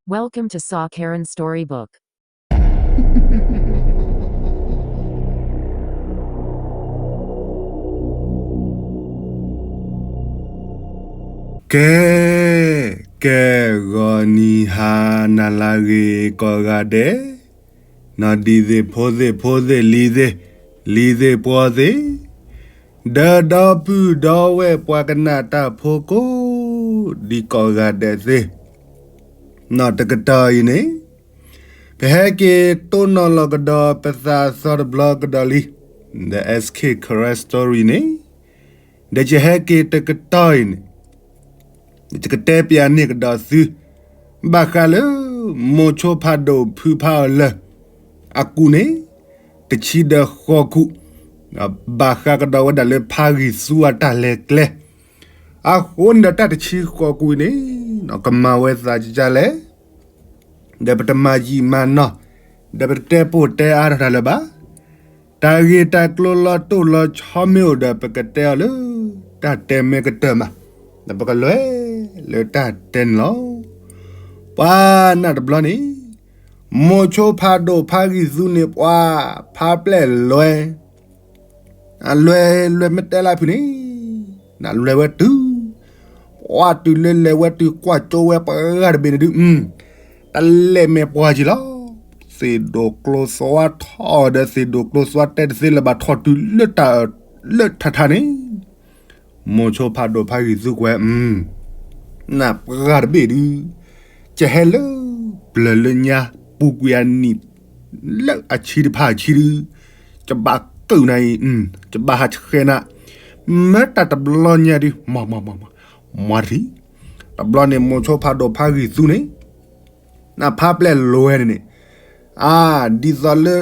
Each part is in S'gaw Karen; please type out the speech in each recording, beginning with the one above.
Welcome to Saw Karen Storybook. ကဲ, ကဲ, ဂီၤနံၤဟါနၤလၢအဂ့ၤကိးဂၤဒဲး, နီၢ်ဒံသ့ၣ်ဖိသ့ၣ်ဖိသ့ၣ်လံၤသ့ၣ်, လံၤသ့ၣ်ပှီၤသ့ၣ်, ဒီးဒီပုၢ်ဒီဝဲၢ်ပှၤကနၣ်တၢ်ဖိကိးဒံကိးဂၤဒဲးသ့ၣ်, နီၢ်တကတီၢ်အံၤန့ၣ် ပဟဲက့ၤတိၢ်နီၣ်လီၤကဒီးပသးအသီတဘျီကဒီးလံ, the S K Karen Story န့ၣ်, ဒီးယဟဲက့ၤတကတီၢ်အံၤန့ၣ် ယကတဲပျးန့ၢ်ကဒီးသု ဘၣ်ဃးလၢ မိၤဆိဖးဒိၣ်ဖုဖးအီၤလၢ အကူၣ်န့ၣ် တဆံဒီးဃိးကူၣ်, ဘၣ်ဃးကဒီးဝဲဒၣ်လၢဖးဂံၢ်သူအတၢ်လဲၤကျဲ, အဃိန့ၣ်ဒီးတၢ်တဆံဃိးကူၣ်အံၤန့ၣ် ကမၤဝဲသးကလဲၣ် ဒီးပတမၤယံာ်မၤနီၢ်, ဒီးပတတဲပိၢ်တဲအါထီၣ်တၢ်လၢၤဘၣ်. တၢ်ဂ့ၢ်တၢ်ကျိၤလီၤတိၢ်လီၤဆီမ့ၢ်အိၣ်ဒီး ပကတဲအီၤလၢ တၢ်တဲမ့ၢ်ကတၢၢ်မး, ဒီးပကလဲၤလၢတၢ်တဲန့ၣ်လီၤ. ပှၤနၢ်တဘျီန့ၣ် မိၤဆိဖးဒိၣ်ဖးဂံၢ်သူန့ၣ် ပှၤဖးပျဲၢ်လွဲ အလွဲလွဲမ့ၢ်တဲလၢဖုန့ၣ် နလွဲဝဲတုၤ, ပှၤတုၤလၢလဲၤဝဲတုၤကွၢ်ကၠိဝဲပှၤဂၤတဘ့ၣ်န့ၣ်ဒုး, တလဲၤမဲာ်ပှၢ်က့ၤလီၤ. သ့ၣ်ဒိၣ်ကျိသွါထီၣ်ဒီးသ့ၣ်ဒိၣ်ကျိသွါတဲတသ့လၢၤဘၣ်ထီၣ်တုၤလၢတၢ်လၢထးထးန့ၣ်, မိၤဆိဖးဒိၣ်ဖးဂံၢ်သူကွဲး, နပှၤဂၤတဘ့ၣ်ဒုး, ကဟဲလၢပျၢၤလၢညါ ပူၤကွံာ်အနံၣ် လၢအဆံတဖၣ်အဆံဒုး, ကဘၣ်ကုာ်နၤအံၤ, ကဘၣ်ဟးဆှဲးနၤ, မ့ၢ်တၢ်တဘျီညါဒုး, မၤမၤမၤမၤ, မၤတထံၣ်, တဘျီန့ၣ်မိၤဆိဖးဒိၣ်ဖးဂံၢ်သူန့ၣ် နဖးပျဲၢ်လွဲန့ၣ်န့ၣ်, အါ, ဒ်သိးလၢ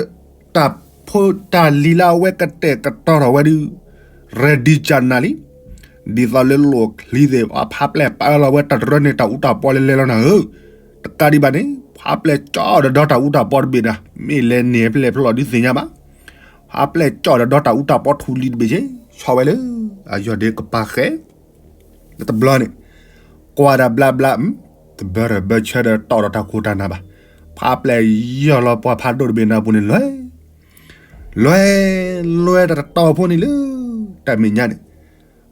တၢ်ဖိတၢ်လံၤလၢအဝဲကတဲာ်ကတီၤထီၣ်ဝဲဒုး, ရဲဒံကနၤလံ, ဒ်သိးလၢလိၣ်ချံသ့ၣ် ဖးပျဲၢ်ပာ်လီၤဝဲတၢ်တရၢန့ၣ် တၢ်အူတၢ်ပီလဲၤလဲၤလီၤနၤဧၢ, တကးဒံးဘၣ်န့ၣ် ဖးပျဲၢ်ကၠီဒီးဒီတၢ်အူတၢ်ပီတဘ့ၣ်နၤ, မ့ၢ်လဲၤန့ၢ်ပျဲၢ်ဖျီၣ်ဒုးသ့ၣ်ညါဘၣ်, ဖးပျဲၢ်ကၠီဒီးဒီတၢ်အူတၢ်ပီထူလံတဘ့ၣ်က့, ဆီဝဲလၢ အယီၢ်ဒ့ကပၤဃဲ တဘျီန့ၣ်, ကွၢ်တၢ်ဘျါဘျါ, တဘၢတဘၢဆၢဒီးတီၢ်ဒီးတၢ်ခိၣ်တၢ်နၢ်ဘၣ်, ဖးပျဲၢ်ယီၢ်လီၤပှၤဖးဒိၣ်တဘ့ၣ်နၤပူၤန့ၣ်လွဲ, လွဲ, လွဲတၢ်တတီၢ်ဖိန့ၣ်လၢ တၢ်မဲာ်ညါန့ၣ်,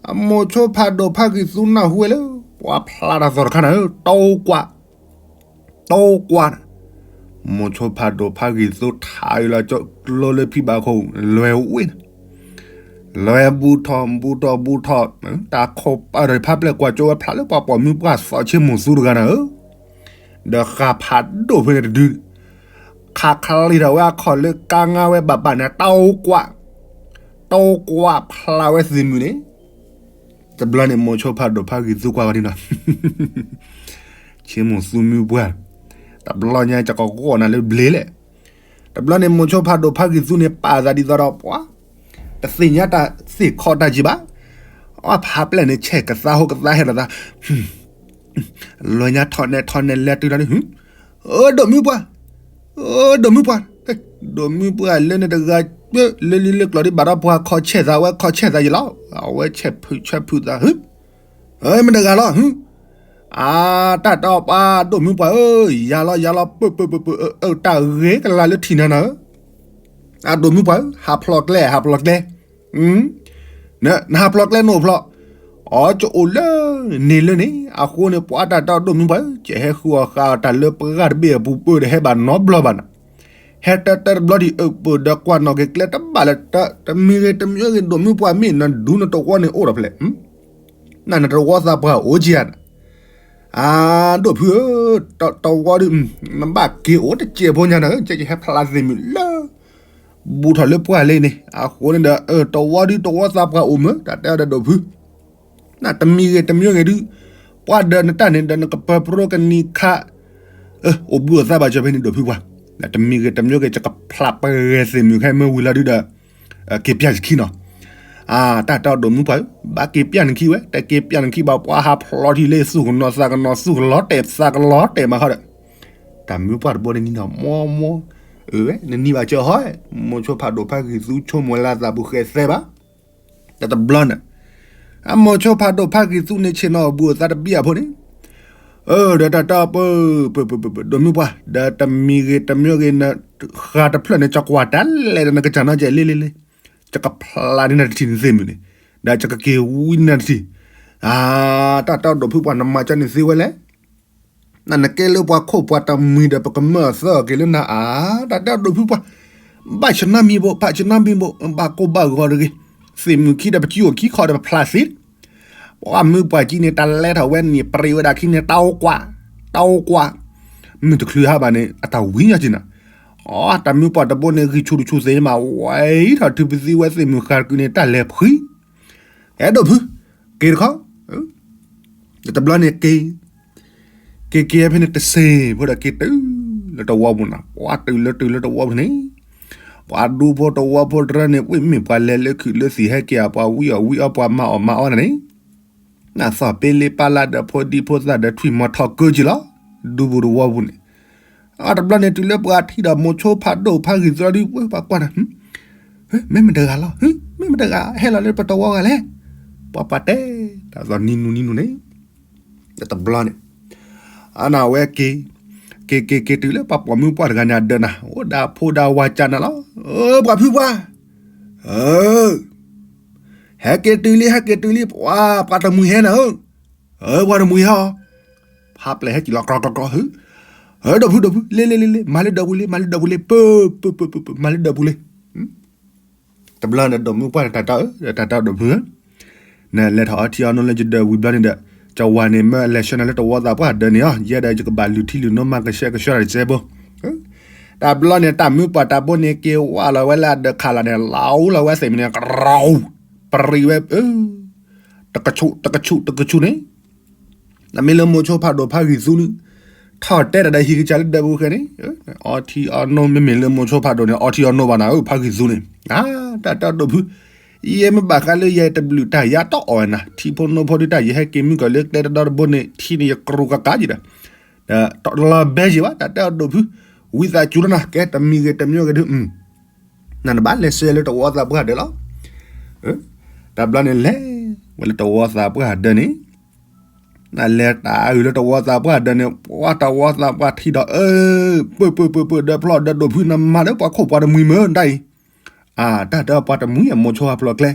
အမိၤဆိဖးဒိၣ်ဖးဂံၢ်သူနၢ်ဟူဝဲလၢ ပှၤဖျါတၢ်သီၣ်တခါနၤဧၢ, တီကွၢ် တီကွၢ်, မိၤဆိဖးဒိၣ်ဖးဂံၢ်သူထးအံၤလီၤကၠိကျိလၢဖံဘၣ်ခိၣ် လွဲဝ့ၢ်န့ၣ်, လွဲဘူးထီၣ်ဘူးထီၣ်ဘူးထီၣ်, တၢ်ခိၣ်ပာ်ဒီးဖးပျဲၢ်ကွၢ်ကၠိဝဲဖျါလၢပှၤပိာ်မုၣ်ပှၢ်သီၣ်ဆ့မိၢ်သူတဂၤနၤဧၢ, ဒီးဃာ်ဖးဒိၣ်ဖဲန့ၣ်တဒု, ခးခလံၣ်ထီၣ်ဝဲအခီၣ်လၢကါငါဝဲဘၣ်ဘၣ်န့ၣ် တီကွၢ်, တီကွၢ်ဖျါဝဲသ့ၣ်မုၢ်န့ၣ် တဘျီန့ၣ်မိၤဆိဖးဒိၣ်ဖးဂံၢ်သူကွၢ်ဝဲဒ်နီၤ, ဆ့မိၢ်သူမုၢ်ပှၢ်, တဘျီညါကကဂီၢ်နၤလၢဘျ့လဲၣ်, တဘျီန့ၣ်မိၤဆိဖးဒိၣ်ဖးဂံၢ်သူန့ၣ် ပာ်သးဒ်သိးဒီးပှၤ တသ့ၣ်ညါတၢ်သ့ၣ်ခီတၢ်ယံၤဘၣ်, အဖးပျဲၢ်န့ၣ် ဆဲးကသါဟိကသါဟဲလီၤသး လွဲညါထီၣ်နဲထီၣ်နဲလဲၤတုၤလီၤဒ်, အၢ ဒိၣ်မုၢ်ပှၢ်, အၢ ဒိၣ်မုၢ်ပှၢ်, ဒိၣ်မုၢ်ပှၢ်လၢန့ၣ်တဂၤ, လၢလံလၢကျီၤဒ်ဘၣ်ဒီးပှၤခီဆဲးသးဝဲခီဆဲးသးယံၤလီၤ, အဝဲဆဲးဖုးဆဲးဖုးသး, မ့ၢ်တဂၤလီၤ, အါ တၢ်တအီၣ်ပှၤဒိၣ်မုၢ်ပှၢ်ဧၢ, ယၤလီၤယၤလီၤ ပၢၢ်ပၢၢ်ပၢၢ်ပၢၢ် အၢ တၢ်ဂ့ၤကလၤလၢထံၣ်နၤနၤဧၢ, အဒိၣ်မုၢ်ပှၢ်ဧၢ ဟးဖျိးကျဲ ဟးဖျိးကျဲ နဟးဖျိးကျဲနအိၣ်ဖျိး, အီ ကအိၣ်လၢန့ၣ်လၢန့ၣ် အဃိန့ၣ် ပှၤတၢ်တအီၣ်ဒိၣ်မုၢ်ပှၢ်ဧၢ ကဟဲဃုအီၣ်ဃာ်အီၣ်တၢ်လၢပှၤတဘ့ၣ်အပူၤပၢၢ်ဒီးဟဲဘၣ်နီတဘျီဘၣ်နၤ, ဟဲတၢတၢတဘျီဒံးအပၢၢ်ဒီးကွၢ်နီၣ်က့ၤကျဲတဘၣ်လၢၤ, တမံၤဂ့ၤတမံၤဂ့ၤ ဒိၣ်မုၢ်ပှၢ်မ့ၢ်နဒူနတဝီန့ၣ်အိၣ်ဒီးဖျဲၣ် နနတဝီသးပှၢ်အိၣ်က့ၤဧါ, အါ ဒိၣ်ဖုဧၢ, တဝီဒုး နဘၣ်က့ၤအိၣ်တစဲးဖိညါနၤဧၢ, ကဟဲဖျါသ့ၣ်မုၢ်လၢ ဘူးထီၣ်လၢပှၢ်လံန့ၣ် အဃိန့ၣ်ဒီး တဝီဒုးတဝီသးပှၢ်အိၣ်မၢ် တၢ်တဲအီၤဒီးဒိၣ်ဖု, နတမံၤဂ့ၤတမံၤဂ့ၤဒုး ပှၤဒီးနတၢ်န့ၣ်ဒီးနကပၢၤပြိကနံၤခါ, အိၣ်ဘှံးအိၣ်သါဘၣ်ကၢၤဖဲန့ၣ်ဒိၣ်ဖုပှၢ်, နတမံၤဂ့ၤတမံၤဂ့ၤ ယကဖျါပဂဲၤသ့ၣ်မုၢ်ခဲမ့ၢ်ဝံၤလီၤဒုးဒီး က့ၤပျၢ်ယခံနီၤ, အါ တၢ်တဲအီၤဒိၣ်မုၢ်ပှၢ်ဧၢ, ဘၣ်က့ၤပျၢ်နခံဝဲ တက့ၤပျၢ်နခံဘၣ် ပှၤဟးဖျိးထံၣ်လၢသူၣ်ကနီၤသးကနီၤ သူၣ်ကလီၤတဲာ်သးကလီၤတဲာ်မးဃီဒီး တၢ်မုၢ်ပှၢ်တဘိန့ၣ်နံၤနီၤ မီမီ, အၢ နနံၤဘၣ်ကၢၤဟီ, မိၤဆိဖးဒိၣ်ဖးဂံၢ်သူဆိကမိၣ်လၢသးပူၤဃဲသဲဘၣ်, တတဘျီန့ၣ် အမိၤဆိဖးဒိၣ်ဖးဂံၢ်သူန့ၣ်ဆ့ၣ်နီၤအိၣ်ဘှံးအိၣ်သါတဘံၣ်အဖိန့ၣ် ဒီးတၢ်တၢ်ပၢ ပၢ ပၢ ပၢ ဒိးမုၢ်ပှၢ် ဒီးတမံၤဂ့ၤတမံၤဂ့ၤ နဃါတဖျၢၣ်န့ၣ် ကကွၢ်တၢ်လဲၣ်ဒီးနကစၢ်နီၢ်ကဲလ့လ့လ့ ယကဖျါန့ၢ်နၤတထံၣ်နသ့ၣ်မုၢ်န့ၣ် ဒီးယကက့ၤဝံနၤတထံၣ် အါ တၢ်တၢ်ဒိးဖုပှၢ် နမၤကၢန့ၣ်သ့ဝဲလဲၣ် နနကဲလၢပှၤခိၣ်ပှၤတမှံၤဒီး ပကမၢအသၢအီၤက့ၤလၢနၤအါ တၢ်တၢ်ဒိးဖုပှၢ် ဘၣ်ဆနၣ်မံၤဘိ ဘၣ်ဆနၣ်မံၤဘိ ဘၣ်ကိၢ်ဘၣ်ဂီၤတဂ့ၤ သ့ၣ်မုၢ်ခံဒီးပစုအိၣ်ခံခီဒီးပဖျါသ့ ပှၤမုၢ်ပှၢ်ကံန့ၣ် တၢ်လဲထီၣ်ဝဲန့ၣ် ပရံးဝဲဒၣ်ခံန့ၣ် တၢ်အိၣ်ကွၢ် တၢ်အိၣ်ကွၢ် မုၢ်တချုးဟးဘၣ်န့ၣ် အတၢ်ဝံညီက့နၤ အတၢ်မုၢ်ပှၢ်တဘိန့ၣ် ဂံၢ်ဆူၣ်တဆူၣ်သ့မး ဝဲထီၣ်ထုပသံဝဲသ့ၣ်မုၢ်ဃါတကုန့ၣ် တၢ်လဲၤဖှံ အဲၣ်ဒိးဖု က့ၤတခီ တဘျီန့ၣ်က့ၤ က့ၤက့ၤဖဲန့ၣ်တစ့ၢ်ဖိဒီးက့ၤတုၤလၢတဝီပူၤနၤ ပှၤတုၤလၢတုၤလၢတဝီပူၤန့ၣ် ပှၤဒူဖိတဝီဖိတရၢန့ၣ် ဝံၣ်မ့ၢ်ပှၤလဲၤလၢခုးလၢသံၣ်ဟဲက့ၤအပှၤဝံအီၣ်ဝံအီပှၤမၤအီၣ်မၤအီနၤန့ၣ် နသီၣ်ပ့လ့ပာ်လၢဒီးဖိဒံဖိသၣ်ဒီးထွံၣ်မီၤထီၣ်ကၢက့ၤလီၤ ဒူပူၤတဝီပူၤန့ၣ် အတဘျီန့ၣ်တုၤလၢပှၤထံၣ်ဒီးမိၤဆိဖးဒိၣ်ဖးဂံၢ်သရၣ်ဒုး ပှၤကွၢ်နၤ မ့ၢ်မတဂၤလီၤ မ့ၢ်မတဂၤ ဟဲလီၤလၢပတဝီဂၤလဲၣ် ပှၤပှၤတဲ တၢ်သီၣ်နံၤနူၤနံၤနူၤန့ၣ် တဘျီန့ၣ် အနဝဲက့ၤ က့ၤက့ၤက့ၤတုၤလၢပှၤပိာ်မုၣ်ပှၢ်တဂၤန့ၣ်အဒၢးနၤ အိၣ်ဒၣ်ဖိဒၣ်ဝၤကၢနၤလီၤ ပှၤဖုပှၢ် ဟဲက့ၤတုၤလံ ဟဲက့ၤတုၤလံ ပှၤတမှံၤဟဲနၤဧၢ ပှၤတမှံၤဟဲအီၤ ဖးပျဲၢ်ဟဲက့ၤလီၤကြီကြီကြီ ဒိးဖုဒိးဖု လ့လ့လ့လ့ မၤလၢဒၢးပူၤလံ မၤလၢဒၢးပူၤလံ ပၢ ပၢ ပၢ ပၢ မၤလၢဒၢးပူၤလံ တဘျီန့ၣ်ဒိးမုၢ်ပှၢ်န့ၣ် တၢ်တၢ်ဧၢ တၢ်တၢ်ဒိးဖုဧၢ နလဲၤထီၣ်အီထံအီနိလၢယဒၢးဝံၤဘျီန့ၣ်ဒီး ကဝၤန့ၣ်မ့ၢ်လဲၤဆှၢနၤလၢတဝီသးပှၢ်ဒၢးန့ၣ်အီၤ ယဲဒီးယကဘၣ်လုၢ်ထံလုၢ်နိမၤကဆှဲကဆှီတၢ်တစဲးဘိ တဘျီန့ၣ် တၢ်မုၢ်ပှၢ်တၢ်ဘိန့ၣ် က့ၤဝါလီၤဝဲလၢအဒၢးခးလီၤန့ၣ် လီၤလီၤဝဲသ့ၣ်မနုၤန့ၣ် ကရီ ပရံးဝဲ တကဆူၣ်တကဆူၣ်တကဆူၣ်န့ၣ် နမ့ၢ်လၢမိၤဆိဖးဒိၣ်ဖးဂံၢ်သူန့ၣ် ထီၣ်တဲတၢ်ဒီးဟံၣ်ကစၢ်လၢဒၢးပူၤဃဲန့ၣ် အီထံအီနိ မ့မ့ၢ်လၢမိၤဆိဖးဒိၣ်န့ၣ် အီထံအီနိဘၣ်နၤဧၢ ဖးဂံၢ်သူန့ၣ် တၢ်တၢ်ဒိးဖု ယဲမ့ၢ်ဘၣ်ဃးလၢယဲတဘျုးတၢ်ယါတီအီၣ်ဝဲနၤ ထံဖိနိဖိဒ်တၢ်ယဟဲက့ၤမုၢ်ကီၢ်လၢကျဲတဒီတဘိန့ၣ် ထံန့ၣ်ယကြူးကကးက့ၤဒီး တလီၤဘဲက့ၤဘၣ် တၢ်တၢ်ဒိးဖု ဝံသးစူၤလီၤနၤ ကဲတမံၤဂ့ၤတမံၤဂ့ၤ နနဘၣ်လဲၤဆှၢလၢတဝီသးပှၢ်ဒၢးလီၤ တဘျီန့ၣ်လဲၤဝဲလၢတဝီသးပှၢ်ဒၢးန့ၣ် နလဲၤတၢ်အုၣ်လၢတဝီသးပှၢ်ဒၢးန့ၣ် ပှၤတဝီသးပှၢ်ထံၣ်ဒီး အၢ ပၢၢ်ပၢၢ်ပၢၢ်ပၢၢ် ဒၢးဖျီၣ်ဒၢးဒိးဖု နမၤလၢပှၤခိၣ်ပှၤတမှံၤမ့ၢ်တၢ်အံၤ အတၢ်တၢ်ပှၤတမှံၤအမိၤဆိဟးဖျိးကျဲ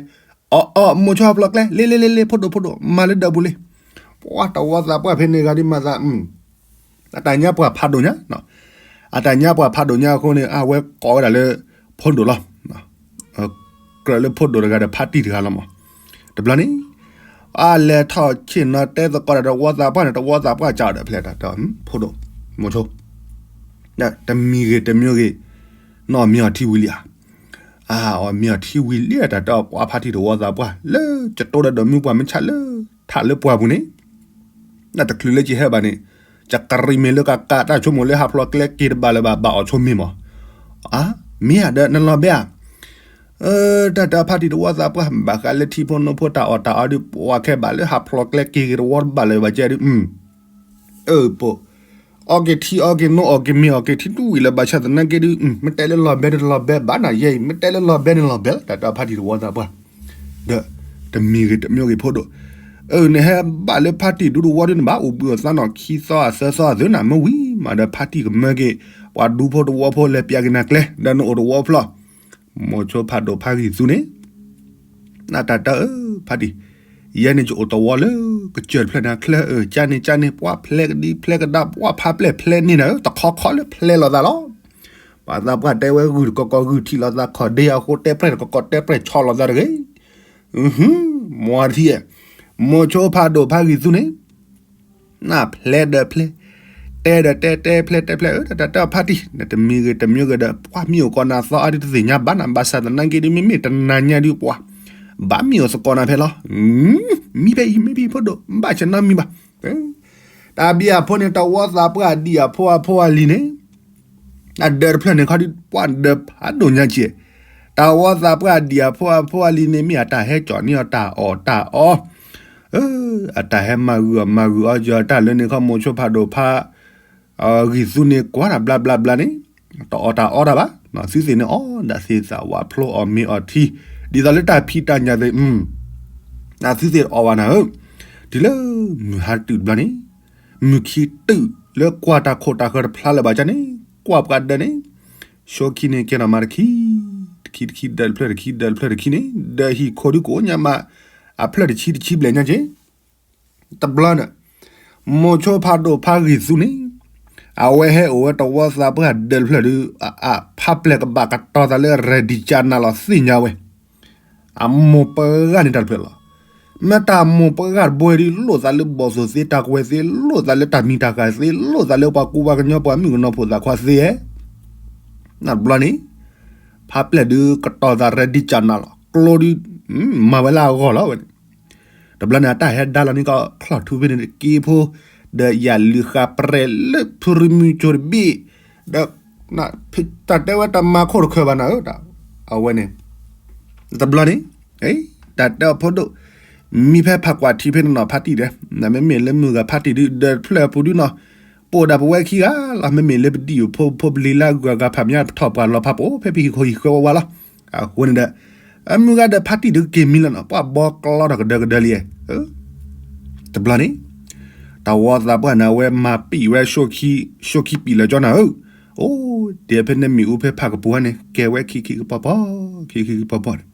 အီအီမိၤဆိဟးဖျိးကျဲ လ့လ့လ့လ့ ဖိဒိၣ်ဖိဒိၣ် မၤလၢဒၢးပူၤလံ ပှၤတဝီသးပှၢ်ဖဲန့ၣ်ဂၤဒ်မၤသး အတၢ်ညါပှၤဖးဒိၣ်ညါ အတၢ်ညါပှၤဖးဒိၣ်ညါအဃိန့ၣ် အဝဲကိးဝဲဒၣ်လၢ ဖိဒိၣ်လီၤ ကြၢးလၢဖိဒိၣ်တဂၤဒီးဖါတံၢ်တဂၤလီၤမး တဘျီန့ၣ် အလဲၤထီၣ်ဆ့ၣ်နီၤတဲသကိးဒီးတဝီသးပှၢ်န့ၣ် တဝီသးပှၢ်ကးဒီးဖျဲၣ်တၢ် ဖိဒိၣ် မိၤဆိ တမံၤဂ့ၤတမံၤဂ့ၤ နီၢ်မံအီၤထံဝံၤလံဧါ အအီၤမံအီၤထံဝံၤလံ တၢ်တၢ်ပှၤဖါတံၢ်တဝီသးပှၢ် လၢကတိဒီးဒိးမုၢ်ပှၢ်မ့ၢ်ဆၣ်လၢ ထးလၢပှၢ်ပူၤန့ၣ် နတချုးလၢကဟဲဘၣ်န့ၣ် ကကရံၣ်မ့ၢ်လၢကကးတၢ်ဆိကမိၣ်လၢဟးဖျိးကျဲက့ၤတဘၣ်လၢၤဘၣ် ဘၣ်အီၤဆိမ့ၢ်မး အါ မ့ၢ်ဧါဒီးနလီၤဘဲဧါ တၢ်တၢ်ဖါတံၢ်တဝီသးပှၢ် ဘၣ်ဃးလၢထံဖိနိဖိတၢ်အီၣ်တၢ်အီဒုး ပှၤခဲဘၣ်လၢဟးဖျိးကျဲက့ၤဂ့ၤတဝီတဘၣ်လၢၤဘၣ်ကဲဒုး အၢ ပိာ် အီက့ၤထံအီက့ၤနိအီက့ၤမ့ၤအီက့ၤထံတဝံၤလၢၤဘၣ်ဆၣ်သနာ်က့ဒုး မ့ၢ်တဲလၢလီၤဘဲန့ၣ်တလီၤဘဲဘၣ်နၤယဲအံၤ မ့ၢ်တဲလၢလီၤဘဲန့ၣ်လီၤဘဲလီၤ တၢ်တၢ်ဖါတံၢ်တဝီသးပှၢ် ဒီး တမံၤဂ့ၤတမံၤဂ့ၤဖိဒိၣ် အၢ နဟဲဘၣ်လၢဖါတံၢ်ဒူတဝီဒုးနဘၣ်အိၣ်ဘှံးအိၣ်သါနီၢ်ခံသီအသၢသီအသုးနၤ မ့ၢ်ဝံၤမးဒီးဖါတံၢ်ကမၢက့ၤ ပှၤဒူဖိတဝီဖိလဲၤပျးက့ၤနၤကျဲ ဒီးနအိၣ်တဝီဖျီၣ် မိၤဆိဖးဒိၣ်ဖါဂံၢ်သူန့ၣ် နတၢ်တၢ်အၢ ဖါတံၢ် ယဲန့ၣ်ယအိၣ်တဝီလၢကစၢၢ်တဖျၢၣ်န့ၣ် ချၢအၢ ကန့ၣ်ကန့ၣ် ပှၤဖျဲကဒံဖျဲကဒါ ပှၤဖးပျဲၢ်ဖျဲန့ၢ်နၤဧၢ တခီခီလၢဖျဲလိာ်သးလီၤ ပှၤသးပှၢ်တဲဝဲဂုၢ်တကီးကီးဂုၢ်ထံးလိာ်သး ခီၣ်ဒ့အဃိတဲပြဲၢ်တကီးကီးတဲပြဲၢ်ဆီလိာ်သးတဂ့ၤ မွၤထံဧၢ မိၤဆိဖးဒိၣ်ဖါဂံၢ်သူန့ၣ် နဖျဲဒီးဖျဲ တဲဒီးတဲတဲဖျဲတဲဖျဲ အၢ တၢ်တၢ်တၢ်ဖါတံၢ် နတမံၤဂ့ၤတမံၤဂ့ၤဒီး ပှၤမံၤအိၣ်ကီးနၤသီအါဒုးတသ့ၣ်ညါဘၣ်နၤ ဘၣ်ဆၣ်သနာ်က့ဒုး မ့မ့ၢ်တနၤညါဒုးပှၤ ဘၣ်မံၤအိၣ်သကိးနၤဖဲလီၤ မံဖဲအံၤ မံဖဲအံၤဖိဒိၣ် ဘၣ်ဆၢနီတမံၤဘၣ် တၢ်ဘံၣ်အဖိန့ၣ် တဝီသးပှၢ်ဒံၣ်အဖိအဖိအလံၤန့ၣ် အဒၢးတဖျၢၣ်န့ၣ်ခီဒုး ပှၤဒၢးဖးဒိၣ်ညါကဲ တဝီသးပှၢ်ဒံၣ်အဖိအဖိအလံၤန့ၣ် မ့ၢ်အတၢ်ဟဲကၠီၣ်န့ၢ်အီၤတၢ်အီၣ်တၢ်အီ အတၢ်ဟဲမၤဂုာ်အီၣ်မၤဂုာ်အီၣ်ယီၤတၢ်လၢန့ၣ်ခီ မိၤဆိဖးဒိၣ်ဖါ ဂံၢ်သူန့ၣ်ကွၢ်တၢ်ဘျါဘျါဘျါန့ၣ် တအီၣ်တၢ်အီတၢ်ဘၣ် သုသ့ၣ်န့ၣ်အီၣ်ဒၣ်သ့ၣ်သၣ်ဝါဖျိအီၣ်မ့ၤအီၣ်ထံ ဒ်သိးလၢတၢ်ဖံးတၢ်ညၣ်သ့ၣ် အသုသ့ၣ်အီၣ်ဘၣ်နၤဧၢ တုၤလၢမုၢ်ဟါတတုၤတဘျီန့ၣ် မုၢ်ခံတုၤလၢကွၢ်တၢ်ခိၣ်တၢ်ဃၢၤတဖျါလၢၤဘၣ်ကန့ၣ်, ကွၢ်ပှၤဒၢးန့ၣ်, ရှီခံန့ၣ်ကဲထီၣ်မၤတခံ, တခံတခံဒၢးတဖျၢၣ်တခံဒၢးတဖျၢၣ်တခံန့ၣ်, ဒၢးဟံၣ်ခိၣ်ဒုးကိးညါမး, အဖျၢၣ်တဆံတဆံဘျဲၣ်ညါက့ၤ, တဘျီန့ၣ်, မိၤဆိဖးဒိၣ်ဖးဂံၢ်သူန့ၣ်, အဝဲဟဲအိၣ်ဝဲတဝီသးပှၢ်ဒၢးတဖျၢၣ်ဒုး, ဖးပျဲၢ်ကဘၣ်ကတီၤသးလၢရဲၣ်ဒံၣ်ကၠးနးလီၤသ့ၣ်ညါဝဲ အမိၢ်ပှၢ်ဂၤန့ၣ်တၢ်တဖျၢၣ်လီၤ. မ့ၢ်တၢ်မိၢ်ပှၢ်ဂၤတဘိဒီး လိၣ်သးလၢဘီၣ်သိၣ်သ့ တၢ်ကွဲၤသ့, လိၣ်သးလၢတၢ်မံၤတၢ်ဃၢ်သ့, လိၣ်သးလၢပှၤကူပှၤကညီပှၤမုၣ်ကနီၤဖိသၣ်ခွါသ့ဧါ. နဘျီန့ၣ်, ဖးပျဲၢ်ဒုးကတီၤသးရဲၣ်ဒံၣ်ကၠးနးလီၤ, ကျိဒုး, မၤဝဲလၢအဂီၢ်လီၤဝဲန့ၣ် တဘျီန့ၣ် အတၢ်ဟဲဒါလီၤန့ၣ်ကီး ချီၣ်ထူဖဲန့ၣ်တက့ဖိ, ဒီးယၤလုၢ်ဃာ်ပြဲးလၢဖုရမုၢ်ကၠိတဘ့ၣ်, ဒီး, တၢ်တဲဝဲတၢ်မၤခိၣ်တခၢၣ်ဘၣ်နၤဧၢ, အဝဲန့ၣ်, တဘျီန့ၣ်, တၢ်တဲအီၤဖိဒိၣ်, မံဖဲဖးကွၢ်ထံဖဲန့ၣ်နီၤဖးတံၢ်ဒီး, မ့မ့ၢ်လၢမုၢ်ဂၤဖးတံၢ်ဒုး ဒၢးတဖျၢၣ်အပူၤဒုးနီၤ, ပအိၣ်ဒၣ်ပဝဲခံဂၤလီၤ, မ့မ့ၢ်လၢပဒံၣ်အဖိဖိပလံၤလၢအဂုၤအဂၤဖးမၠါပထီၣ်ပှၤလီၤဖးပအိၣ်ဖဲပဟံၣ်ခိၣ်ဟံၣ်ဃၢဝဲဝါလီၤ. အဃိန့ၣ်ဒီး, အမုၢ်ဂၤဒီးဖးတံၢ်ဒုးက့ၤမံလီၤနီၤ, ပှၤဘီကျီထီၣ်ကဒၢကဒၢလံ, တဘျီန့ၣ်, တဝီသးပှၢ်န့ၣ် အဝဲမၤပံာ်ဝဲ, ရှိခံပံာ်လၢာ်ကၠီနၤဧၢ, အိၣ်, တဲဖဲန့ၣ်မ့ၣ်အူဖဲဖးကပူၤန့ၣ် ကဲဝဲခံခံကပီၤပီၤ, ခံခံကပီၤပီၤန့ၣ်,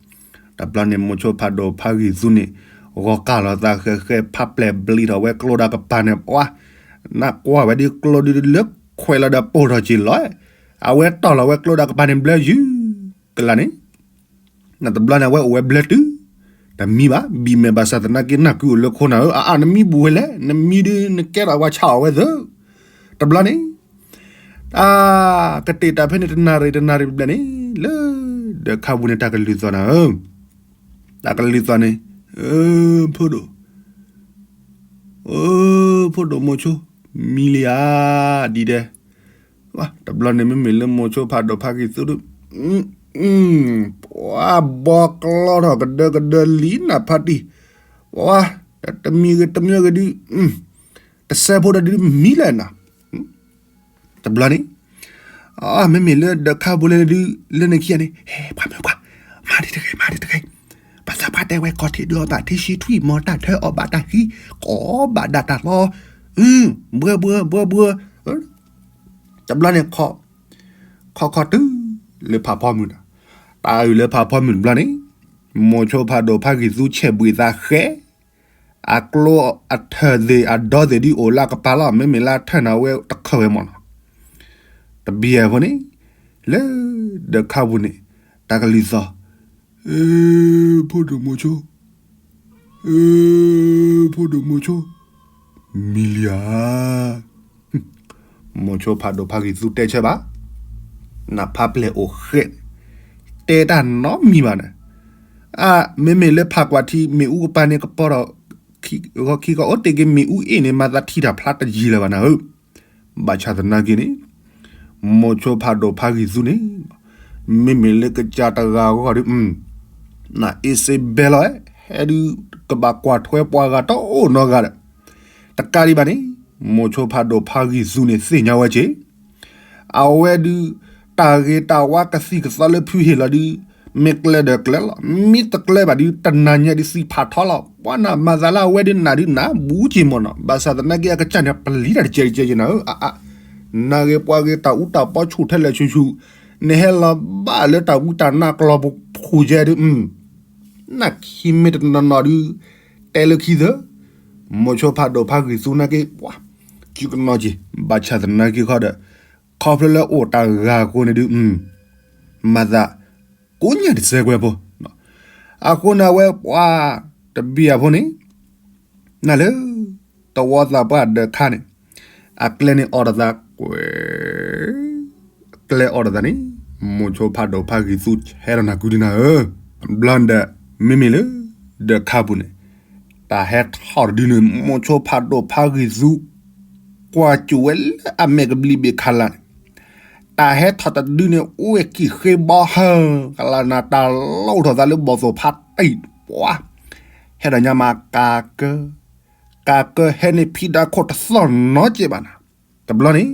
တဘျီန့ၣ် မိၤဆိဖးဒိၣ်ဖးဂံၢ်သူန့ၣ်, ဂီၤကၢ်လီၤသးဃဲးဃဲး ဖးပျဲၢ်ဘျံးထီၣ်ဝဲကျိဒၣ်ကပၤန့ၣ် ပှၤ, နကွၢ်ဝဲဒ်ကျိဒုးလၢခွဲးလီၤဒီးပိၢ်ထီၣ်က့ၤလီၤ, အဝဲတီၢ်လီၤဝဲကျိဒၣ်ကပၤန့ၣ်ဘျၢယုၢ်, ကလါန့ၣ် နတဘျီန့ၣ် အဝဲအိၣ်ဝဲဘျၢတုၤ, တမံဘၣ်, ဘံၣ်မဲာ်ဘၣ်ဆၣ်သနာ်က့ နၢ်ကုအိၣ်လၢခိနၤဧၢ, အအါ နမံဘူးဝဲလဲၣ်, နမံဒုးနကဲထီၣ်ပှၤဆါအီၣ်ဝဲသၢ, တဘျီန့ၣ်, တၢ်, ကတ့ၢ်တၢ်ဖဲန့ၣ် တနၣ်ရံၣ်တနၣ်ရံၣ်ဘျဲၣ်န့ၣ်, လၢ, ဒၢးခါပူၤန့ၣ် တၢ်ကလုၢ်သီၣ်နၤဧၢ, တၢ်ကလုၢ်သီၣ်န့ၣ်, ဖိဒိၣ် ဖိဒိၣ်မိၤဆိ, မံလံဧါ, ဒ်ဒဲး, တဘျီန့ၣ် မ့မ့ၢ်လၢမိၤဆိဖးဒိၣ်ဖးဂံၢ်သူဒီး, ပှၤဘီကျီထီၣ်ကဒၢကဒၢလံနၤဖးတံၢ်, ပှၤ, တမံၤဂ့ၤတမံၤဂ့ၤဒုး, တစဲးဖိဒီးဒုးမံလဲၣ်နၤ တဘျီန့ၣ်, မ့မ့ၢ်လၢဒၢးခါပူၤလဲၣ်ဒုး, လၢနခံဂၤန့ၣ်, ဟဲ ပှၤမုၣ်ပှၢ်, မၤဒံးတဂ့ၤ မၤဒံးတဂ့ၤ, ဘၣ်ဆၣ်ပှၤတဲဝဲ ကီၢ်ထံးဒုးအီၣ်ဘၣ်ထံဆှံ ထွံၣ်မီၤတၢ်ထၢအီၣ်ဘၣ်တၢ်ဃံ, ကီဘၣ်ဒၣ်တၢ်လီ, ဘှၢဘှၢဘှၢဘှၢ, တဘျီန့ၣ်, ခီခီတုၤလၢဖးဖီမုၢ်ဒီး, တၢ်အုၣ်လၢဖးဖီမုၢ်တဘျီန့ၣ်, မိၤဆိဖးဒိၣ်ဖးဂံၢ်သူဆဲးဘှံးသးဃဲ အကျိအထၢၣ်သ့ၣ်အဒီသ့ၣ်ဒုးအိၣ်လၢအကပၤလီၤ, မ့မ့ၢ်လၢအထၢၣ်န့ၣ် အဝဲတခၢၣ်ဝဲမၢ်နီၤ, တဘံၣ်အဖိန့ၣ်, လၢ, ဒၢးခါပူၤန့ၣ်, တၢ်ကလုၢ်သီၣ်, ဖိဒိၣ်မိၤဆိ, ဖိဒိၣ်မိၤဆိ, မံလံဧါ မိၤဆိဖးဒိၣ်ဖးဂံၢ်သူတဲဆၢဘၣ်, နဖးပျဲၢ်အိၣ်ဃဲး, တဲတၢ်နီတမံၤဘၣ်န့ၣ်, အါ, မ့မ့ၢ်လၢဖးကွၢ်ထံ မ့ၣ်အူကပၤန့ၣ်ကပီၤထီၣ်, ဂီၤခံကီးအိၣ်တ့ၢ်က့ၤမ့ၣ်အူအ့ၣ်န့ၣ် မၤသးထံၣ်တၢ်ဖျါတယံာ်လၢၤဘၣ်နၤဧၢ, ဘၣ်ဆၣ်သနာ်က့န့ၣ်, မိၤဆိဖးဒိၣ်ဖးဂံၢ်သူန့ၣ်, မ့မ့ၢ်လၢကစၢ်တဂၤအဂီၢ်ဒီး, နအ့စ့ဘဲလီၤ, ဟဲဒုး, ကဘၣ်ကွၢ်ထွဲပှၤဂၤတအိၣ်နီတဂၤဒီး, တကးဒံးဘၣ်န့ၣ်, မိၤဆိဖးဒိၣ်ဖးဂံၢ်သူန့ၣ်သ့ၣ်ညါဝဲက့ၤ, အဝဲဒုး, တၢ်ဂ့ၤတၢ်ဝါကသံၣ်ကသီလၢဖုဟ့ၣ်လီၤဒုး, မ့ၢ်ကျဲဒီးကျဲလီၤ, မ့ၢ်တကျဲဘၣ်ဒုး တနၤညါဒုးသံၣ်ဖးထီလီၤ, ပှၤနၤမၤသးလၢအဝဲဒုးနၤဒုးနၤဘူးက့ၤမၢ်နီၤ, ဘၣ်ဆၣ်သနာ်က့အကစၢ်န့ၣ် ပလံၤတၢ်တကဲးတကဲးက့ၤနၤဧၢ, အါအါ, နၤဂ့ၤပှၤဂ့ၤတၢ်အူတၢ်ပီဆူၣ်ထဲလဲၣ်ဆူၣ်ဆူၣ်, နဟဲလီၤဘၣ်လၢတၢ်ဝံတၢ်နါကျီၢ်ပူၤကဲဒုး, နၢ်ခံမ့ၢ်တနီၤနီၤဒုး, တဲလၢခံသၢ, မိၤဆိဖးဒိၣ်ဖးဂံၢ်သူနာ်က့, ပှၤ, စုကနီၢ်က့ၤ, ဘၣ်ဆၣ်သနာ်က့ခီဒီး, ခီဖျိလၢအိၣ်တၢ်ဂၤအဃိန့ၣ်ဒုး, မၤသး, ကိးညါတစဲးကွဲးဖိ, အဃိန့ၣ်အဝဲပှၤ, တဘံၣ်အဖိန့ၣ်, နလၢ, တဝီသးပှၢ်ဒၢးခါန့ၣ်, အကျဲန့ၣ်အီၣ်တသးကွဲး ကျဲအီၣ်တသးန့ၣ်, မိၤဆိဖးဒိၣ်ဖးဂံၢ်သူဆဲးထီၣ်နၤကုဒုနၤဧၢ, ဘျီဒီး, မ့မ့ၢ်လၢ, ဒၢးခါပူၤန့ၣ်, တၢ်ဟဲထီၣ်တဒုန့ၣ် မိၤဆိဖးဒိၣ်ဖးဂံၢ်သူ, ကွၢ်ကၠိဝဲလၢအမဲာ်ကဘျံးဘ့ၣ်ခါလၢ်န့ၣ်, တၢ်ဟဲထီၣ်တဒုန့ၣ် အိၣ်ဝဲကံၣ်ဃ့ဘီဟၢ, ကလးနၤတၢ်လီၣ်ထီၣ်သးလၢဘီၣ်သိၣ်ဖးတံၢ်, ပှၤ, ဟဲဒီးညါမးကးကၢ ကးကၢဟဲန့ၣ်ဖံးဒါခိၣ်တသီၣ်နီတစဲးဘၣ်နၤ, တဘျီန့ၣ်,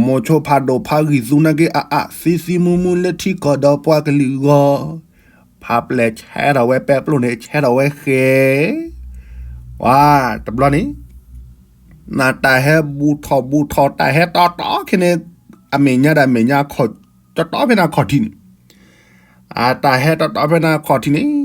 မိၤဆိဖးဒိၣ်ဖးဂံၢ်သူနာ်က့ အအါသံသံမူမူလၢထံကီၢ်ဒီးပှၤကလုာ်အဂီၢ်, ဖးပျဲၢ်ဆဲးထီၣ်ဝဲပဲပျိၢ်န့ၣ် ဆဲးထီၣ်ဝဲဃဲ, ဝါ, တဘျီန့ၣ် နတၢ်ဟဲဘူးထီၣ်ဘူးထီၣ် တၢ်ဟဲတီတီခဲန့ၣ် အမဲာ်ညါဒီးအမဲာ်ညါ တီတီဖဲန့ၣ်အခီၣ်ထံးန့ၣ်, အတၢ်ဟဲတီတီဖဲန့ၣ်အခီၣ်ထံးန့ၣ်,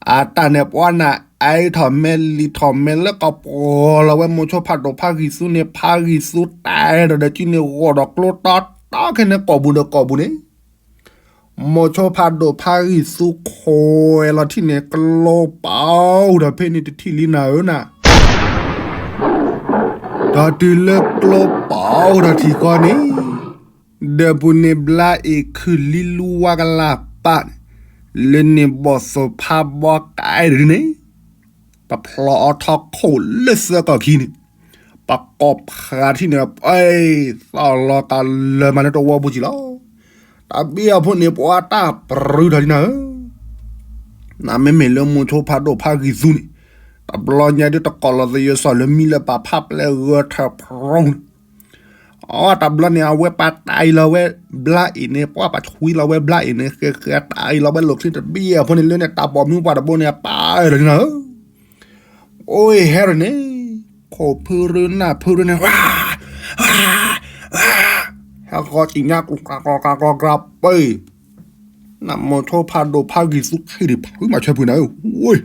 အတၢ်န့ၣ်ပှၤနၢ်အဲထီၣ်မဲလံာ်ထီၣ်မဲလၢကပီၤလီၤဝဲမိၤဆိဖးဒိၣ်ဖးဂံၢ်သူန့ၣ် ဖးဂံၢ်သူတၢ်အဲၣ်ဒိးဒီးကၠူန့ၣ် ဂီၢ်ဒီးကျိတီတီခဲန့ၣ် ကိာ်ပူၤဒီးကိာ်ပူၤန့ၣ် မိၤဆိဖးဒိၣ်ဖးဂံၢ်သူခွဲးလီၤထံၣ်န့ၣ် ကျိပာ်အိၣ်ဒီးဖဲန့ၣ်တထံၣ်လံနၤဧၢနၤ, ဒီးတုၤလၢကျိပာ်အိၣ်ဒီးထံၣ်ဃီန့ၣ်, ဒီးပူၤန့ၣ်ဘျါအ့ၣ်ခုၣ်လံလူဝါကလၢ်ပာ်န့ၣ်, လၢန့ၣ်ဘီၣ်သိၣ်ဖးဘီကအဲၣ်ဒုန့ၣ်, ပဖျီအီထီခိၣ်လၢသၢကီၢ်ခံန့ၣ်, ပကိးဖးထံၣ်န့ၣ် ပသီၣ်လီၤကလၢၤမးလၢတဝီပူၤကံလီၤ. တၢ်ဘံၣ်အဖိန့ၣ် ပှၤတၢ်ပြူထီၣ်ဒ်နၤဧၢ, နမ့မ့ၢ်လၢမိၤဆိဖးဒိၣ်ဖးဂံၢ်သူန့ၣ်, တဘျီညါဒ်တကိးလီၤသယိၤစီၣ်လၢမံလၢပာ်ဖးပျဲၢ်ဂၢၢ်ထၢၣ်ဖရိန့ၣ် အတဘျီန့ၣ် အဝဲပာ်တၢ်အံၤလီၤဝဲဘျါအ့ၣ်န့ၣ် ပှၤပာ်ဆွံလီၤဝဲဘျါအ့ၣ်န့ၣ် ဃဲဃဲတၢ်အံၤလီၤဝဲလိာ်ချံတဘံၣ်အဖိန့ၣ် လၢန့ၣ်တၢ်ပိာ်မုၣ်ပှၢ်တဘိန့ၣ် အပာ်အၢၣ်လီၤန့ၣ်နၤဧၢ, အိၣ်ဟဲရၣ်န့ၣ်, ခိၣ်ဖုရၢနၢ်ဖုရၢန့ၣ်, ဟဲဃီကံညါကျိၤကျါကျိၤကျါကျိၤကျါပၢၢ် နမိၤဆိဖးဒိၣ်ဖးဂံၢ်သူခံဒံးဖုမၤဆၢဖုနၤဧၢ, ဝ့ၢ်,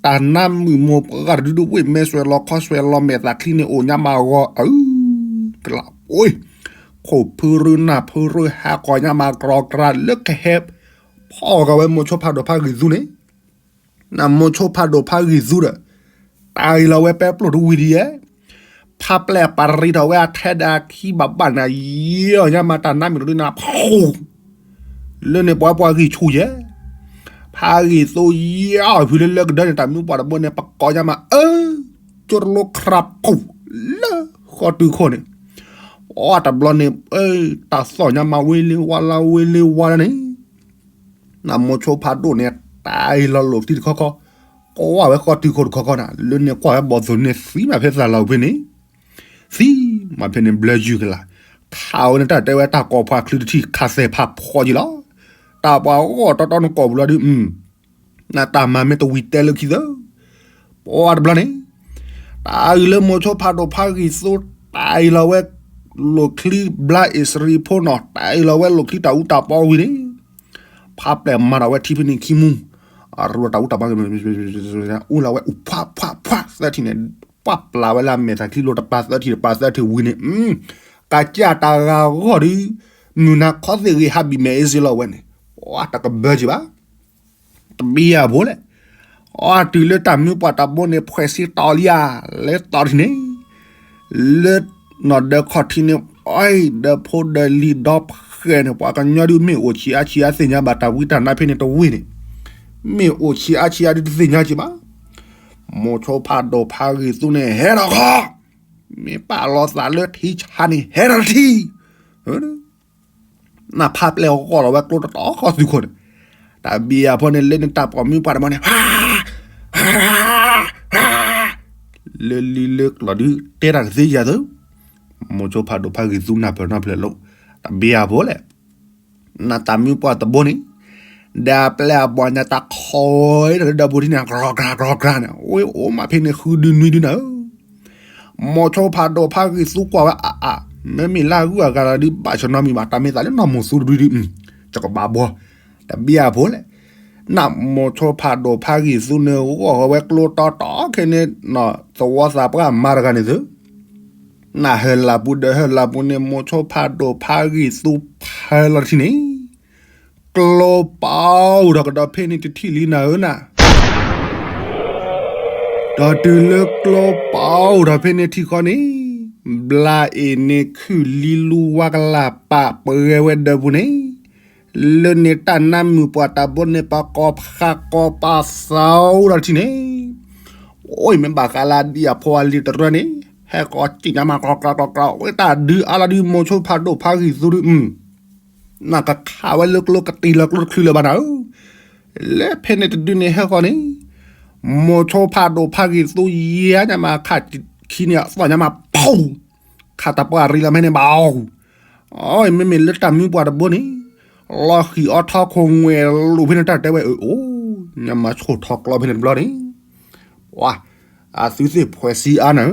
တၢ်နါမုၣ်မိၢ်ပှၢ်တဒုဒုဝ့ၢ်မဲဆွဲလီၤခီဆွဲလီၤမဲာ်သးချံန့ၣ် အိၣ်ညါမးဂီၤအၢ, ကျးပၢၢ်, ခိၣ်ဖုရၢနၢ်ဖုရၢဟဲဃီၤညါမးကျီကျါလၢကဟဲဖီၣ်ကဝဲမိၤဆိဖးဒိၣ်ဖးဂံၢ်သူန့ၣ် နမိၤဆိဖးဒိၣ်ဖးဂံၢ်သူဒီး, တၢ်အံၤလီၤဝဲပဲပျိၢ်တဝံၤဒံးယဲ, ဖးပျဲၢ်ပာ်ရံးထီၣ်ဝဲအထဲဒီးအခံဘၣ်ဘၣ်န့ၣ် ယဲၢ်ညါမးတၢ်နါမုၣ်တဒုန့ၣ်ဖီၣ်, လၢန့ၣ်ပှၤပှၤဂံၢ်ဆူၣ်ယဲ, ဖးဂံၢ်သူယဲအီၤဖုလၢလၢကဒၢန့ၣ် တၢ်မုၣ်ပှၢ်တဘိန့ၣ် ပကိးညါမးအၢ, ကၠိတလိခရးပူၤ, လၢဃီတုခိၣ်န့ၣ်, အတဘျီန့ၣ်, တၢ်သီၣ်ညါမးဝ့လ့ဝါလၢဝ့လ့ဝါလၢန့ၣ် နမိၤဆိဖးဒိၣ်န့ၣ် တၢ်အံၤလီၤလိာ်သံတခီခီ, ကွၢ်ဝဲဃီတုခိၣ်တခီခီနၤ လၢန့ၣ်ကွၢ်ဝဲဘီၣ်သိၣ်န့ၣ်သံမးဖဲသးလီၤဖဲန့ၣ်, သံမးဖဲန့ၣ်ဘျၢယုၢ်ကလာ်, ခးဝဲန့ၣ်တၢ်တဲဝဲတၢ်ကိးဖးချုးတထံၣ်ခးသဲးဖးဖီကံလီၤ, တၢ်ပှၤဂီၢ်တီတီနကိာ်ပူၤလီၤဒု, နတၢ်မၤမ့ၢ်တဝံၤတဲလၢခံသၢ ပှၤတဘျီန့ၣ်, တၢ်အံၤလၢမိၤဆိဖးဒိၣ်ဖးဂံၢ်သူ, တၢ်အံၤလီၤဝဲလိာ်ချံဘျါအ့ၣ်စရံဖိနီၤ တၢ်အံၤလီၤဝဲလိာ်ချံတၢ်အူတၢ်ပီဝံၤန့ၣ်, ဖးပျဲၢ်မၤထီၣ်ဝဲထံဖဲန့ၣ်ခံမူ, အရူတၢ်အူတၢ်ပီ, အူလီၤဝဲအူဖးဖးဖးသၢထံၣ်န့ၣ်, ပှၤပျၢ်ဝဲလၢအမဲာ်သးချံလိၤတပၤသၢထံၣ်တပၤသၢထံၣ်ဝံၤန့ၣ်, ကစၢ်တၢ်ဂၤဂီၢ်ဒု, မုၢ်နၤခီသ့ၣ်ဂ့ၤဟးဘံၣ်မဲာ်အ့စ့လီၤဝဲန့ၣ်, ပှၤတကဘၢက့ၤဘၣ် တဘံယၢ်ဖိလဲၣ်, အီတုၤလၢတၢ်မုၣ်ပှၢ်တဘိန့ၣ် ဖှဲးစံတီလံဧါ, လဲၤတီထံၣ်န့ၣ်, လၢနီၢ်ဒၢခီၣ်ထံးန့ၣ်, အီဒီးဖိဒီးလံၤဒီဖှဲးန့ၣ် ပှၤကညီဒုမ့ၢ်အိၣ်ဆံးအါဆံးအါသ့ၣ်ညါဘၣ်တၢ်ဝံတၢ်နါဖဲန့ၣ်တဝ့ၢ်န့ၣ်, မ့ၢ်အိၣ်ဆံးအါဆံးအါဒုတသ့ၣ်ညါက့ၤဘၣ်, မိၤဆိဖးဒိၣ်ဖးဂံၢ်သူန့ၣ် ဟဲထီၣ်ခီ, မ့ၢ်ပာ်လီၤသးလၢထံဆါန့ၣ် ဟဲထီၣ်ထံ နဖးပျဲၢ်ဂီၢ်လီၤဝဲကျိတတီဃီသုးခိၣ်န့ၣ်, တၢ်ဘံၣ်အဖိန့ၣ် လၢန့ၣ်တၢ်ပိာ်မုၣ်ပှၢ်တဘိန့ၣ်, လၢလံလၢကျီၢ်ဒု တဲတၢ်တသ့ယၤသု, မိၤဆိဖးဒိၣ်ဖးဂံၢ်သူနၢ်ပၢၢ်နီၢ်ဖျၢၣ်လီၤ, တၢ်ဘံၣ်အဖိလဲၣ်, နတၢ်မုၣ်ပှၢ်တဘိန့ၣ်, ဒီးပျဲၢ်အဘီၣ်ညါတၢ်ခီဝဲဒီးဒီပုၢ်ထံန့ၣ် ကြီကြီကြီန့ၣ် ဝဲအိၣ်မးဖဲန့ၣ်ဃုဒုနွံဒုနၤဧၢ မိၤဆိဖးဒိၣ်ဖးဂံၢ်သူကွၢ်ဝဲအါအါ, မ့မ့ၢ်လၢအဂုၤအဂၤလီၤဒုးဘၣ်ဆၢနီတမံၤဘၣ်, တၢ်မ့ၢ်သးလၢနီၢ်မိၢ်သူတဒုဒု, ကကဘၣ်ဘှီ, တဘံၣ်အဖိလဲၣ်, နမိၤဆိဖးဒိၣ်ဖးဂံၢ်သူန့ၣ် ဂီၢ်ဃီဝဲကျိတီတီခဲန့ၣ်, သဝီသးပှၢ်မၤတဂၤန့ၣ်သု, နဟၢၣ်လၢ်ပူၤဒီးဟၢၣ်လၢ်ပူၤန့ၣ် မိၤဆိဖးဒိၣ်ဖးဂံၢ်သူဖဲလီၤတထံၣ်န့ၣ် ကျိပာ်အိၣ်ဒီးကဒီးဖဲန့ၣ်တထံၣ်လံနၤဧၢနၤ, ဒီးတုၤလၢကျိပာ်အိၣ်ဒီးဖဲန့ၣ်ထံၣ်ဃီန့ၣ်, ဘျါအ့ၣ်န့ၣ်ခုၣ်လံလူဝါကလၢ်ပာ်ပှဲၤဝဲဒီပုၢ်န့ၣ်, လၢန့ၣ်တၢ်နါမုၣ်ပှၢ်တဘိန့ၣ် ပကိးဖးကိးပာ်သးအိၣ်ဒီးတထံၣ်န့ၣ် အိၣ်မ့ၢ်ဘၣ်ဃးလၢအဒံၣ်အဖိအလံၤတရၢန့ၣ်, ဟဲကိးစံၣ်ညါမးကြီကြီကြီကြီ ဝဲတၢ်ဒုးအါလီၤဒုးမိၤဆိဖးဒိၣ်ဖးဂံၢ်သူဒုး, နကခးဝဲလၢကျိကတံၤလီၤကျိတချုးလၢၤဘၣ်နၤဧၢ, လၢဖဲန့ၣ်တဒုန့ၣ်ဟဲဃီန့ၣ်, မိၤဆိဖးဒိၣ်ဖးဂံၢ်သူယဲၢ်ညါမးခးခံန့ၣ် အသီၣ်ညါမးဖီၣ်, ခးတၢ်ပှၢ်ရံလီၤမ့ၢ်န့ၣ်ဘၣ်အီၤ, အမ့မ့ၢ်လၢတၢ်မုၣ်ပှၢ်တဘိန့ၣ်, လီၤဃံၤအီထီခိၣ်ငွဲၣ်လိာ်ဖဲန့ၣ်တၢ်တဲဝဲအၢအိၣ်, ညါမးဆိၣ်ထီၣ်ကျီဖဲန့ၣ်တဘျီန့ၣ်, ပှၤ, အသုသ့ၣ်ဖှဲးစံအါနၤဧၢ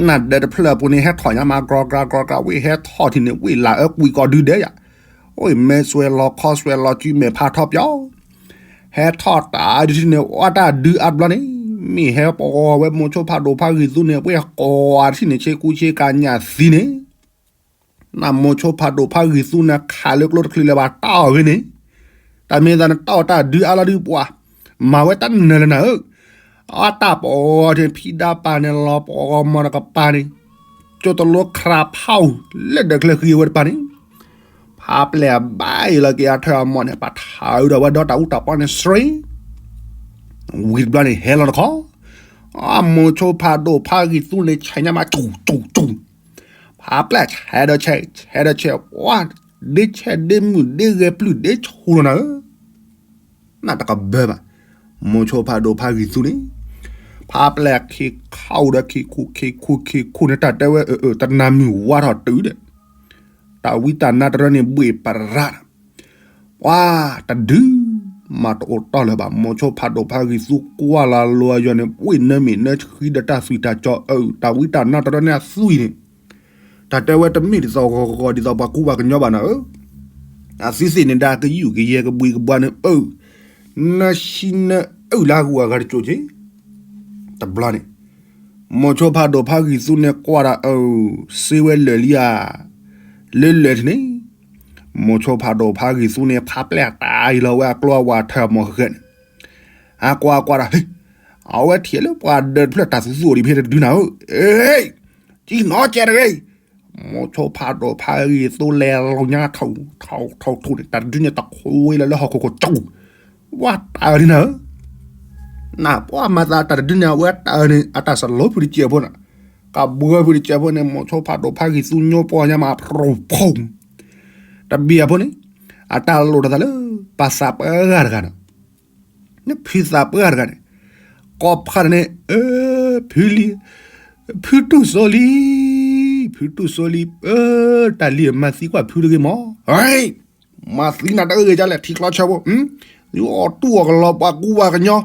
နဒၢးတဖျၢၣ်အပူၤန့ၣ် ဟဲထီၣ်ညါမး ကြီကြီကြီ ဝ့ၢ်ဟဲထီၣ်ထံၣ်န့ၣ် ဝ့ၢ်လၢအၢကွံာ်ကီၢ်ဒုဒဲယၤ, အိၣ်မဲာ်စွဲၤလီၤခီစွဲၤလီၤစုမဲာ်ဖးထီပၠီ, ဟဲထီၣ်တၢ်ဒုထံၣ်န့ၣ် အီၣ်တၢ်ဒုအါဘျီန့ၣ်, မ့ၢ်ဟဲပဂီၤဝဲမိၤဆိဖးဒိၣ်ဖးဂံၢ်သူန့ၣ် ဝ့ၢ်ကိးထံၣ်န့ၣ် ဆ့ကူဆ့ကၤညၣ်သံန့ၣ် နမိၤဆိဖးဒိၣ်ဖးဂံၢ်သူန့ၣ် ခးလၢကျိတချုးလၢၤဘၣ်တၢ်အီၣ်ဂ့ၤန့ၣ်, တၢ်မ့ၢ်သးန့ၣ်တၢ်အီၣ်တၢ်ဒုအါလီၤဒုပှၤ, မၤဝဲတၢ်နၢၤလၢနၤဧၢ, အတၢ်ပဂီၤထံၣ်ဖံးဒါပာ်န့ၣ်လီၤ ပဂီၤမီၤတကပၤန့ၣ်, ကၠိတလိခရးဖးအူ လၢဒၢးချၢဃံအဝဲတပၤန့ၣ်, ဖးပျဲၢ်အဘၣ်အံၤလီၤက့ၤအထၢၣ်အမီၢ်န့ၣ် ပထးအုးဒီးဝဲဒီးတၢ်အူတၢ်ပီန့ၣ်စရ့ ဝံၤတဘျီန့ၣ် ဟဲလီၤတခီ, အမိၤဆိဖးဒိၣ်ဖးဂံၢ်သူန့ၣ် ဆဲးညါမး ကၠူၣ်ကၠူၣ်ကၠူၣ်, ဖးပျဲၢ်ဆဲးဒီးဆဲး ဆဲးဒီးဆဲး ပှၤ ဒ့ဆဲးဒ့မုၢ်ဒ့ဂဲၤပျုၢ်ဒ့ဆူၣ်လီၤနၤဧၢ, နတကဘၢဘၣ်, မိၤဆိဖးဒိၣ်ဖးဂံၢ်သူန့ၣ်, ဖးပျဲၢ်ခ့ခူၣ်ဒီးခ့ခူၣ်ခ့ခူၣ်ခ့ခူၣ်န့ၣ် တၢ်တဲဝဲအၢ တနၤမုၢ်ဝါထီၣ်တုၤဒီး တၢ်ဝံတၢ်နါတရၢန့ၣ် ဘှ့ၣ်ပရၣ်ဒီး ပှၤတဒု မၤတအိၣ်တီၢ်လၢၤဘၣ် မိၤဆိဖးဒိၣ်ဖးဂံၢ်သူကွၢ်လီၤလိၤအယီၤန့ၣ် ဘှ့ၣ်နၢမ့ၢ်နၢဆှံဒီးတၢ်သွံၣ်တၢ်ကၠီအၢ တၢ်ဝံတၢ်နါတရၢန့ၣ်အသွံၣ်န့ၣ်, တၢ်တဲဝဲတမ့ၢ်ဒ်သိးဂီၤဂီၤဒ်သိးပှၤကူပှၤကညီဘၣ်နၤဧၢ, အသွံၣ်သ့ၣ်န့ၣ်ဒၣ်ကယူၢ်ကယဲၢ်ကဘှံးကဘှါန့ၣ် အၢ နၢဆှံနၢအုၣ်လၢအဂုၤအဂၤတကၠိၣ်က့ၤ တဘျီန့ၣ်, မိၤဆိဖးဒိၣ်ဖးဂံၢ်သူန့ၣ်ကွၢ်ဒီးအၢ စ့ဝဲလၢာ်လံဧါ, လၢလၢာ်ထံန့ၣ်, မိၤဆိဖးဒိၣ်ဖးဂံၢ်သူန့ၣ် ဖးပျဲၢ်တၢ်အံၤလီၤဝဲအကျိအဝၤထၢၣ်အမီၢ်ဃဲန့ၣ်, အကွၢ်ကွၢ်ဒီး အဝဲထံၣ်လၢပှၤဒၢးတဖျၢၣ်တၢ်သူသူအိၣ်ဒံးဖဲတဒုနၤဧၢ, အ့ ကံနီၤကဲတဂ့ၤ, မိၤဆိဖးဒိၣ်ဖးဂံၢ်သူလဲၤလီၤညါထီၣ်ထီၣ်ထူၣ်န့ၣ် တၢ်တဒုန့ၣ်တခိးဝဲလၢလၢဟီၣ်ခိၣ်ခိၣ်ကၠူၣ် ဝဲတၢ်အၢန့ၣ်နၤဧၢ, နပှၤမၤသးတၢ်တဒုန့ၣ် အဝဲတၢ်အၢန့ၣ် အတၢ်စလီဖုတကဲးဖိန့ၣ်, ကဘှၢဖုတကဲးဖိန့ၣ် မိၤဆိဖးဒိၣ်ဖးဂံၢ်သူညိပီညါမးဖရိဖု, တဘံၣ်အဖိန့ၣ်, အတၢ်လိၣ်တသးလၢ ပှၤသးပှၢ်ဂၤတဂၤန့ၣ်, နဖုသးပှၢ်ဂၤတဂၤန့ၣ်, ကိးဖးန့ၣ် အၢ ဖုလံ ဖုတူၢ်စိလံ, ဖုတူၢ်စိလံ, အၢ တၢ်လံမၤသံကွၢ်ဖုတဂ့ၤမး, မၤသံနၤတဂ့ၤဒ်လဲၣ် ထံချီဆၢဖိ, သုအီၣ်တူၢ်အီၣ်ကလီပှၤကူပှၤကညီ,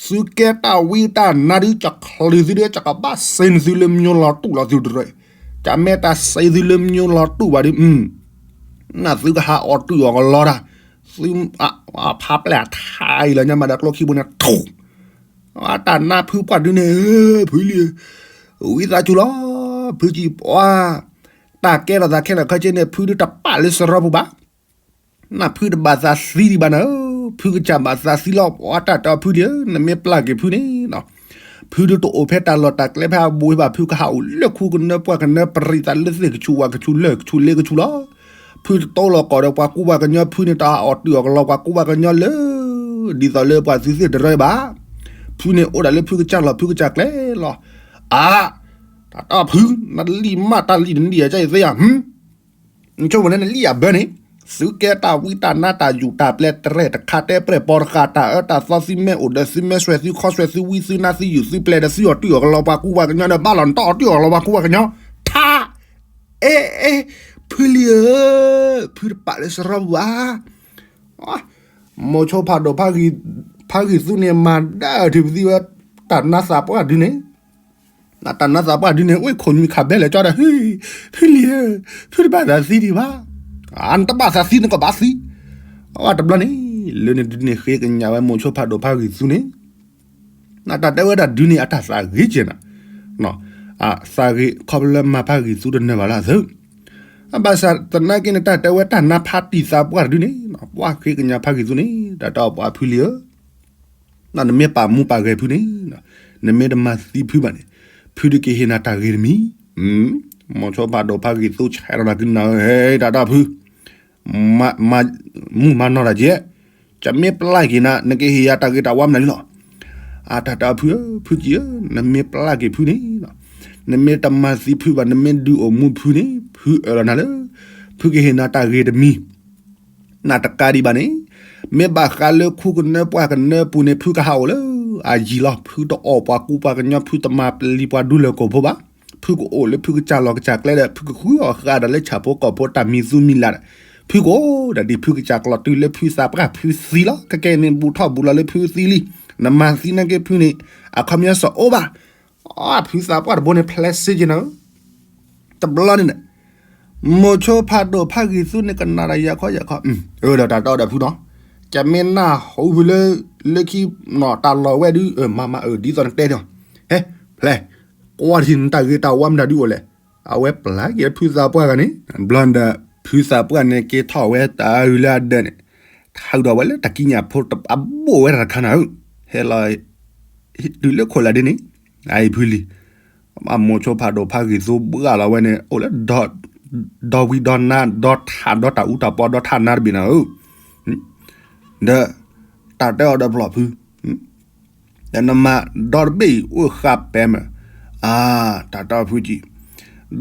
သုကဲတၢ်ဝံတၢ်နါဒုး ကချုးသုဒုး ကကဘၣ်စ့နသုလၢမညိလီၤတူာ်လီၤသုတရၢ, ကမ့ၢ်တၢ်စ့သုလၢမညိလီၤတူာ်ဘၣ်ဒုး နသုကဟးအီၣ်တူၢ်အီၣ်ကလီတၢ်, သု ဖးပျဲၢ်ထါအံၤလီၤညါမးဒီးကျိခံဘိန့ၣ် ထူၣ်, တၢ်နါဖုပှၢ်ဒုးန့ၣ် ဖုလံ, ဝံသးစူၤလီၤ, ဖုကံပှၢ်, တၢ်ကဲထီၣ်သးခဲလၢာ်ခဲဆ့န့ၣ် ဖုဒုးတပာ်လၢစရီပူၤဘၣ် နဖုတဘၣ်သးသံဒံးဘၣ်နၤဧၢ, ဖုကစၢ်ဘၣ်သးသံလီၤ ပှၤတၢ်တီဖုလံဧၢ, နမ့ၢ်ပျၢ်က့ၤဖုန့ၣ်, ဖုဒုးတအိၣ်ဖဲတၢ်လီၢ်တၢ်ကျဲဖဲအဘူးဘၣ် ဖုကဟးအိၣ်လၢခူကနၢပှၢ်ကနၢ ပရံးသးလၢသ့ၣ်ကဆူးဝၣ်ကဆူးလၢၢ်ကဆူးလ့ကဆူးလီၤ, ဖုတတီလီၤကီၢ်ဒီးပှၤကူပှၤကညီ ဖုန့ၣ်တဟးအီၣ်တုာ်အီၣ်ကလီပှၤကူပှၤကညီလၢ ဒ်သိးလၢပှၤသုသ့ၣ်တရၢဘၣ်, ဖုန့ၣ်အိၣ်ဒၣ်လၢဖုကစၢ်လီၢ်ဖုကစၢ်ကျဲလီၤ, အါ, တၢ်တီဖု, နလံၣ်မးတၢ်လံၣ်တနံၣ်အံၤ ကၢ်အံၤသ့ယၤ နဆိကမိၣ်န့ၣ်နလံၣ်အဘၢန့ၣ်, သုကဲတၢ်ဝံတၢ်နါတၢ်ယူၣ်တၢ်ပျဲၢ်တရဲၣ်တခါတဲပြဲၢ်ပီတဃာ် တၢ်အၢတၢ်သီသုမ့ၢ်အိၣ်ဒီးသုမ့ၢ်ဆွဲၣ်သုခီဆွဲၣ်သုဝံသုနါသုယူၣ်သုပျဲၢ်ဒီးသုအီၣ်တုာ်အီၣ်ကလီပှၤကူပှၤကညီဒီး ဘၣ်လီၤနတၢ်အီၣ်တုာ်အီၣ်ကလီပှၤကူပှၤကညီ, ထါ, အဲ အဲ ဖုလံဧၢ, ဖုတပာ်လၢစရီပူၤဘၣ် မိၤဆိဖးဒိၣ် ဖးဂံၢ်သူန့ၣ် မၤဒၣ်ထံၣ်ပသံဝဲ တၢ်နါသးပှၢ်ဒုန့ၣ်, တၢ်နါသးပှၢ်ဒုန့ၣ် အိၣ်ခိၣ်နွံခးဘဲလဲၣ်ကၠီဒီး ဖုလံဧၢ, ဖုတဘၣ်သးသံဒံးဘၣ်, နတဘၣ်သးသံနကဘၣ်သံ, အတဘျီန့ၣ် လၢန့ၣ်ဒုန့ၣ်ဃ့ကညးဝဲမိၤဆိဖးဒိၣ်ဖးဂံၢ်သူန့ၣ် နတၢ်တဲဝဲဒၣ်ဒုန့ၣ် အတၢ်သးဂ့ၤကဲနၤ, သးဂ့ၤခီဖျိလၢမၤဖးဂံၢ်သူတနၢၤဘၣ်လၢအသု, အဘၣ်ဆၣ်သနာ်က့န့ၣ် တၢ်တဲဝဲတၢ်နါဖးတံၢ်သးပှၢ်တဒုန့ၣ် ပှၤဃ့ကညးဖးဂံၢ်သူန့ၣ် တၢ်တဲအီၤပှၤဖုလံဧၢ, နမ့ၢ်ပာ်မူပာ်ဂဲၤဖုန့ၣ်, နမ့ၢ်တမၤသံဖုဘၣ်န့ၣ်, ဖုတက့ၤဟ့ၣ်နၤတၢ်ဂ့ၤတမံၤ, မိၤဆိဖးဒိၣ်ဖးဂံၢ်သူဆဲးထီၣ်နၤကနၤဧၢ ဟဲ တၢ်တီဖု မၤမူမၤနီၢ်တၢ်ကဲ, ကမ့ၢ်ပျၢ်က့ၤနၤ နကဟ့ၣ်ယၤတၢ်ဂ့ၤတၢ်ဝါမနုၤလီၤ. အတၢ်တၢ်ဖုဧၢ ဖုကံဧၢ နမ့ၢ်ပျၢ်က့ၤဖုန့ၣ်, နမ့ၢ်တမၤသံဖုဘၣ် နမ့ၢ်ဒုးအိၣ်မူဖုန့ၣ် ဖုအၢၣ်လီၤနၤလၢ ဖုကဟ့ၣ်နၤတၢ်ဂ့ၤတမံၤ နတကးဒံးဘၣ်န့ၣ်, မ့ၢ်ဘၣ်ဃးလၢခူကနၢပှၢ်ကနၢပူၤန့ၣ် ဖုကဟးအိၣ်လၢအယံၤလီၤ. ဖုတအီၣ်ပှၤကူပှၤကညီ ဖုတမၤပျံၤပှၤဒူလၢၢ်ကိာ်ဖိဘၣ်. ဖုကအိၣ်လၢဖုကစၢ်လီၢ်ကစၢ်ကျဲဒီး ဖုကဃုအီၣ်ဃာ်ဒီးလၢဆၣ်ဖိကီၢ်ဖိတၢ်မံၤသူမံၤလၤဒီး ဖုကအိၣ်ဒၣ်ဒ်ဖုကစၢ်ကျီၢ်တုၤလၢဖုသးပှၢ်ဖုသံလီၤ. ခဲကနံၣ်န့ၣ် ဘူးထီၣ်ဘူးလီၤလၢဖုသံလံ. နမၤသံနာ်က့ဖုန့ၣ် အခီပညီစအိၣ်ဘၣ်. ဖုသးပှၢ်တဘိန့ၣ် ဖျဲးစ့က့ၤနၤဧၢ, တဘျီန့ၣ်န့ၣ် မိၤဆိဖးဒိၣ်ဖးဂံၢ်သူန့ၣ် ကနၣ်ဒီးယၤခီယၤခီ, အၢ ဒီးတၢ်တီဒီးဖုနီၤ, ကမ့ၢ်နၢ်ဟူဖုလၢ လၢခံ တၢ်လီၢ်ဝဲဒုး မၤမၤအၢ ဒ်သိးနတဲန့ၣ်, ဟဲ ဖျဲး ကွၢ်ထံနတၢ်ဂ့ၤတၢ်ဝါမတၤဒုးအိၣ်လဲၣ်, အဝဲပျၢ်က့ၤဖုသးပှၢ်ဂၤန့ၣ်, ဘျီဒီး ဖုသးပှၢ်န့ၣ် က့ၤထီၣ်ဝဲတၢ်အုးလၢအဒၢးန့ၣ်, ထါအုးဒီးဝဲလၢတၢ်ကံးညာ်ဖိတဘိၣ်ဝဲတၢ်တခါနၤဧၢ, ဟဲလီၤ တုၤလၢခိၣ်လၢဒ်န့ၣ်, အအံၤဖုလံၤ, မိၤဆိဖးဒိၣ်ဖးဂံၢ်သူဘှၣ်လီၤဝဲန့ၣ် အိၣ်လၢ ဒီဝံဒီနါ ဒီထးဒီတၢ်အူတၢ်ပီဒီထးနါတဘ့ၣ်နၤဧၢ, ဒီး တၢ်တဲအီၤဒီးဖျီၣ်ဖု ဒီးနမၤဒီတဘ့ၣ်အံၤအိၣ်ဃာ်ပဲမး, အါ တၢ်တီဖုကံ,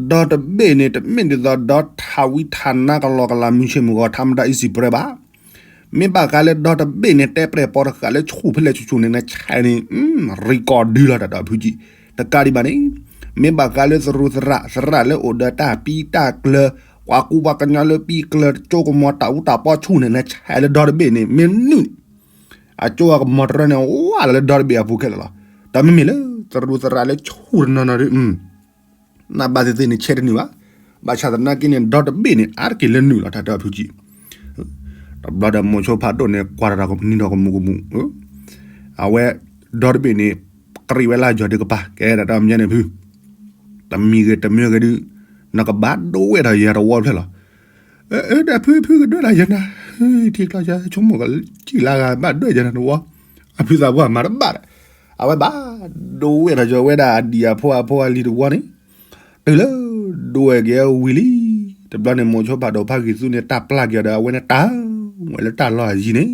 ဒီတဘ့ၣ်န့ၣ် တမ့ၢ်ဒ်သိးဒီထးဝံထးနါကလီကလီမုၢ်ဆ့ၣ်မုၢ်ဂီၤထါမတၤအံၤစံၣ်ပြၢဘၣ်, မ့ၢ်ဘၣ်ဃးလၢဒီတဘ့ၣ်န့ၣ် တဲပျဲၢ်ပီတဃာ်လၢဆူၣ်ဖဲလဲၣ်ဆူၣ်ဆူၣ်န့ၣ် နဆဲးန့ၣ် ရံၣ်ကီၢ်ဒုလီၤ တၢ်တီဖုကံ, တကးဒံးဘၣ်န့ၣ်, မ့ၢ်ဘၣ်ဃးလၢသရူးသရၣ် သရၣ်လၢအိၣ်ဒီးတၢ်ပံတၢ်ကျၢၤ, ပှၤကူပှၤကညီလၢပံကျၢၤတကၠိကမီၤတၢ်အူတၢ်ပီဆူၣ်န့ၣ် နဆဲးလၢဒီတဘ့ၣ်န့ၣ် မ့ၢ်နုာ်န့ၣ် အကၠိအကမီၤတရၢန့ၣ် ဝါလီၤလၢဒီတဘ့ၣ်အပူၤခဲလၢာ်လီၤ. ဒီးမ့မ့ၢ်လၢ သရူးသရၣ်လၢဆူၣ်တနီၤနီၤဒုး နဘၣ်သ့ၣ်သ့ၣ်န့ၣ် ဆဲးတနုာ်ဘၣ်. ဘၣ်ဆၣ်သနာ်က့န့ၣ် ဒီတဘ့ၣ်န့ၣ် အါတက့ၢ်လၢနုာ်လီၤ တၢ်တီဖုကံ. တဘျီဒီးမိၤဆိဖးဒိၣ်န့ၣ် ကွၢ်တၢ်ဒီးကနံၤဒီးကမူးကမူး, အဝဲ ဒီတဘ့ၣ်န့ၣ် ကြံးဝဲလၢယီၤဒုးကပၤ ကဲတၢ်တမံၤန့ၣ်ဖု, တမံၤဂ့ၤတမံၤဂ့ၤဒုး နကဘၣ်ဒိဝဲဒီးယၤတဝီဖျၢၣ်လီၤ. အၢ ဒီးဖု ဖုကဒွဲၣ်ဒၣ်ယၤနၤ, ထံကျီယၤ ဆိကမိၣ်ကစံၣ်လၢဂၤ ဘၣ်ဒွဲၣ်ယၤနၤတဝီ, အဖုသးပှၢ်မၤတဘၣ်ဒီး အဝဲဘၣ်ဒိဝဲဒီးယီၤဝဲဒၣ်အဒံၣ်အဖိအဖိအလံၤတဝီန့ၣ်, တုၤလၢ ဒိဝဲက့ၤဝံၤလံ. တဘျီန့ၣ် မိၤဆိဖးဒိၣ်ဖးဂံၢ်သူန့ၣ် တၢ်ပျၢ်က့ၤအီၤဒီး အဝဲန့ၣ်တၢ်ဝဲလၢတၢ်လီၢ်အယံၤန့ၣ်,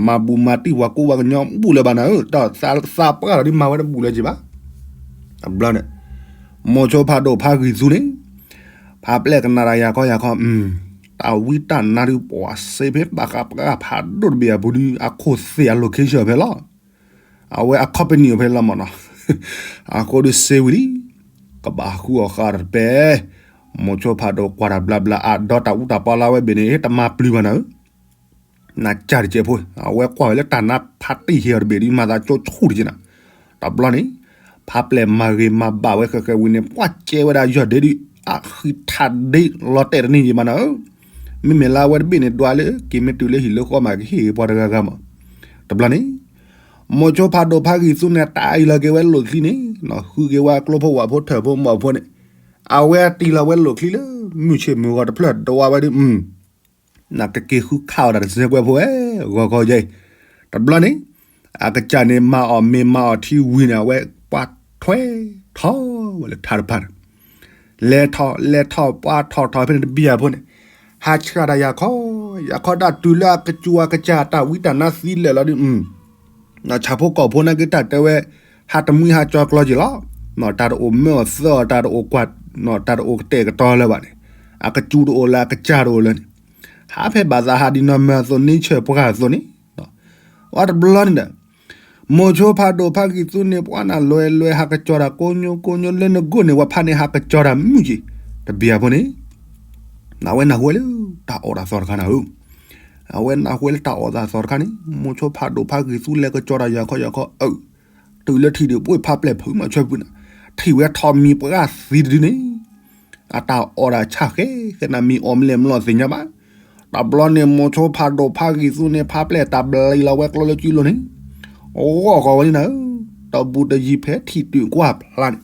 မၤဘူၣ်မၤတံၢ်ပှၤကူပှၤကညီဘူၣ်လၢၤဘၣ်နၤဧၢ, ဒီးသးပှၢ်လီၤဒ်မၤဝဲတဘူၣ်လၢၤက့ၤဘၣ်. တဘျီန့ၣ် မိၤဆိဖးဒိၣ်ဖးဂံၢ်သူန့ၣ် ဖးပျဲၢ်ကနၣ်တၢ်ယၤခီယၤခီ, တၢ်ဝံတၢ်နါဒုး ပှၤစ့ဖဲဘၣ်ဃးပှၤဖးဒိၣ်တဘ့ၣ်အပူၤဒုး အခိၣ်သ့ၣ်အ location ဖဲလီၤ. အဝဲအ company ဖဲလီၤမ့ၢ်နီၤ. အဃိဒုးစ့ဝံၤလံ, ကဘၣ်ဃုအီၣ်ဃာ်တပဲ, မိၤဆိဖးဒိၣ်ကွၢ်တၢ်ဘျါဘျါ အဒီတၢ်အူတၢ်ပီလၢဝဲဘ့ၣ်န့ၣ် တမၤပျုၤဘၣ်နၤဧၢ နကၢ်တကဲးဖိ, အဝဲကွၢ်ဝဲလၢတၢ်နါဖးတံၢ်ဟ့ၣ်အီၤတဘ့ၣ်ဒုး မၤသးကၠိဆူၣ်တကဲးနၤ. တဘျီန့ၣ် ဖးပျဲၢ်မၤဂ့ၤမၤဘၣ်ဝဲဃဲးဃဲးဝံၤန့ၣ် ပှၤကဲဝဲဒၣ်ယီၢ်ဒ့ဒုး အဃံထးဒ့လီၤတဲာ်တန့ၢ်ယံၤမးနၤဧၢ. မ့မ့ၢ်လၢအဝဲတဘ့ၣ်န့ၣ် ဒွးလၢက့ၤမ့ၢ်တုၤလၢဟံၣ်လၢဃီမး ကဟ့ၣ်ပှၤတဂၤဂၤမး. တဘျီန့ၣ် မိၤဆိဖးဒိၣ်ဖးဂံၢ်သူန့ၣ် တၢ်အံၤလီၤက့ၤဝဲလိၣ်ချံန့ၣ်, ဃုက့ၤဝဲကျိဖိဝၣ်ဖိထၢၣ်ဖိမီၢ်ဖိန့ၣ်, အဝဲတံၢ်လီၤဝဲလိၣ်ချံလၢ မုၢ်ဆ့ၣ်မုၢ်ဂီၤတဖျၢၣ်ဒိးဝဲဒုး နကက့ၤဃုခးအီၣ်တၢ်တစဲးကွဲးဖိဝဲ ဂီၤခီယဲအံၤ. တဘျီန့ၣ် အကစၢ်န့ၣ် မၤအီၣ်မ့ၤမၤအီၣ်ထံဝံၤန့ၣ် အဝဲပှၤထွဲထီၣ်ဝဲလၢထါတဖၣ်န့ၣ်, လဲၤထီၣ်လဲၤထီၣ် ပှၤထီၣ်ထီၣ်ဖဲန့ၣ်တဘံၣ်အဖိန့ၣ်, ဟးဆှၣ်တၢ်ယၤခီ ယၤခီဒၣ်တုၤလၢအကစူၤအကစၢ် တၢ်ဝံတၢ်နါသံလၢာ်လီၤဒုး ဆၣ်ဖိကီၢ်ဖိနာ်က့တၢ်တဲဝဲ ဟးတမှံဟးကၠီၤကျီက့ၤလီၤ. တၢ်တအိၣ်မၢအီၣ်သၢအီၤ တၢ်တအိၣ်ကွၢ် တၢ်တအိၣ်ကတဲာ်ကတီၤလၢၤဘၣ်န့ၣ်, အကစူၤတအိၣ်လၢၤ အကစၢ်တအိၣ်လၢၤန့ၣ်, ဟးဖဲဘၣ်သးဟးဒ်နီၢ်မၢအသိး nature ပှၢ်အသိးန့ၣ်, အတဘျီန့ၣ်ဒီး မိၤဆိဖးဒိၣ်ဖးဂံၢ်သူန့ၣ် ပှၤနၢ်လွဲလွဲဟးကစီၤတၢ်ကိညိကိညိလၢနဂိၢ်န့ၣ် ပှၤဖးန့ၣ်ဟးကစီၤတၢ်မုၢ်က့ၤ တဘံၣ်အဖိန့ၣ် အဝဲနၢ်ဟူဝဲလၢတၢ်အီၣ်တၢ်သီတခါနၤဧၢ, အဝဲနၢ်ဟူဝဲလၢတၢ်အီၣ်တၢ်သီတခါန့ၣ် မိၤဆိဖးဒိၣ်ဖးဂံၢ်သူလဲၤကစီၤတၢ်ယၤခီယၤခီအၢ, တုၤလၢထံၣ်ဒုးပှ့ၢ်ဖးပျဲၢ်ဖုမၤဆၢဖုနၤ, ထံၣ်ဝဲထီးမံၤပှၢ်သံတဒုန့ၣ် အတၢ်အီၣ်တၢ်ဆၣ်ဃဲသဲနၤမံၤအီၣ်မလဲၣ်မလီၤသ့ၣ်ညါဘၣ်. တဘျီန့ၣ် မိၤဆိဖးဒိၣ်ဖးဂံၢ်သူန့ၣ် ဖးပျဲၢ်တၢ်ဘျံၤလီၤဝဲကျိလၢကၠူလိၤန့ၣ်, ဂီၢ်ဃီဝဲလံနၤဧၢ, တၢ်ဘူၣ်တယံၤဖဲထံၣ်တုၤကွၢ်ဖျါန့ၣ်,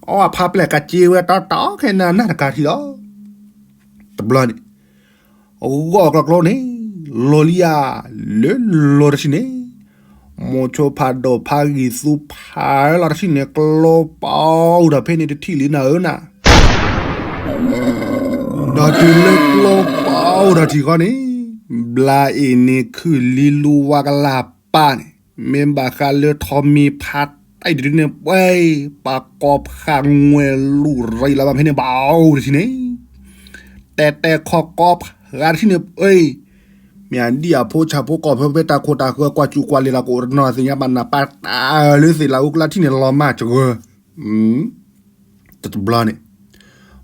အီၣ်ဖးပျဲၢ်ကစ့ဝဲတီတီခဲနၤနၢ်တကးထံလီၤ. တဘျီန့ၣ် ဂီၢ်ကျိကျိန့ၣ် လီၤလံဧါ, လၢလီၤတထံၣ်န့ၣ်, မိၤဆိဖးဒိၣ်ဖးဂံၢ်သူဖးလီၤတထံၣ်န့ၣ် ကျိပီၤဒီးဖဲန့ၣ်တထံၣ်လံနၤဧၢနၤ, ဒီးတုၤလၢကျိပီၤဒီးထံၣ်ဃီန့ၣ်, ဘျါအ့ၣ်န့ၣ်ခုၣ်လံလူဝါကလၢ်ပၢ်န့ၣ်, မ့ၢ်ဘၣ်ဃးလၢထီးမံၤဖးတၢ်တဒုန့ၣ် ပှဲၤ ပှၤကိးဖးငွဲၢ်လူၤရံလီၤဘၣ်ဖဲန့ၣ် ဘၣ်အိၣ်တထံၣ်န့ၣ် တဲတဲခီကိးဖးတထံၣ်န့ၣ် ပှဲၤ မ့ၢ်အဒံၣ်အဖိဆၣ်ဖိကီၢ်ဖိဖဲတၢ်ခိၣ်တၢ်ဃၢၤကွၢ်စူၣ်ကွၢ်လဲၤလီၤကအိၣ်တနီၤသ့ၣ်ညါဘၣ်နၤ ပာ်တၢ်လၢသ့ၣ်လၢအူကျါထံၣ်န့ၣ် လီၤမၢ်စှၢၤ တဘျီန့ၣ်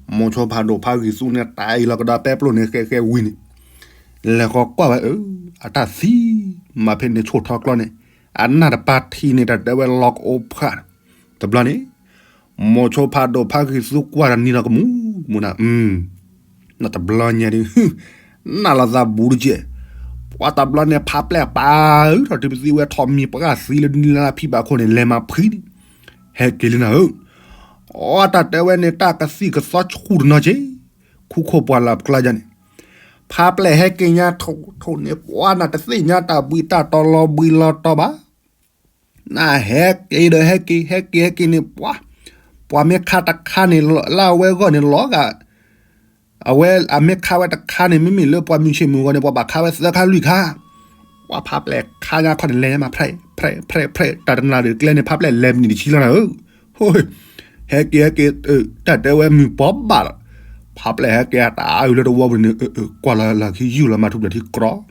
မိၤဆိဖးဒိၣ်ဖးဂံၢ်သူန့ၣ် တၢ်အံၤလီၤကဒီးပဲပျိၢ်န့ၣ် ဃဲဃဲဝံၤန့ၣ် လဲၤဃီကွၢ်ဝဲအၢ အတၢ်သံ မၤဖဲန့ၣ်ဆိၣ်ထီကျီန့ၣ် အနၢ်တပၢ်ထံန့ၣ် တၢ်တဲဝဲလီၤကအိၣ်ဖးန့ၣ် တဘျီန့ၣ် မိၤဆိဖးဒိၣ်ဖးဂံၢ်သူကွၢ်တၢ်နံၤဒီးကမူၤမူၤနၤ, တဘျီညါဒုး နးလီၤသးဘူးတက့ၢ်. ပှၤတဘျီန့ၣ် ဖးပျဲၢ်ပာ်အုးထီၣ်တုၤပသံဝဲထီၣ်မံၤပှၢ်သံလၢနံၤလၢဖံဘၣ်ခိၣ်န့ၣ် လဲၤမၤဖှံန့ၣ်, ဟဲက့ၤလံနၤဧၢ. အတၢ်တဲဝဲန့ၣ် တၢ်ကသံၣ်ကသီဆူၣ်တနီၤက့ၤ, ခူခိၣ်ပှၢ်လၢ်ပကျါယါန့ၣ်, ဖးပျဲၢ်ဟဲက့ၤညါထိၣ်ထိၣ်န့ၣ် ပှၤနတသ့ၣ်ညါတၢ်ဘှံးတၢ်တီၤလီၤဘှံးလီၤတီၤဘၣ် နဟဲက့ၤဒီးဟဲက့ၤ ဟဲက့ၤဟဲက့ၤန့ၣ် ပှၤ ပှၤမ့ၢ်ခါတခါန့ၣ် လၢအဝဲဂီၢ်န့ၣ်လီၤဂာ်, အဝဲအမ့ၢ်ခါဝဲတခါန့ၣ် မ့မ့ၢ်လၢပှၤမုၢ်ဆ့ၣ်မုၢ်ဂီၤန့ၣ် ပှၤဘၣ်ခါဝဲသၢခါလွံၢ်ခါ, ပှၤဖးပျဲၢ်ခါညါခီန့ၣ် လဲၤမး ဖြဲး ဖြဲး ဖြဲး ဖြဲး တၢ်တနၤဒုးကျဲန့ၣ် ဖးပျဲၢ်လဲၤမံၤတဆံလီၤနၤဧၢ, ဟဲက့ၤဟဲက့ၤ တၢ်တဲဝဲမုၢ်ပီဘၣ်လီၤ, ဖးပျဲၢ်ဟဲက့ၤအတၢ်အါအုးလၢတဝီပူၤန့ၣ် ကွၢ်လီၤလၢခံယူၢ်လီၤမၤထူၣ်ဘျဲၣ်ထံကြီ တၢ်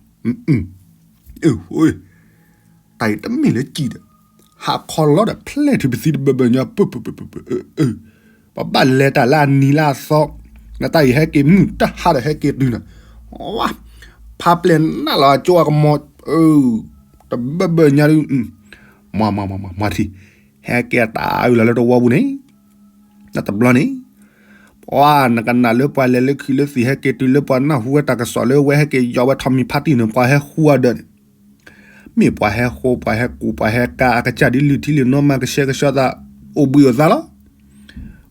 အံၤတမ့ၢ်လၢစံၣ်ဒီး ဟးခီလီၤဒီးဖျဲၣ်ထံပသံတဘၢဘၢညါ ပ ပဘၣ်လဲၤတၢ်လၢအနံၤလၢအသီ, နတၢ်အံၤဟဲက့ၤမုၢ်တဟါဒီးဟဲက့ၤတုၤနၤ, ဖးပျဲၢ်နးလီၤအကၠိအကမီၤ, တဘၢဘၢညါဒုး, မၤမၤမၤမၤမၤထံ, ဟဲက့ၤအတၢ်အါအုးလီၤလၢတဝီပူၤန့ၣ် တဘျီန့ၣ်, ပှၤနကနၣ်လၢပှၤလဲၤလၢခံလၢသံၣ်ဟဲက့ၤတုၤလၢပှၤနၢ်ဟူဝဲတၢ်ကစီၣ်လၢဝဲဟဲက့ၤယီၤဝဲထီၣ်မံၤဖါတံၢ်န့ၣ် ပှၤဟဲဃုအီၤဒီးန့ၣ်, မ့ၢ်ပှၤဟဲဃိ ပှၤဟဲကူၣ် ပှၤဟဲကါအကစၢ်ဒ်လုၢ်ထံလုၢ်နိ မၤကဆှဲကဆှီသး အိၣ်ဘှံးအိၣ်သါလီၤ.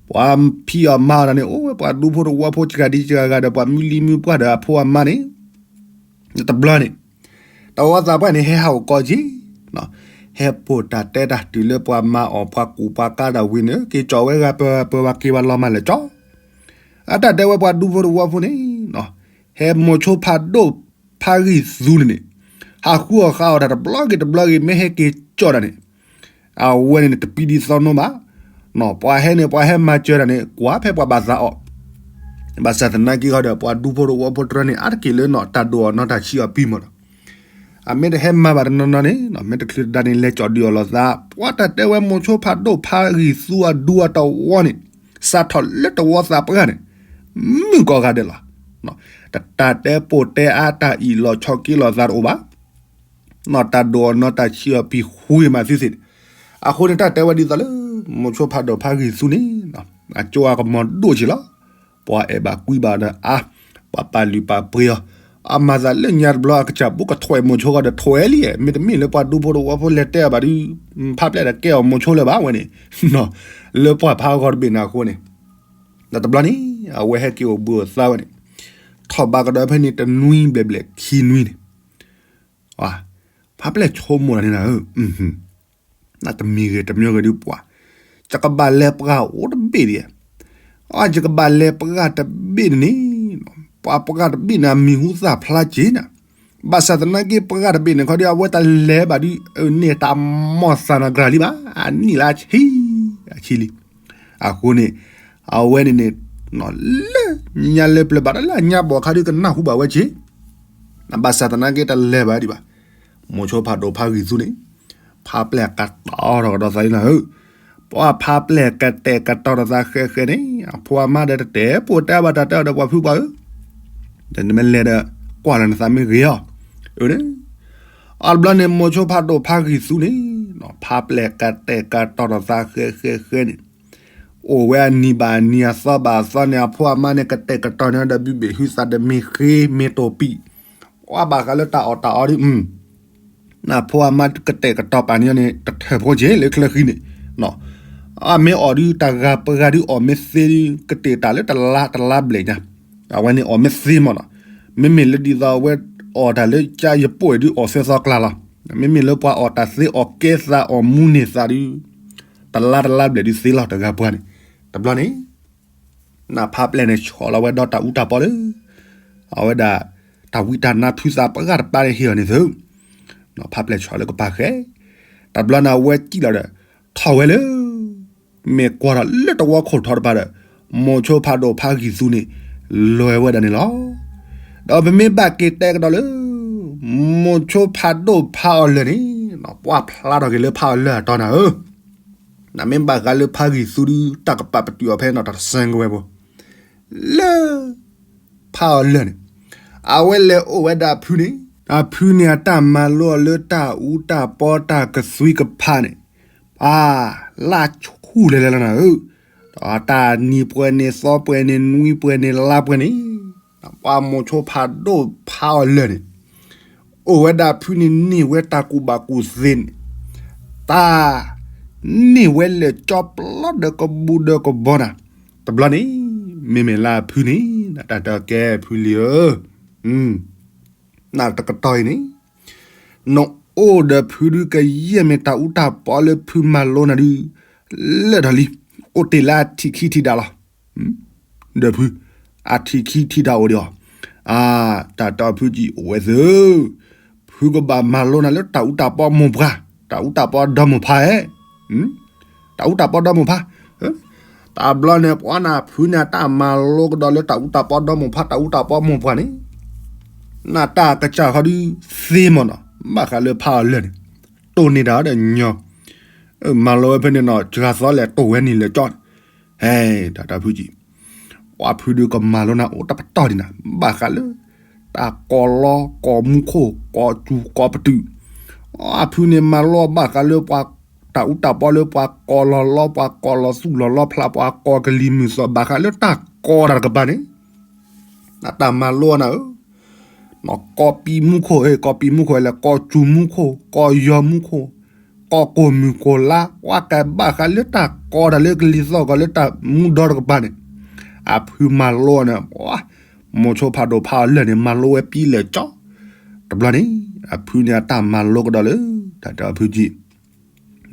ပှၤဖံးအီၣ်မၤအီၣ်တၢ်န့ၣ် အိၣ်ဝဲပှၤဒူဖိတဝီဖိစှၤဒံစှၤဂၤဒီး ပှၤမုၢ်လံမုၢ်ပှၢ်ဒီးအဖိအမါန့ၣ်, တဘျီန့ၣ် တဝီသးပှၢ်န့ၣ် ဟဲဟးအိၣ်ကီးက့ၤ, ဟဲပိာ်တၢ်တဲတၢ်တုၤလၢပှၤမၤအီၣ်ပှၤကူၣ်ပှၤကါတၢ်ဝံၤန့ၣ် က့ၤကၠီၣ်ဝဲဂၤပၢၤပၢၤ ပှၤက့ၤပှၤလီၤမၤလဲၣ်ကၠီ, အတၢ်တဲဝဲပှၤဒူဖိတဝီဖိန့ၣ်, ဟဲမိၤဆိဖးဒိၣ်ဖးဂံၢ်သူန့ၣ်န့ၣ်, ဟးဃုအီၣ်ဃုအီတၢ်တဘျီဂ့ၤတဘျီဂ့ၤ မ့ၢ်ဟဲက့ၤကၠီၣ်တၢ်န့ၣ်, အဝဲန့ၣ်န့ၣ် တပံဒံးသီနိဘၣ်, ပှၤဟဲန့ၣ် ပှၤဟဲမၤစၢၤတၢ်န့ၣ် ကွၢ်ဖဲပှၤဘၣ်သးအီၣ်, ဘၣ်ဆၣ်သနာ်က့ဃီဒီး ပှၤဒူဖိတဝီဖိတြၢန့ၣ် အါတက့ၢ်လၢနီၢ်တၢ်ဒိၣ်အီၣ်နီၢ်တၢ်ဆံးအီၣ်ပံမၢ်ဒီး, အမ့ၢ်တဟဲမၤဘၣ်တနီၤနီၤန့ၣ် မ့ၢ်တချုးတဒါန့ၣ် လဲၤကၠီၣ်ဒုးအီၣ်လိာ်သး ပှၤတၢ်တဲဝဲမိၤဆိဖးဒိၣ်ဖးဂံၢ်သူအဒူအတဝီန့ၣ်, စးထီၣ်လၢတဝီသးပှၢ်န့ၣ်, မုၢ်ကီၢ်ဂၤဒဲးလီၤ. တၢ်တဲပိာ်တဲအါတၢ်အံၣ်လီၤဆီက့လိာ်သးတအိၣ်ဘၣ် နီၢ်တၢ်ဒိၣ်အီၣ်နီၢ်တၢ်ဆံးအီၣ်ပံဃုမးသုသ့ၣ်န့ၣ်, အဃိန့ၣ် တၢ်တဲဝဲဒ်သိးလၢ မိၤဆိဖးဒိၣ်ဖးဂံၢ်သူန့ၣ်, အကၠိအကမီၤဒိၣ်က့ၤလီၤ. ပှၤအဲၣ်ဘၣ်ကွံဘၣ်ဒီးအါ, ပှၤပာ်လုၢ်ပာ်ပှ့ၤအီၤ, အမၤသးလၢညါတဘျီအကစၢ်ဘူးကထွဲးမိၤဆိဃီဒီးထွဲးလံ, မ့တမ့ၢ်လၢပှၤဒူဖိတဝီဖိလဲၤတဲအီၤဘၣ်ဒီး, ဖးပျဲၢ်တကဲအီၤမိၤဆိလၢၤဘၣ်ဝဲန့ၣ်, လၢပှၤဖးဂီၤတဘ့ၣ်န့ၣ်အဃိန့ၣ်, ဒီးတဘျီန့ၣ် အဝဲဟဲက့ၤအိၣ်ဘှံးအိၣ်သါဝဲန့ၣ်, ထီၣ်ဘးကဒီးဖဲန့ၣ်တနွံဘျဲၣ်ဘျဲၣ်ခံနွံန့ၣ် ဖးပျဲၢ်ဆိကမိၣ်တၢ်န့ၣ်နၤဧၢ, တမံၤဂ့ၤတမံၤဂ့ၤဒုးပှၤ, ယကဘၣ်လဲၤပှၤအိၣ်တဘ့ၣ်ဒံး, ယကဘၣ်လဲၤပှၤတဘ့ၣ်န့ၣ်န့ၣ်, ပှၤပှၤတဘ့ၣ်န့ၣ် အမံၤဟူသၣ်ဖျါက့ၤနၤ, ဘၣ်ဆၣ်သနာ်က့ပှၤတဘ့ၣ်န့ၣ်ခီဒီး အဝဲတလဲၤဘၣ်ဒုး န့ၢ်တၢ်မီၢ်သၣ်နၤကြၤလံဘၣ်, အနံၣ်လၢအဆံ, အဆံလံ, အဃိန့ၣ်, အဝဲန့ၣ်န့ၣ်, လၢညါလၢပျၢၤဘၣ်တၢ်လၢအညါဘီၣ်ခါဒုးကနၢ်ဟူဘၣ်ဝဲက့ၤ, ဘၣ်ဆၣ်သနာ်က့တလဲၤဘၣ်ဒံးဘၣ်, မိၤဆိဖးဒိၣ်ဖးဂံၢ်သူန့ၣ်, ဖးပျဲၢ်ကတီၤထီၣ်ကဒီးသးလံနၤဧၢ, ပှၤဖးပျဲၢ်ကတဲာ်ကတီၤထီၣ်သးဃဲးဃဲးန့ၣ် အဖိအမါဒီးတတဲပိာ်တဲဘၣ်တၢ်တဲအီၤဒီးပှၤဖုပှၤဧၢ, ဒီးနမ့ၢ်လဲၤဒီး, ကွၢ်လၢနသးမ့ၢ်ဂ့ၤအီၤ, အၢ, အဘျီန့ၣ်မိၤဆိဖးဒိၣ်ဖးဂံၢ်သူန့ၣ်, ဖးပျဲၢ်ကတဲာ်ကတီၤထီၣ်သးဃဲးဃဲးဃဲးန့ၣ်, အိၣ်ဝဲအနံၤဘၣ်အနံၤအသီဘၣ်အသီန့ၣ် အဖိအမါန့ၣ် ကတဲာ်ကတီၤန့ၢ်ဒီးဘုဘ့ၣ်ဟုသးဒီးမ့ၢ်ဃ့မ့ၢ်တိာ်ပံာ်, ပှၤဘၣ်ဃးလၢတၢ်အီၣ်တၢ်အီဒုး, နဖိအမါကတဲာ်ကတီၤပာ်န့ၢ်န့ၣ် တထၢၣ်ဖိက့ၤလၢချၢဃံန့ၣ်, အမ့ၢ်အီၣ်ဒုးတၢ်ဂၤပှၤဂၤဒုးအီၣ်မ့ၢ်သ့ဒုး ကတဲာ်တၢ်လၢတလါတလါဘျဲၣ်ညါ, အဝဲန့ၣ်အီၣ်မ့ၢ်သ့မၢ်နီၤ, မ့မ့ၢ်လၢဒ်သိးအဝဲအီၣ်တၢ်လၢကၢယပိာ်ဒုးအီၣ်သၢသီကျါလီၤ, မ့မ့ၢ်လၢပှၤအီၣ်တၢ်သ့အီၣ်ကဲသးအီၣ်မူန့ၢ်သးဒုး, တလါတလါဘျဲၣ်ဒုးသ့လီၤတဂၤပှၤန့ၣ်, တဘျီန့ၣ် နဖးပျဲၢ်န့ၣ်ဆီၣ်လီၤဝဲဒီးတၢ်အူတၢ်ပီလၢ, အဝဲဒၣ်, တၢ်ဝံတၢ်နါထုသးပှၤဂၤတပၤန့ၣ်ဟ့ၣ်အီၤန့ၣ်သု, ဖးပျဲၢ်ဆီၣ်လၢကပၤဃဲ, တဘျီန့ၣ်အဝဲစံၣ်လီၤဒီး, ထီၣ်ဝဲလၢ, မ့ၢ်ကွၢ်ထီၣ်လၢတဝီခိၣ်ထီတပၤဒီး, မိၤဆိဖးဒိၣ်ဖးဂံၢ်သူန့ၣ်, လဲၤဝဲဒၣ်န့ၣ်လီၤ. ဒီးပမ့ၢ်ဘၣ်က့ၤတဲကဒီးလၢ, မိၤဆိဖးဒိၣ်ဖးအီၤလၢာ်န့ၣ်, ပှၤဖျါထီၣ်က့ၤလၢဖးအီၤလၢာ်အတီၤနၤဧၢ နမ့ၢ်ဘၣ်ဃးလၢဖးဂံၢ်သူဒုး တၢ်ကပာ်ပတုာ်အီၤဖဲနီၣ်တၢ်တစဲးကဝဲၤဖိ, လၢ, ဖးအီၤလၢာ်န့ၣ်, အဝဲလဲၤအိၣ်ဝဲဒၣ်အဖုန့ၣ်, အဖုန့ၣ်အတၢ်မၤလိအီၤလၢတၢ်အူတၢ်ပီတၢ်ကသွံကဖးန့ၣ်, ပှၤ, လၢ တၢ်ကူၣ်လဲၤလဲၤလီၤနၤဧၢ, တၢ်နံၤပှဲၤန့ၣ် သီပှဲၤန့ၣ် နွံပှဲၤန့ၣ် လါပှဲၤန့ၣ်, ပှၤမိၤဆိဖးဒိၣ်ဖးအီၤလၢာ်န့ၣ် အိၣ်ဝဲဒၣ်ဖုန့ၣ် န့ၢ်ဝဲတၢ်ကူၣ်ဘၣ်ကူၣ်သ့န့ၣ်, တၢ် န့ၢ်ဝဲလၢာ်ကၠီပျီဒီးကဘူးဒီးကဘီနၤ, တဘျီန့ၣ် မ့မ့ၢ်လၢအဖုန့ၣ် တၢ်တဲအီၤကဲဖုလံဧၢ, နတကတီၢ်အံၤန့ၣ် နအိၣ်ဒီးဖုဒုးကယဲၢ်မ့ၢ်တၢ်အူတၢ်ပီလၢဖုမၤလိနၤဒုး လၢာ်ဒီးလံ, အိၣ်တ့ၢ်လၢအထံၣ်ခံထံၣ်ဒါလီၤ. ဒီးဖု အထံၣ်ခံထံၣ်ဒါအိၣ်ဒံးအီၤ, အါ တၢ်တီဖုကံၢ်အိၣ်ဝဲသ့ၣ်ဧၢ, ဖုကဘၣ်မၤလိနၤလၢတၢ်အူတၢ်ပီမိၢ်ပှၢ်, တၢ်အူတၢ်ပီဒီမိၢ်ဖါဧၢ, တၢ်အူတၢ်ပီဒီမိၢ်ဖါ, တဘျီန့ၣ် ပှၤနၢ်ဖုန့ၣ် အတၢ်မၤလိကဒီးလၢတၢ်အူတၢ်ပီဒီမိၢ်ဖါ တၢ်အူတၢ်ပီမိၢ်ပှၢ်န့ၣ်, နတၢ်ကစၢ်ခီဒုးသ့မ့ၢ်နီၤ, ဘၣ်ဃးလၢဖးအီၤလၢာ်န့ၣ်, တိၢ်န့ၢ်တၢ်ဒီးညီ, မၤလိဝဲဖဲန့ၣ်နီၤ စှၤသီလဲၣ်တိၢ်ဝဲန့ၣ်လၢာ်ကၠီ, ဟဲ တၢ်တီဖုကံၢ် ပှၤဖုဒုးကမၤလိနၤအိၣ်တပတီၢ်ဒံးနၤ, ဘၣ်ဃးလၢ တၢ်ကိးလီကိးမူခိၣ် ကိးစူၤကိးပတုာ်, အဖုန့ၣ်မၤလိဘၣ်ဃးလၢပှၤ တၢ်အူတၢ်ပီလၢပှၤကိးလီၤလီ ပှၤကိးလီၤသူၣ်လီၤလီ ဖျါပှၤကိးကလံၤမုၢ်သီ ဘၣ်ဃးလၢတၢ်ကိးတၢ်တကပၤန့ၣ်, နတၢ်မၤလိနၤဧၢ ကိးပံမူခိၣ် ကိးပံမူခိၣ်လဲၣ် ကိးစူၤမူခိၣ် ကိးယီၤမူခိၣ် ကိးကိၢ်မုၢ်ကိၢ်လါ ပှၤကဘၣ်ဃးလၢတၢ်ကိးတၢ်လၢကလံၤသီၣ်ဂီၤလၢတၢ်မူဒီတကပၤန့ၣ်, အဖုမၤလိန့ၣ်, မိၤဆိဖးဒိၣ်ဖးအီၤလၢာ်န့ၣ် မၤလိဝဲပံလၢာ်ကၠီ, တဘျီန့ၣ် အဖုန့ၣ်အတၢ်မၤလိကဒီးလၢ တၢ်တီဖုကံၢ်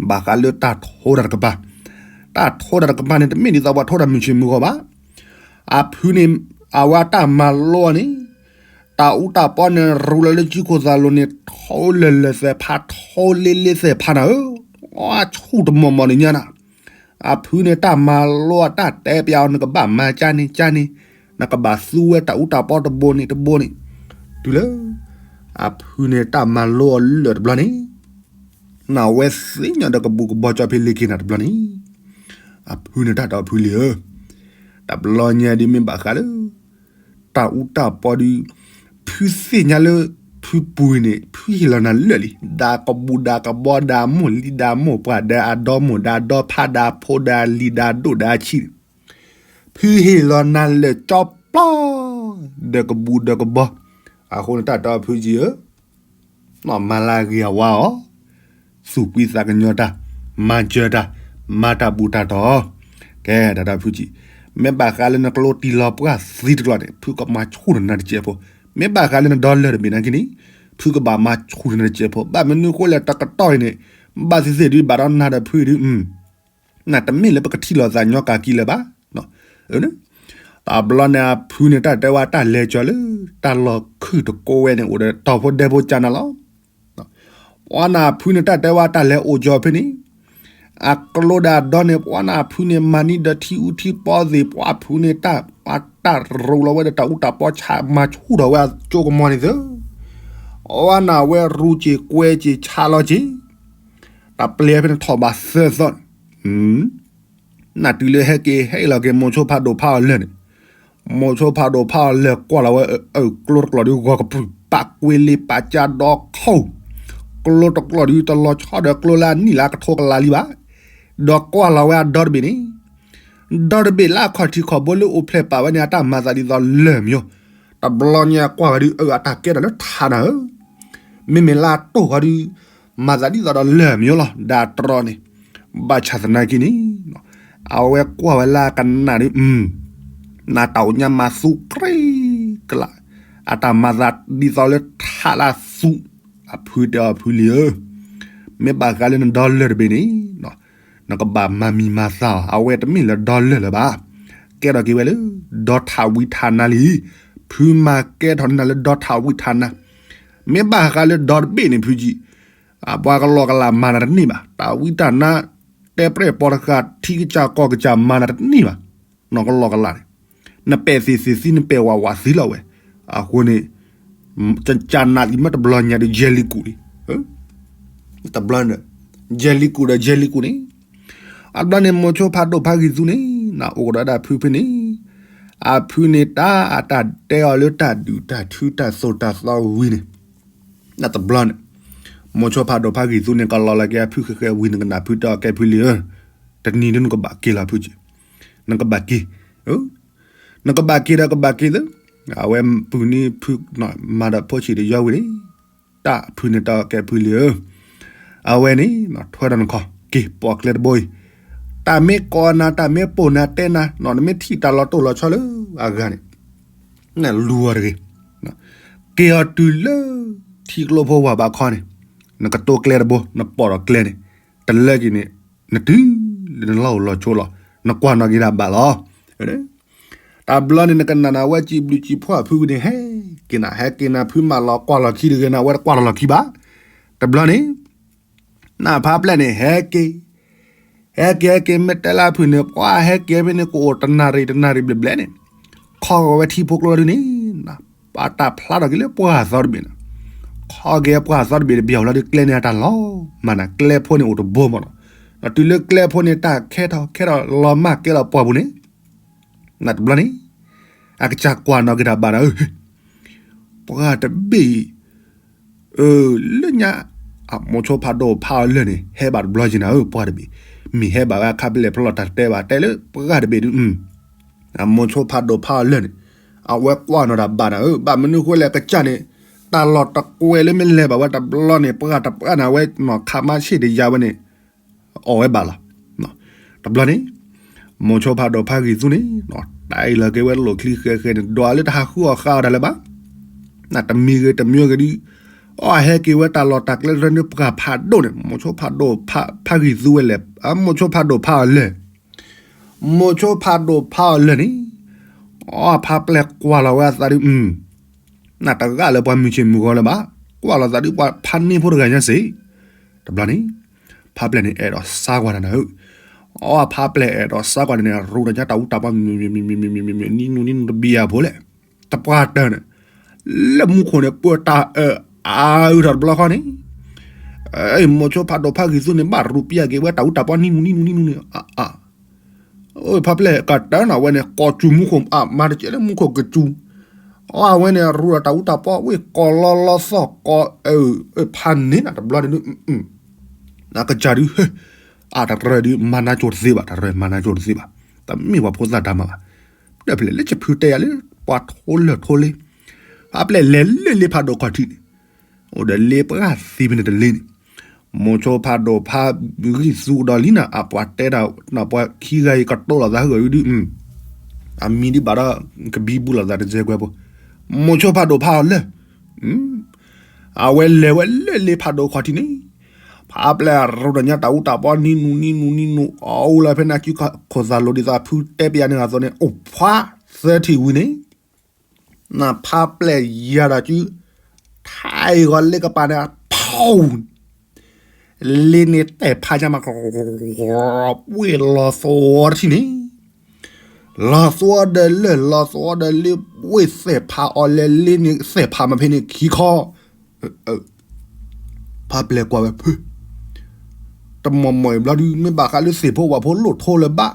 ဘၣ်ဃးလၢတၢ်ထိတၢ်တကပၤ, တၢ်ထိတၢ်တကပၤန့ၣ် တမ့ၢ်ဒ်သိးပှၤထိတၢ်မုၢ်ဆ့ၣ်မုၢ်ဂီၤဘၣ်, အဖုန့ၣ် အဝဲတၢ်မၤလိန့ၣ်, တၢ်အူတၢ်ပီန့ၣ် ရူလီၤလၢကံခိၣ်သးလိၤန့ၣ် ထိလၢာ်လၢာ်သဲးဖး ထိလ့လ့သဲးဖးနၤဧၢ, အဆူၣ်တမီၢ်မီၢ်န့ၣ်ညါနၤ, အဖုန့ၣ်တၢ်မၤလိအတၢ်တဲပျးအီၤ နကဘၣ်မၤကၢန့ၣ်ကၢန့ၣ်, နကဘၣ်သူဝဲတၢ်အူတၢ်ပီတဘိန့ၣ်တဘိန့ၣ်, တုၤလၢ အဖုန့ၣ်တၢ်မၤလိအီၤလၢာ်တဘျီန့ၣ်, နဝဲသ့ၣ်ညါဒီးကဘူးကဘီကၠီဖဲလ့ၤက့ၤနၤတဘျီန့ၣ်, အဖုန့ၣ်တၢ်တီဖုလံဧၢ, တဘျီညါဒ်မ့ၢ်ဘၣ်ဃးလၢ တၢ်အူတၢ်ပီဒုး, ဖုသ့ၣ်ညါလၢ ဖုပူၤန့ၣ် ဖုဟ့ၣ်လီၤနၤလၢာ်လံ, ဒါကဘူးဒါကဘီဒါမိၢ်လံဒါမိၢ်ပှၢ်ဒါအဒီမိၢ်ဒါဒီဖး ဒါဖိဒါလံၤဒါဒိၣ်ဒါဆံးန့ၣ်, ဖုဟ့ၣ်လီၤနၤလၢာ်ကၠီပျီ ဒီးကဘူးဒီးကဘီ, အဃိန့ၣ်တၢ်တီဖုကံၢ်ဧၢ, မၤလၢအဂ့ၤအဝါအီၤ, သူၣ်ဖှံသးကညီၤတၢ်, မၤစၢၤတၢ်, မၤတၢ်ဘူၣ်တၢ်တီၤ, ကဲ တၢ်တီဖုကံၢ်, မ့ၢ်ဘၣ်ဃးလၢနကျိတံၢ်လီၤပှၢ်သံတကျိၤန့ၣ် ဖုကမၤဆူၣ်နၤတစဲးဖိ, မ့ၢ်ဘၣ်ဃးလၢနဒီလၢၢ်တဘ့ၣ်နာ်က့န့ၣ်, ဖုကဘၣ်မၤဆူၣ်နၤတစဲးဖိ, ဘၣ်မနုၤဃိလဲၣ်တကတီၢ်အံၤန့ၣ်, ဘၣ်သ့ၣ်သ့ၣ်ဒုးဘၣ်ဒီးနၤဒီးဖုဒုး နတမ့ၢ်လၢပကထံၣ်လိာ်သးညီကၤကံလၢၤဘၣ်. တဘျီန့ၣ်အဖုန့ၣ် တၢ်တဲဝဲတၢ်လဲၤကၠီၤလၢ တၢ်လီၢ်ခုၣ်တကိးဝဲန့ၣ် အိၣ်ဒီးတီၤဖိဒဲဖိကၢနၤလီၤ. ပှၤနၢ်ဖုန့ၣ် တၢ်တဲဝဲတၢ်လဲၤအိၣ်ကၠီၤဖဲန့ၣ် အကျိဒီးအဒီန့ၣ် ပှၤနၢ်ဖုန့ၣ် မၤန့ၢ်ဒီးထံအူထံပီသ့ၣ် ပှၤဖုန့ၣ် တၢ် ပှၤတၢ်ရူးလီၤဝဲဒီးတၢ်အူတၢ်ပီဆးမၤဆူၣ်ထီၣ်ဝဲအကၠိကမီၤန့ၣ်သၢ အဝဲနၢ်ဝဲရူးက့ၤကွဲက့ၤဆးလီၤက့ၤ တၢ်ပျဲဖဲန့ၣ်ထီၣ်ဘးသၢသီန့ၣ် နၢ်တုၤလၢဟဲက့ၤဟဲလီၤက့ၤ မိၤဆိဖးဒိၣ်ဖးအီၤလၢာ်န့ၣ် မိၤဆိဖးဒိၣ်ဖးအီၤလၢာ်ကွၢ်လီၤဝဲအကျိတကျိၤဒုး ဂီၤကပြုၢ်ပာ်ကွ့လ့ပာ်ကၠါဒီးခိၣ် ကျိတကျိၤဒုး တလီၤဆီဒီးကျိလၢအနံၣ်လၢကထိကလးလံဘၣ် ဒီးကွၢ်လီၤဝဲအဒီတဘ့ၣ်န့ၣ် ဒီတဘ့ၣ်လၢအခီၣ်ထံးခီၣ်ဘိလၢအိၣ်ဖျဲၣ်ပာ်ဝဲန့ၣ် အတၢ်မၤသးဒ်သိးလၢာ်မၠိ တဘျီညါကွၢ်ဝဲဒုး အတၢ်ကဲထီၣ်လၢထးနၤဧၢ မ့မ့ၢ်လၢအတိၢ်ဃီဒုး မၤသးဒ်သိးဒီးလၢာ်မၠိလီၤ ဒီးတြီန့ၣ် ဘၣ်ဆၣ်သနာ်က့န့ၣ် အဝဲကွၢ်ဝဲလၢအကနၣ်ဒုး နတၢ်အိၣ်ညါမၤသူကြ့ကလး အတၢ်မၤသးဒ်သိးလၢထးလၢသူ အဖုတဲအီၤဖုလံဧၢ မ့ၢ်ဘၣ်ဃးလၢနဒီလၢာ်တဘ့ၣ်န့ၣ် နကဘၣ်မၤမံၤမၤသၣ်အီၤ အဝဲတမ့ၢ်လၢဒီလၢာ်လၢၤဘၣ် ကဲထီၣ်က့ၤဝဲလၢ ဒီထးဝံထးနါလံ ဖုမၤကဲထီၣ်နၤလၢဒီထးဝံထးနါ မ့ၢ်ဘၣ်ဃးလၢဒီတဘ့ၣ်န့ၣ်ဖုကံၢ် အပှၤကလီကလးမၤနၤတန့ၢ်ဘၣ် တၢ်ဝံတၢ်နါ တဲပြဲၣ်ပိာ်တဃာ် ထံကစၢ်ကီၢ်ကစၢ်မၤနၤတန့ၢ်ဘၣ် နီၢ်ကလီကလးန့ၣ် နပဲာ်သ့ၣ်သ့ၣ်သံ နပဲာ်ဝးဝးသံလီၤဝဲ အဃိန့ၣ် ကနၣ်လံမ့ၢ်တဘျီညါဒီး ယဲၢ်လံကူၣ်လံ တဘျီန့ၣ် ယဲၢ်လံကူၣ်ဒီး ယဲၢ်လံကူၣ်န့ၣ် အဘျီန့ၣ် မိၤဆိဖးဒိၣ်ဖးဂံၢ်သူန့ၣ် နအိၣ်ကဒီးဒၣ်ဖုဖဲန့ၣ် အဖုန့ၣ် တၢ်အတၢ်တဲအီၤလၢတၢ်ဒုၣ်တၢ်ထုတၢ်သိၣ်တၢ်သီဝံၤန့ၣ် နတဘျီန့ၣ် မိၤဆိဖးဒိၣ်ဖးဂံၢ်သူန့ၣ် ကလီၤလၢက့ၤအဖုဃဲၤဃဲၤဝံၤန့ၣ် ကနၣ်ဖုတဲအီၤကဲဖုလံဧၢ တနံၤဒ်နကဘၣ်က့ၤလီၤဖုက့ၤ, နကဘၣ်က့ၤ, နကဘၣ်က့ၤဒီးကဘၣ်က့ၤသၢ, အဝဲပုၢ်န့ၣ်ဖု မၤဒီးဖိဆံးတယီဝံၤန့ၣ်, တၢ်ဖုန့ၣ်တၢ်ကဲဖုလံဧၢ, အဝဲန့ၣ် ထွဲဒီးနခီ က့ၤပိာ်ကျဲတဘိအံၤ, တၢ်မ့ၢ်ကိးနၤ တၢ်မ့ၢ်ပိာ်နၤတဲနၤ နမ့ၢ်ထံၣ်တၢ်လီၤတိၢ်လီၤဆီလၢအဂၤန့ၣ် နလူၤအီၤတဂ့ၤ, က့ၤအီၤတုၤလၢထံကျိဖိဝၤဘးခီန့ၣ်, နကတိၤကျဲတဘိ နပိာ်ဒီးကျဲန့ၣ်, တလၢက့ၤန့ၣ် နတုၤလၢနလီၢ်အိၣ်လီၤဆိးလီၤ, နကွၢ်နီၣ်က့ၤတၢ်ဘၣ်လီၤ. တဘျီန့ၣ် နကနၣ်နၤဝဲစံးဘျုးစံးဖှိၣ်အဖုန့ၣ် ဟဲက့ၤနၤ ဟဲက့ၤနၤ ဖုမၤလီၤကွၢ်လီၤခံတဂ့ၤနၤ အဝဲတကွၢ်လီၤလီၤခံဘၣ်. တဘျီန့ၣ် နဖါပျဲၢ်န့ၣ် ဟဲက့ၤ ဟဲက့ၤဟဲက့ၤ မ့ၢ်တဲလၢအဖုန့ၣ် ပှၤဟဲက့ၤဖဲန့ၣ် ကအိၣ်တနၣ်ရံၣ်တနၣ်ရံၣ်ဘျဲၣ်ဘျဲၣ်န့ၣ်, ခီဂီၤဝဲထံဖိကျိဒ်န့ၣ်, ပှၤတၢ်ဖျါထီၣ်က့ၤလၢပှၢ်သီတဘ့ၣ်န့ၣ်, ခီက့ၤပှၢ်သီတဘ့ၣ်တဘျီလီၤဒ်ကျဲန့ၣ်အတၢ်လီၤမၢ်နၤ ကျဲဖိန့ၣ်အိၣ်တဘိမးလီၤ, ဒီးတုၤလၢကျဲဖိန့ၣ် တၢ်ခဲထီၣ်ခဲထီၣ်လီၤမၢ်ကဲလီၤပှၢ်ပူၤန့ၣ်, နတဘျီန့ၣ် အကစၢ်ကွၢ်နီၣ်က့ၤတၢ်ဘၣ်နၤဧၢ, ပှၢ်တဘ့ၣ် လၢညါ အမိၤဆိဖးဒိၣ်ဖးအီၤလၢာ်န့ၣ် ဟဲဘၣ်တဘျီက့ၤနၤဧၢ ပှၢ်တဘ့ၣ်, မ့ၢ်ဟဲဘၣ်ဝဲအခါဖဲလဲၣ်ဖဲလဲၣ်တၢ်တဲဘၣ်တဲလၢပှၢ်တဘ့ၣ်ဒုး, အမိၤဆိဖးဒိၣ်ဖးအီၤလၢာ်န့ၣ်, အဝဲကွၢ်နီၣ်တၢ်ဘၣ်နၤဧၢ, ဘၣ်မနုၤဃိလဲၣ်ကစၢ်န့ၣ်, တၢ်လီၢ်တကွဲးလၢမ့ၢ်လဲၤဘၣ်ဝဲတဘျီန့ၣ် ပှၢ်တပှၢ်နၤဝဲနီၣ်ခးမါဆ့ၣ်တယါဝဲန့ၣ် အီၣ်ဝဲဘၣ်လီၤ. တဘျီန့ၣ် မိၤဆိဖးဒိၣ်ဖးဂံၢ်သူန့ၣ်, တၢ်အံၤလီၤက့ၤဝဲလိၣ်ချံဃဲဃဲန့ၣ် ဒွးလၢတဟးဃုအီၣ်ဃါအီၣ်တၢ်လၢၤဘၣ်, နတမံၤဂ့ၤတမံၤဂ့ၤဒုး, အီၣ်ဟဲက့ၤဝဲတၢ်လီၢ်တၢ်ကျဲတရၢန့ၣ် ပှၢ်ဖးဒိၣ်န့ၣ် မိၤဆိဖးဒိၣ်ဖးဂံၢ်သူဝဲလဲၣ်, မိၤဆိဖးဒိၣ်ဖးအီၤလၢာ် မိၤဆိဖးဒိၣ်ဖးအီၤလၢာ်န့ၣ်, အီဖါပျဲၢ်ကွၢ်လီၤဝဲအသးဒုး, နတဂၤလၢပှၤမုၢ်ဆ့ၣ်မုၢ်ဂီၤလၢၤဘၣ်, ကွၢ်လီၤသးဒုးပှၤဖးန့ၢ်ဖိတဂၤညါစ့ၢ်, တဘျီန့ၣ်, ဖါပျဲၢ်န့ၣ် အဲၣ်ဒိးစါကွၢ်တၢ်နၤဧၢ, အီဖါပျဲၢ်အဲၣ်ဒိးစါကွၢ်တၢ်န့ၣ် ရူးတၢ်ညါတၢ်အူတၢ်ပှၤ နံၤနူၤနံၤနူၤတဘံယၤဖိလဲၣ်, တပှၢ်တၢၢ်န့ၣ်, လၢမူခိၣ်န့ၣ် ပၢတၢ်အၢအါအုးထီၣ်တဘျီဃီန့ၣ်, မိၤဆိဖးဒိၣ်ဖးဂံၢ်သူန့ၣ် ဘၣ်ရူးပျၢ်က့ၤဝဲတၢ်အူတၢ်ပှၤ နံၤနူၤနံၤနူၤနံၤနူၤန့ၣ်, ဖါပျဲၢ်ကတၢၢ်နၤဝဲန့ၣ် ကိးစူၤမူခိၣ် မၤတကဲလၢမူခိၣ်ကစူၤ, အဝဲန့ၣ် ရူးဒီးတၢ်အူတၢ်ပှၤဝံၤ ကိးလီၤလီၤသီၣ်ကိး, ဖးန့ၢ်နၤတဘျီန့ၣ်ဒုး, နကစၢ်ဒုး, အတရၢဒုး မၤနါကၠိတသ့ဘၣ်, တရၢမၤနါကၠိတသ့ဘၣ်, တမ့ၢ်ပှၤဖိသၣ်တၢ်မၤဘၣ်, ဒီးဖဲလဲၣ်လၢယဖုတဲယၤလၢ ပှၤထိလၢာ်ထိလ့, ဖါပျဲၢ်လဲၤလၢလ့ဖးဒိၣ်ခီၣ်ထံးန့ၣ်, အိၣ်ဒီးလ့ပှၢ်သံဖဲန့ၣ်တလ့န့ၣ်, မိၤဆိဖးဒိၣ်ဖးဂံၢ်သူကဒီးလံနၤ အပှၤတဲတၢ် ပှၤခံဂၤအံၤကတိၤလိာ်သးဟဂီၤဒုး, အမံၤဒုးဘၣ်ဒီး ကဘံဘူလိာ်သးတစဲးကွဲးဖိ, မိၤဆိဖးဒိၣ်ဖးအီၤလၢာ် အဝဲလဲၤဝဲလၢလ့ဖးဒိၣ်ခီၣ်ထံးန့ၣ်, ဖါပျဲၢ်ရူးတၢ်ညါတၢ်အူတၢ်ပှၤ နံၤနူၤနံၤနူၤနံၤနူၤ အအိၣ်လၢဖဲန့ၣ် အစုခိၣ်သးလိၤဒ်သိးဖုတဲပယၤန့ၣ်အသိးန့ၣ် အိၣ်ဖှါသၢထံၣ်ဝံၤန့ၣ်, နဖါပျဲၢ်ယၤဒီးစု ထါအံၤဂီၤလ့ကပၤန့ၣ် ဖီ လ့န့ၣ်တဲာ်ဖးညါမး ပှ့ၤလီၤသဝီတထံၣ်န့ၣ်, လီၤသဝီဒီးလၢၢ်လီၤသဝီဒီးလ့ ပှ့ၤသဲးဖးအီၤလဲၤလ့န့ၣ် သဲးဖးမးဖဲန့ၣ်ခံခီ, ဖါပျဲၢ်ကွၢ်ဝဲဖု တမီၢ်မီၢ်အံၤဘျီဒုး မ့ၢ်ဘၣ်ဃးလၢသ့ၣ်ဖိဝၣ်ဖိလိၣ်ထိလၢၤဘၣ်,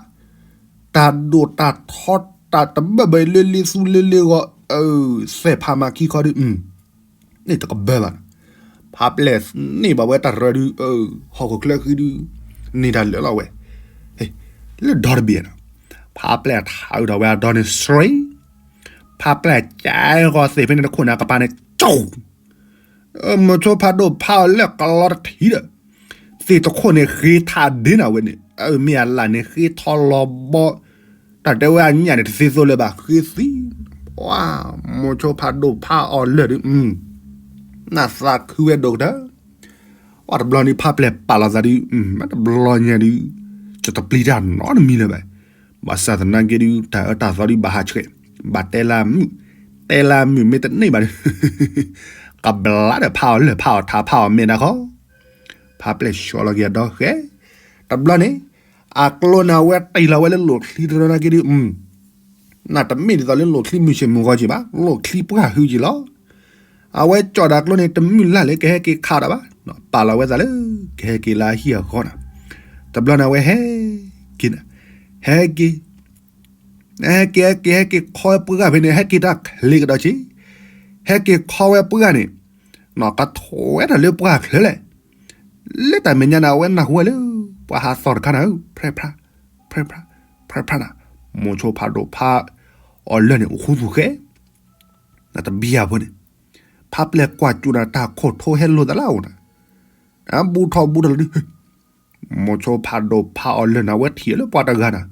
တၢ်ဒိၣ်တၢ်ထီတၢ်တဘၢၣ်ဘၢၣ်လၢလ့သူလ့လ့ဂီၤ, သဲးဖးမးခံခီဒုး, န့ၣ်တကဘၢဘၣ်, ဖါပျဲၢ်န့ၢ်ဘၣ်ဝဲတၢ်ရၢဒုး, ဟီၣ်ခိၣ်ချၢဃံဒုး, န့ၢ်တၢ်လၢာ်လီၤဝဲ, လၢဒီတဘ့ၣ်နီၤ, ဖါပျဲၢ်ထးအုးထီၣ်ဝဲအဒီန့ၣ်စှ့, ဖါပျဲၢ်ကဲဂီၤသ့ၣ်ဖဲန့ၣ်တခိၣ်န့ၣ် အကပၤန့ၣ် ကၠိ မိၤဆိဖးဒိၣ်ဖးအီၤလၢာ်ကလီတထံၣ်ဒီး, သ့ၣ်တခိၣ်န့ၣ်ဃ့ထးဒ့နၤဝဲန့ၣ်, မ့ၢ်အလၣ်န့ၣ်ဃ့ထီလီၤဘီ, တၢ်တဲဝဲအညၣ်န့ၣ်တသ့သိလၢၤဘၣ်ဃ့သံ, မိၤဆိဖးဒိၣ်ဖးအီၤလၢာ်ဒုး, နသးခုဝဲဒိၣ်ကတၢၢ် ပှၤတဘျီန့ၣ်ဖါပျဲၢ်ပာ်လီၤသးဒုး, တဘျီညါဒုး, ယတပျံၤတၢ်နီတမံၤလၢၤဘၣ်, ဘၣ်ဆၣ်သနာ်က့ဒုး တၢ်အၢတၢ်သီဒုးဘၣ်ဟးဆှဲး, ဘၣ်တဲလၢမုၢ်, တဲလၢမုၢ်မ့ၢ်တန့ၢ်ဘၣ်ဒုး, ကဘျါဒီးဖးအီၤလၢာ်ဖးအီၤထးဖးအီၤမဲာ်နၤခီ, ဖါပျဲၢ်ဆှီလီၤက့ၤအဒီဃဲ, တဘျီန့ၣ်, အကျိန့ၣ်အဝဲတ့ၢ်လီၤဝဲလၢလိၣ်ချံတရၢနာ်က့ဒုး, နတမ့ၢ်ဒ်သိးလၢလိၣ်ချံမုၢ်ဆ့ၣ်မုၢ်ဂီၤက့ၤဘၣ်, လိၣ်ချံပှၢ်ဟုက့ၤလီၤ. အဝဲကၠီၣ်ဒၣ်ကျိန့ၣ် တမုၢ်လၢ်လၢကဟဲက့ၤခးဒၣ်ဘၣ်, ပာ်လီၤဝဲသးလၢ ကဟဲက့ၤလၢအဟံၣ်အဃီနီၤ. တဘျီန့ၣ်အဝဲဟဲက့ၤ, ဟဲက့ၤ, ဟဲက့ၤ ဟဲက့ၤ ဟဲက့ၤခီဝဲပှၢ်ဂၤ ဖဲန့ၣ် ဟဲက့ၤတၢ်ချ့ကဒီးက့ၤ, ဟဲက့ၤခီဝဲပှၢ်ဂၤန့ၣ်, ကထိးဝဲဒၣ်လၢပှၢ်ချၢလဲၣ်. လၢတၢ်မဲာ်ညါန့ၣ် အဝဲနၢ်ဟူဝဲလၢ ပှၤဟးသီၣ်တခါနၤဧၢ, ဖြဲဖြါ, ဖြဲဖြါ, ဖြဲဖြါနၤ, မိၤဆိဖးဒိၣ်ဖးအီၤလၢာ်န့ၣ် အိၣ်ဃူသူၣ်ဃဲ, နတဘံယၤဖိန့ၣ်, ဖးပျဲၢ်ကွၢ်စူၤနၤ တၢ်ခိၣ်ထိဟဲလိာ်သးလၢအအိၣ်နၤ, အဘူးထီၣ်ဘူးထီၣ်လီၤဒုး မိၤဆိဖးဒိၣ်ဖးအီၤလၢာ်န့ၣ် အဝဲထံၣ်လၢပှၤတဂၤနၤ,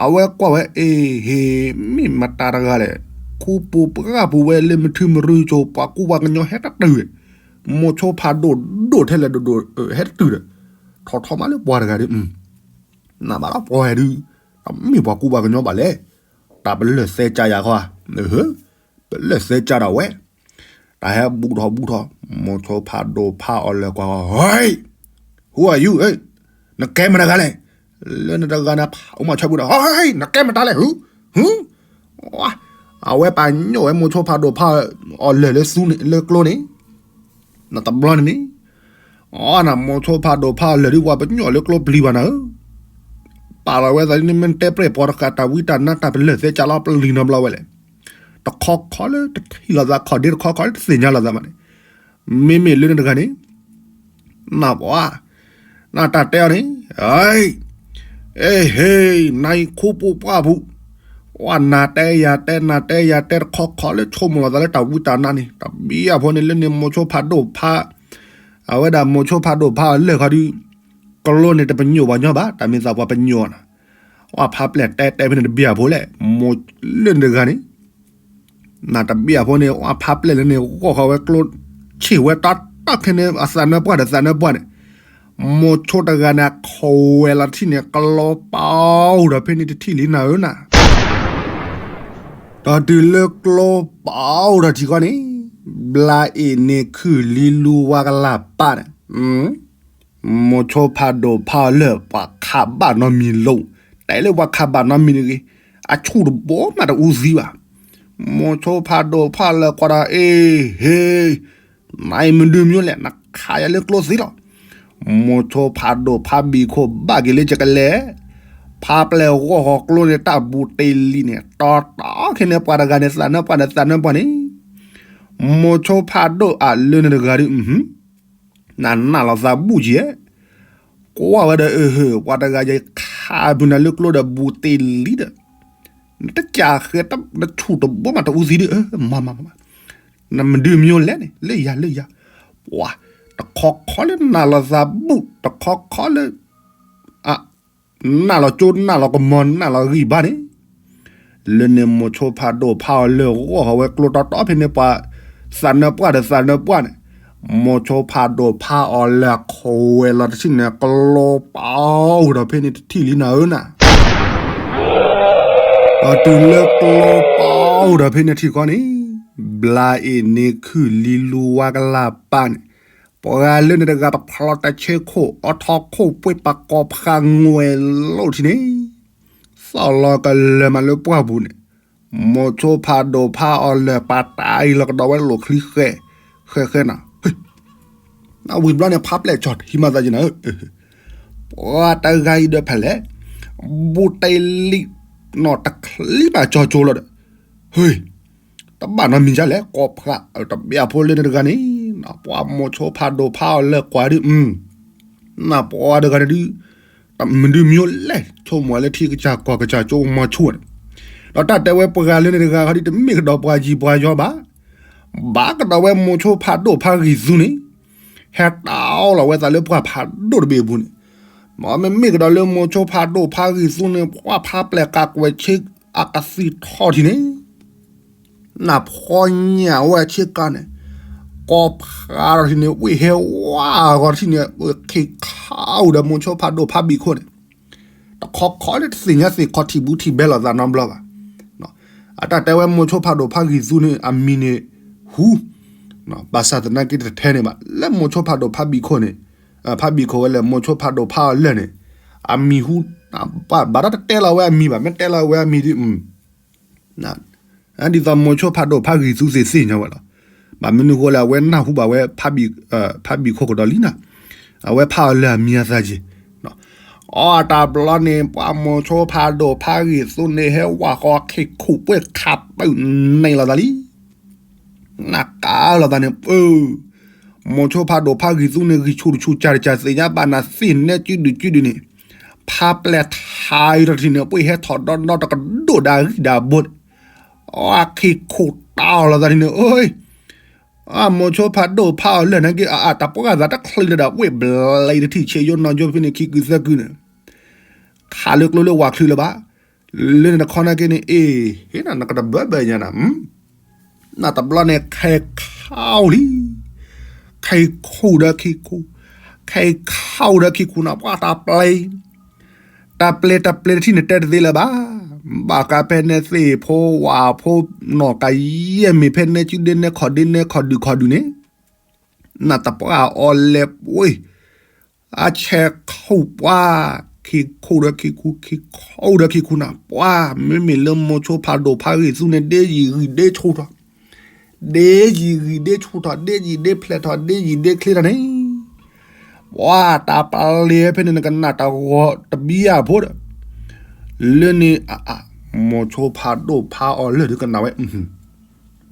အဝဲကွၢ်ဝဲ အ့ဟ့, မ့ၢ်မတၤတဂၤလဲၣ်, ခူပူၤပှၢ်ပူၤဝဲလၢမထုမရူကၠိ ပှၤကူပှၤကညီဟဲတတုၤ, မိၤဆိဖးဒိၣ်ဒိၣ်ထဲလဲၣ်ဒိၣ်ဒိၣ် ဟဲတတုၤဒီး, ထီၣ်ထီၣ်မးလၢပှၤတဂၤဒီး, နဘၣ်လီၤပှၤဟဲဒုး, တမ့ၢ်ပှၤကူပှၤကညီဘၣ်လဲၣ်, တၢ်ပလၢၢ်သဲကၢယၤခီဧါ, ပလၢၢ်သဲကၢဒၣ်ဝဲ တၢ်ဟဲဘူးထီၣ်ဘူးထီၣ်, မိၤဆိဖးဒိၣ်ဖးအီၤလၢာ်ကွၢ်, ဟဲ, who are you, နကဲမတၤတဂၤလဲၣ်, လၢနတဂၤန့ၣ် ဖးအိၣ်မးဆၢဘူးဒီး, ဟဲ, နကဲမတၤလဲၣ်, ဟူ, ဟူ, အဝဲပာ်ညိၣ်ဝဲမိၤဆိဖးဒိၣ်ဖးအီၤလၢာ်လၢသူန့ၣ် လၢကျိန့ၣ်, နတဘျီန့ၣ်မ့ၢ် အီနၤ မိၤဆိဖးဒိၣ်ဖးအီၤလၢာ်ဒုး ပှၤပညိၣ်လၢကျိပျံၤဘၣ်နၤဧၢ, ပာ်လီၤဝဲသးဒ်န့ၣ် မ့ၢ်တဲပြဲၢ်ပှၤတဃာ် တၢ်ဝံတၢ်နါတၢ်ပလၢၢ်သဲကၢလီၤပျံၤနီတဘျီဝဲလဲၣ်, တခီခီလၢတထံၣ်လိာ်သး ခီၣ်ဒ့တခီခီလၢတသ့ၣ်ညါလိာ်သးဘၣ်န့ၣ်, မ့မ့ၢ်လၢနတဂၤန့ၣ် နပှၤ, နတၢ်တဲအီၤန့ၣ်, အ့ဟ့, နအံၤခူပူၤပှၢ်ပူၤ, ဝဲနၤတဲယၤတဲ နၤတဲယၤတဲ တခီခီလၢဆိကမိၣ်လီၤသးလၢတၢ်ဝံတၢ်နါန့ၣ် တဘံယၤဖိန့ၣ် လၢန့ၣ်မိၤဆိဖးဒိၣ်ဖး, အဝဲဒၣ်မိၤဆိဖးဒိၣ်ဖးအီၤလၢာ်ခီဒုး, ကျိန့ၣ်တပညိၣ်ပှၤညီဘၣ် တၢ်မ့ၢ်သးပှၤပညိၣ်နၤ, အဖးပျဲၢ်တဲတဲဖဲန့ၣ်တဘံယၤဖိလဲၣ်, မိၤလၢနတဂၤန့ၣ် နတဘံယၤဖိန့ၣ် အဖးပျဲၢ်လၢန့ၣ် ဂီၢ်ဃီၤဝဲကျိ, ဆ့ၣ်ဝဲတီတီခဲန့ၣ် အသးနၢပှၢ်ဒီးသးနၢပှၢ်န့ၣ်, မိၤဆိတဂၤန့ၣ် ခိးဝဲလီၤတထံၣ်န့ၣ် ကျိပာ်အိၣ်ဒီးဖဲန့ၣ်တထံၣ်လံနၤဧၢနၤ, ဒီးတုၤလၢကျိပာ်အိၣ်ဒီးထံၣ်ဃီန့ၣ်, ဘျါအ့ၣ်န့ၣ်ခုၣ်လံလူဝါကလၢ်ပၢ်န့ၣ် မိၤဆိဖးဒိၣ်ဖးအီၤလၢာ် ပှၤခးဘၣ်နီတမံၤလိၤ, တဲလၢပှၤခးဘၣ်နီတမံၤတဂ့ၤ, အဆူၣ်တဘိမးတအူသံဘၣ်, မိၤဆိဖးဒိၣ်ဖးအီၤလၢာ်ကွၢ်ဒီး အ့ဟ့, နအံၤမဒုမညိလဲၣ် နခးယၤလၢကျိသံလီၤ, မိၤဆိဖးဒိၣ်ဖးဘံၣ်ခိၣ်ဘၣ်က့ၤလၢကကလဲၤ, ဖးပျဲၢ်ဂီၢ်ဃီၤကျိန့ၣ် တၢ်ဘူးတ့ၢ်လံန့ၣ် တီတီခဲန့ၣ် ပှၤတဂၤန့ၣ် သးနၢပှၢ်န့ၣ် သးနၢပှၢ်န့ၣ်, မိၤဆိဖးဒိၣ်အလၢနတဂၤဒုး နနၢ်လီၤသးဘူးကဲ, ကွၢ်ဝဲဒီး အဟၢၣ် ပှၤတဂၤယခးဖုနၤလၢကျိဒီးဘူးတ့ၢ်လံဒီး, နတကးဃဲ နဆူၣ်တဘိမးတအူသံဒုး မၤမၤမၤ, နမဒုမညိလဲၣ်န့ၣ် လၢယၤလၢယၤ, ပှၤ, တခီခီလၢနၢ်လီၤသးဘူး တခီခီလၢ နၢ်လီၤကၠိ နၢ်လီၤကမီၤ နၢ်လီၤဂံၢ်ဘါန့ၣ်, လၢန့ၣ်မိၤဆိဖးဒိၣ်ဖးအီၤလၢာ်ဂီၢ်ဃီၤဝဲကျိတီတီဖဲန့ၣ်ပှၤ, သးနၢပှၢ်ဒီးသးနၢပှၢ်န့ၣ်, မိၤဆိဖးဒိၣ်ဖးအီၤလၢာ်ခိးဝဲလီၤတထံၣ်န့ၣ် ကျိပာ်အိၣ်ဒီးဖဲန့ၣ်တထံၣ်လံနၤဧၢနၤ, ဒီးတုၤလၢကျိပာ်အိၣ်ဒီးဖဲန့ၣ်ထံၣ်ဃီန့ၣ်, ဘျါအ့ၣ်န့ၣ်ခုၣ်လံလူဝါကလၢ်ပၢ်န့ၣ်, ပှၤလၢန့ၣ်တဂၤ ပဖျီတၢ်ဆၢခိၣ် အိးထီၣ်ခိၣ်ပှ့ၤ ပာ်ကိးဖးငွဲၣ်လိာ်ထံန့ၣ်, သီၣ်လီၤကလၢာ်မးလၢပှၢ်ပူၤန့ၣ်, မိၤဆိဖးဒိၣ်ဖးအီၤလၢာ် ပာ်တၢ်အံၤလီၤကဒီးဝဲလိာ်ချံဃဲ, ဃဲဃဲနၤ, နဝံၤဘျီန့ၣ် ဖးပျဲၢ်ကၠီၣ်ဟံးမၤသးက့နၤဧၢ, ပှၤတဂၤအံၤဒီးဖဲလဲၣ်, ဘူးတ့ၢ်လံ, နီၢ်တချံမးကၠီၣ်ကၠိလီၤဒီး, ဟ့ တဘၣ်နီတမံၤဒ်လဲၣ် ကိးဖး, တဘၣ်ဖိလၢန့ၣ်တဂၤန့ၣ်, ပှၤမိၤဆိဖးဒိၣ်ဖးအီၤလၢာ်ကွၢ်ဒုး, နပှၤတဂၤန့ၣ်ဒုး, မဒုမညိလဲၣ် ဆိကမိၣ်လၢထံကစၢ်ကီၢ်ကစၢ်ကၠိမီၤဆူၣ်န့ၣ်, ဒီးတၢ်တဲဝဲပှၤလၢန့ၣ်တဂၤခီဒုး တမ့ၢ်ကဒီးပှၤယံၤပှၤယီဘၣ်, ဘၣ်ကဒီးဝဲမိၤဆိဖးဒိၣ်ဖးဂံၢ်သူန့ၣ်, ဟဲတၢ်အီၣ်လီၤဝဲသးလၢပှၢ်ဖးဒိၣ်တဘ့ၣ်အပူၤန့ၣ်, မ့မ့ၢ်ကဒီးလၢမိၤဆိဖးဒိၣ်ဖးဂံၢ်သူန့ၣ် ပှၤဖးပျဲၢ်ကးကွဲးဆ့အကသံၣ်ထီၣ်ထံန့ၣ် နဖီညၣ်ဝဲဆ့ကၤန့ၣ်, ကိးဖးထီၣ်ထံန့ၣ် ဝ့ၢ်ဟဲဝါဂီၤထံန့ၣ် ဝ့ၢ်ခ့ခးအိၣ်ဒီးမိၤဆိဖးဒိၣ်ဖးဘံၣ်ခိၣ်န့ၣ်, တခီခီလၢတသ့ၣ်ညါသ့ၣ်ခီထံၣ်ဘူးထံၣ်ဘဲလိာ်သးနီတဘျီဘၣ်. အတၢ်တဲဝဲမိၤဆိဖးဒိၣ်ဖးဂံၢ်သူန့ၣ် အမံၤန့ၣ် ဟူ, ဘၣ်ဆၣ်သနာ်က့တထဲန့ၣ်ဘၣ် လၢမိၤဆိဖးဒိၣ်ဖးဘံၣ်ခိၣ်န့ၣ်, ဖးဘံၣ်ခိၣ်ဝဲလဲၣ် မိၤဆိဖးဒိၣ်ဖးအီၤလၢာ်န့ၣ်, အမံၤဟူ, ဘၣ်ဒီးတတဲလီၤဝဲအမံၤဘၣ် မ့ၢ်တဲလီၤဝဲအမံၤဒ် ဒ်သိးမိၤဆိဖးဒိၣ်ဖးဂံၢ်သူသ့ၣ်သ့ၣ်ညါဝဲလီၤ. ဘၣ်မနုၤဃိလဲၣ် အဝဲနၢ်ဟူဘၣ်ဝဲ ဖးဘံၣ်ခိၣ်ကဒီးလံနၤ, အဝဲဖးအီၤလၢအမံၤအသးက့ၤ, အီတၢ်ဘျီန့ၣ် ပှၤမိၤဆိဖးဒိၣ်ဖးဂံၢ်သူန့ၣ် ဟဲဝးဃီၤခ့ခူၣ်ပှဲၤခးပၢၢ်န့ၣ်လိာ်သးလံ. နကးလိာ်သးန့ၣ် ပၢၢ်, မိၤဆိဖးဒိၣ်ဖးဂံၢ်သူန့ၣ် ဂံၢ်ဆူၣ်တဆူၣ် ကၢ်တကၢ် သ့ၣ်ညါဘၣ်နၤသ့ၣ်နဲကၠူဒုၣ်ကၠူဒုၣ်န့ၣ်, ဖးပျဲၢ်ထါအံၤတထံၣ်န့ၣ် ပှ့ၢ်ဟဲထီၣ်ဒီဒီတကဒိၣ်ဒၣ်ဂံၢ်ဒၣ်ဘိန့ၣ်, အခံခိၣ်တၢ်အီၣ်လိာ်သးထံၣ်န့ၣ်, မိၤဆိဖးဒိၣ်ဖးအီၤလၢာ်န့ၣ်က့ အအတၢ်ပှၢ်သးတချုးလၢၤဒီး ဝ့ၢ်ဘျဲးတထံၣ် ဆ့ယိနီၤယိဖဲန့ၣ် ခံကုသၢကုန့ၣ်, ခးလၢကျိလၢဝၤချုးလၢၤဘၣ်. လၢန့ၣ်တခီနာ်က့န့ၣ် အ့ၣ် ဟ့ၣ်နၤ နကတဘၢဘၢညါနၤ နတဘျီန့ၣ် ခဲခါအီၤလံ, ခဲခိၣ်ဒီးခံခိၣ်, ခဲခါအီၤဒီးခံခိၣ်န့ၣ် ပှၤတၢ်ပျဲ, တၢ်ပျဲတၢ်ပျဲတထံၣ်န့ၣ် တဲတသ့လၢၤဘၣ်. ဘၣ်ဃးဖဲနဲသ့ၣ်ဖိဝၣ်ဖိနီၢ်ကယဲၢ်မ့ၢ်ဖဲနဲကုဒ့နဲခီၣ်ဒ့နဲခီၣ်ဒုၣ်ခီၣ်ဒုၣ်န့ၣ်, နတပှၢ်အီၤလဲၤပှ့ၢ် အဆဲးခိၣ်ပှၢ်, ခံခိၣ်ဒီးခံခိၣ်, ခံခိၣ်ဒီးခံခိၣ်န့ၣ် ပှၤ မ့မ့ၢ်လၢမိၤဆိဖးဒိၣ်ဖးဂံၢ်သူန့ၣ် ဒ့ယံာ်ဂံၢ်ဒ့ဆူၣ်ထီၣ်, ဒ့ယံာ်ဂံၢ်ဒ့ဆူၣ်ထီၣ်, ဒ့ယံာ်ဒ့ဖျဲးထီၣ်, ဒ့ယံာ်ဒ့ချ့ထီၣ်န့ၣ်, ပှၤတၢ်ပျဲဖဲန့ၣ် နကနၣ်တၢ်ဂီၤတဘံယၢ်ဖိဒီး, လၢန့ၣ်အအ, မိၤဆိဖးဒိၣ်ဖးအီၤလၢာ်ဒုးကနၣ်ဝဲ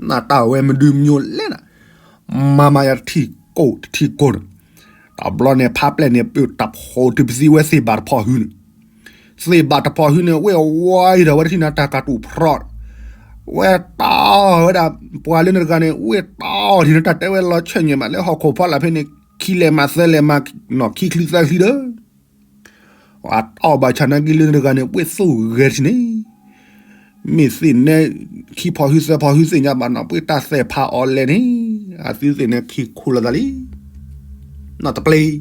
နတၢ်ဝဲမဒုးမျိလဲၣ်နၤ, မၤမၤယၤတထံၣ်ကိၣ်တထံၣ်ကိၣ်န့ၣ်, တဘျီန့ၣ် ဖးပျဲၢ်န့ၣ် ပၢၢ်တၢ်ဖီၣ်တပသံဝဲသ့ၣ်ဘၣ်တဖီၣ်ဟုန့ၣ်, သ့ၣ်ဘၣ်တဖီၣ်ဟုန့ၣ် ဝ့ၢ်ဝါအံၤဒီးဝဲတထံၣ်န့ၣ် တၢ်ကတူၣ်ဖြီၣ်, ဝဲတီၢ်ဝဲဒၣ် ပှၤလၢန့ၣ်တဂၤန့ၣ် ဝ့ၢ်တီၢ်ထံၣ်န့ၣ် တၢ်တဲဝဲလီၤဆဲးညါမးလၢဟီၣ်ခိၣ်ဖီလာ်ဖဲန့ၣ် ခံလဲၤမးသၢလဲၤမး, နီၢ်ခံချံသၢချံဒီး အတီၢ်ဘၣ်ဆၣ်နာ်က့လၢန့ၣ်တဂၤန့ၣ် ပှ့ၢ်သူၣ်ဂဲၤထံၣ်န့ၣ်, မ့ၢ်သ့ၣ်နဲ ခံဖီၣ်ဟုသၢဖီၣ်ဟုသ့ၣ်ညါဘၣ်နီၤ ပှ့ၢ်တၢ်သဲးဖးအီၤလဲၣ်န့ၣ်, အသုသ့ၣ်န့ၣ်ခံခိၣ်လိာ်သးလံ, နီၢ်တပျ့ၤ,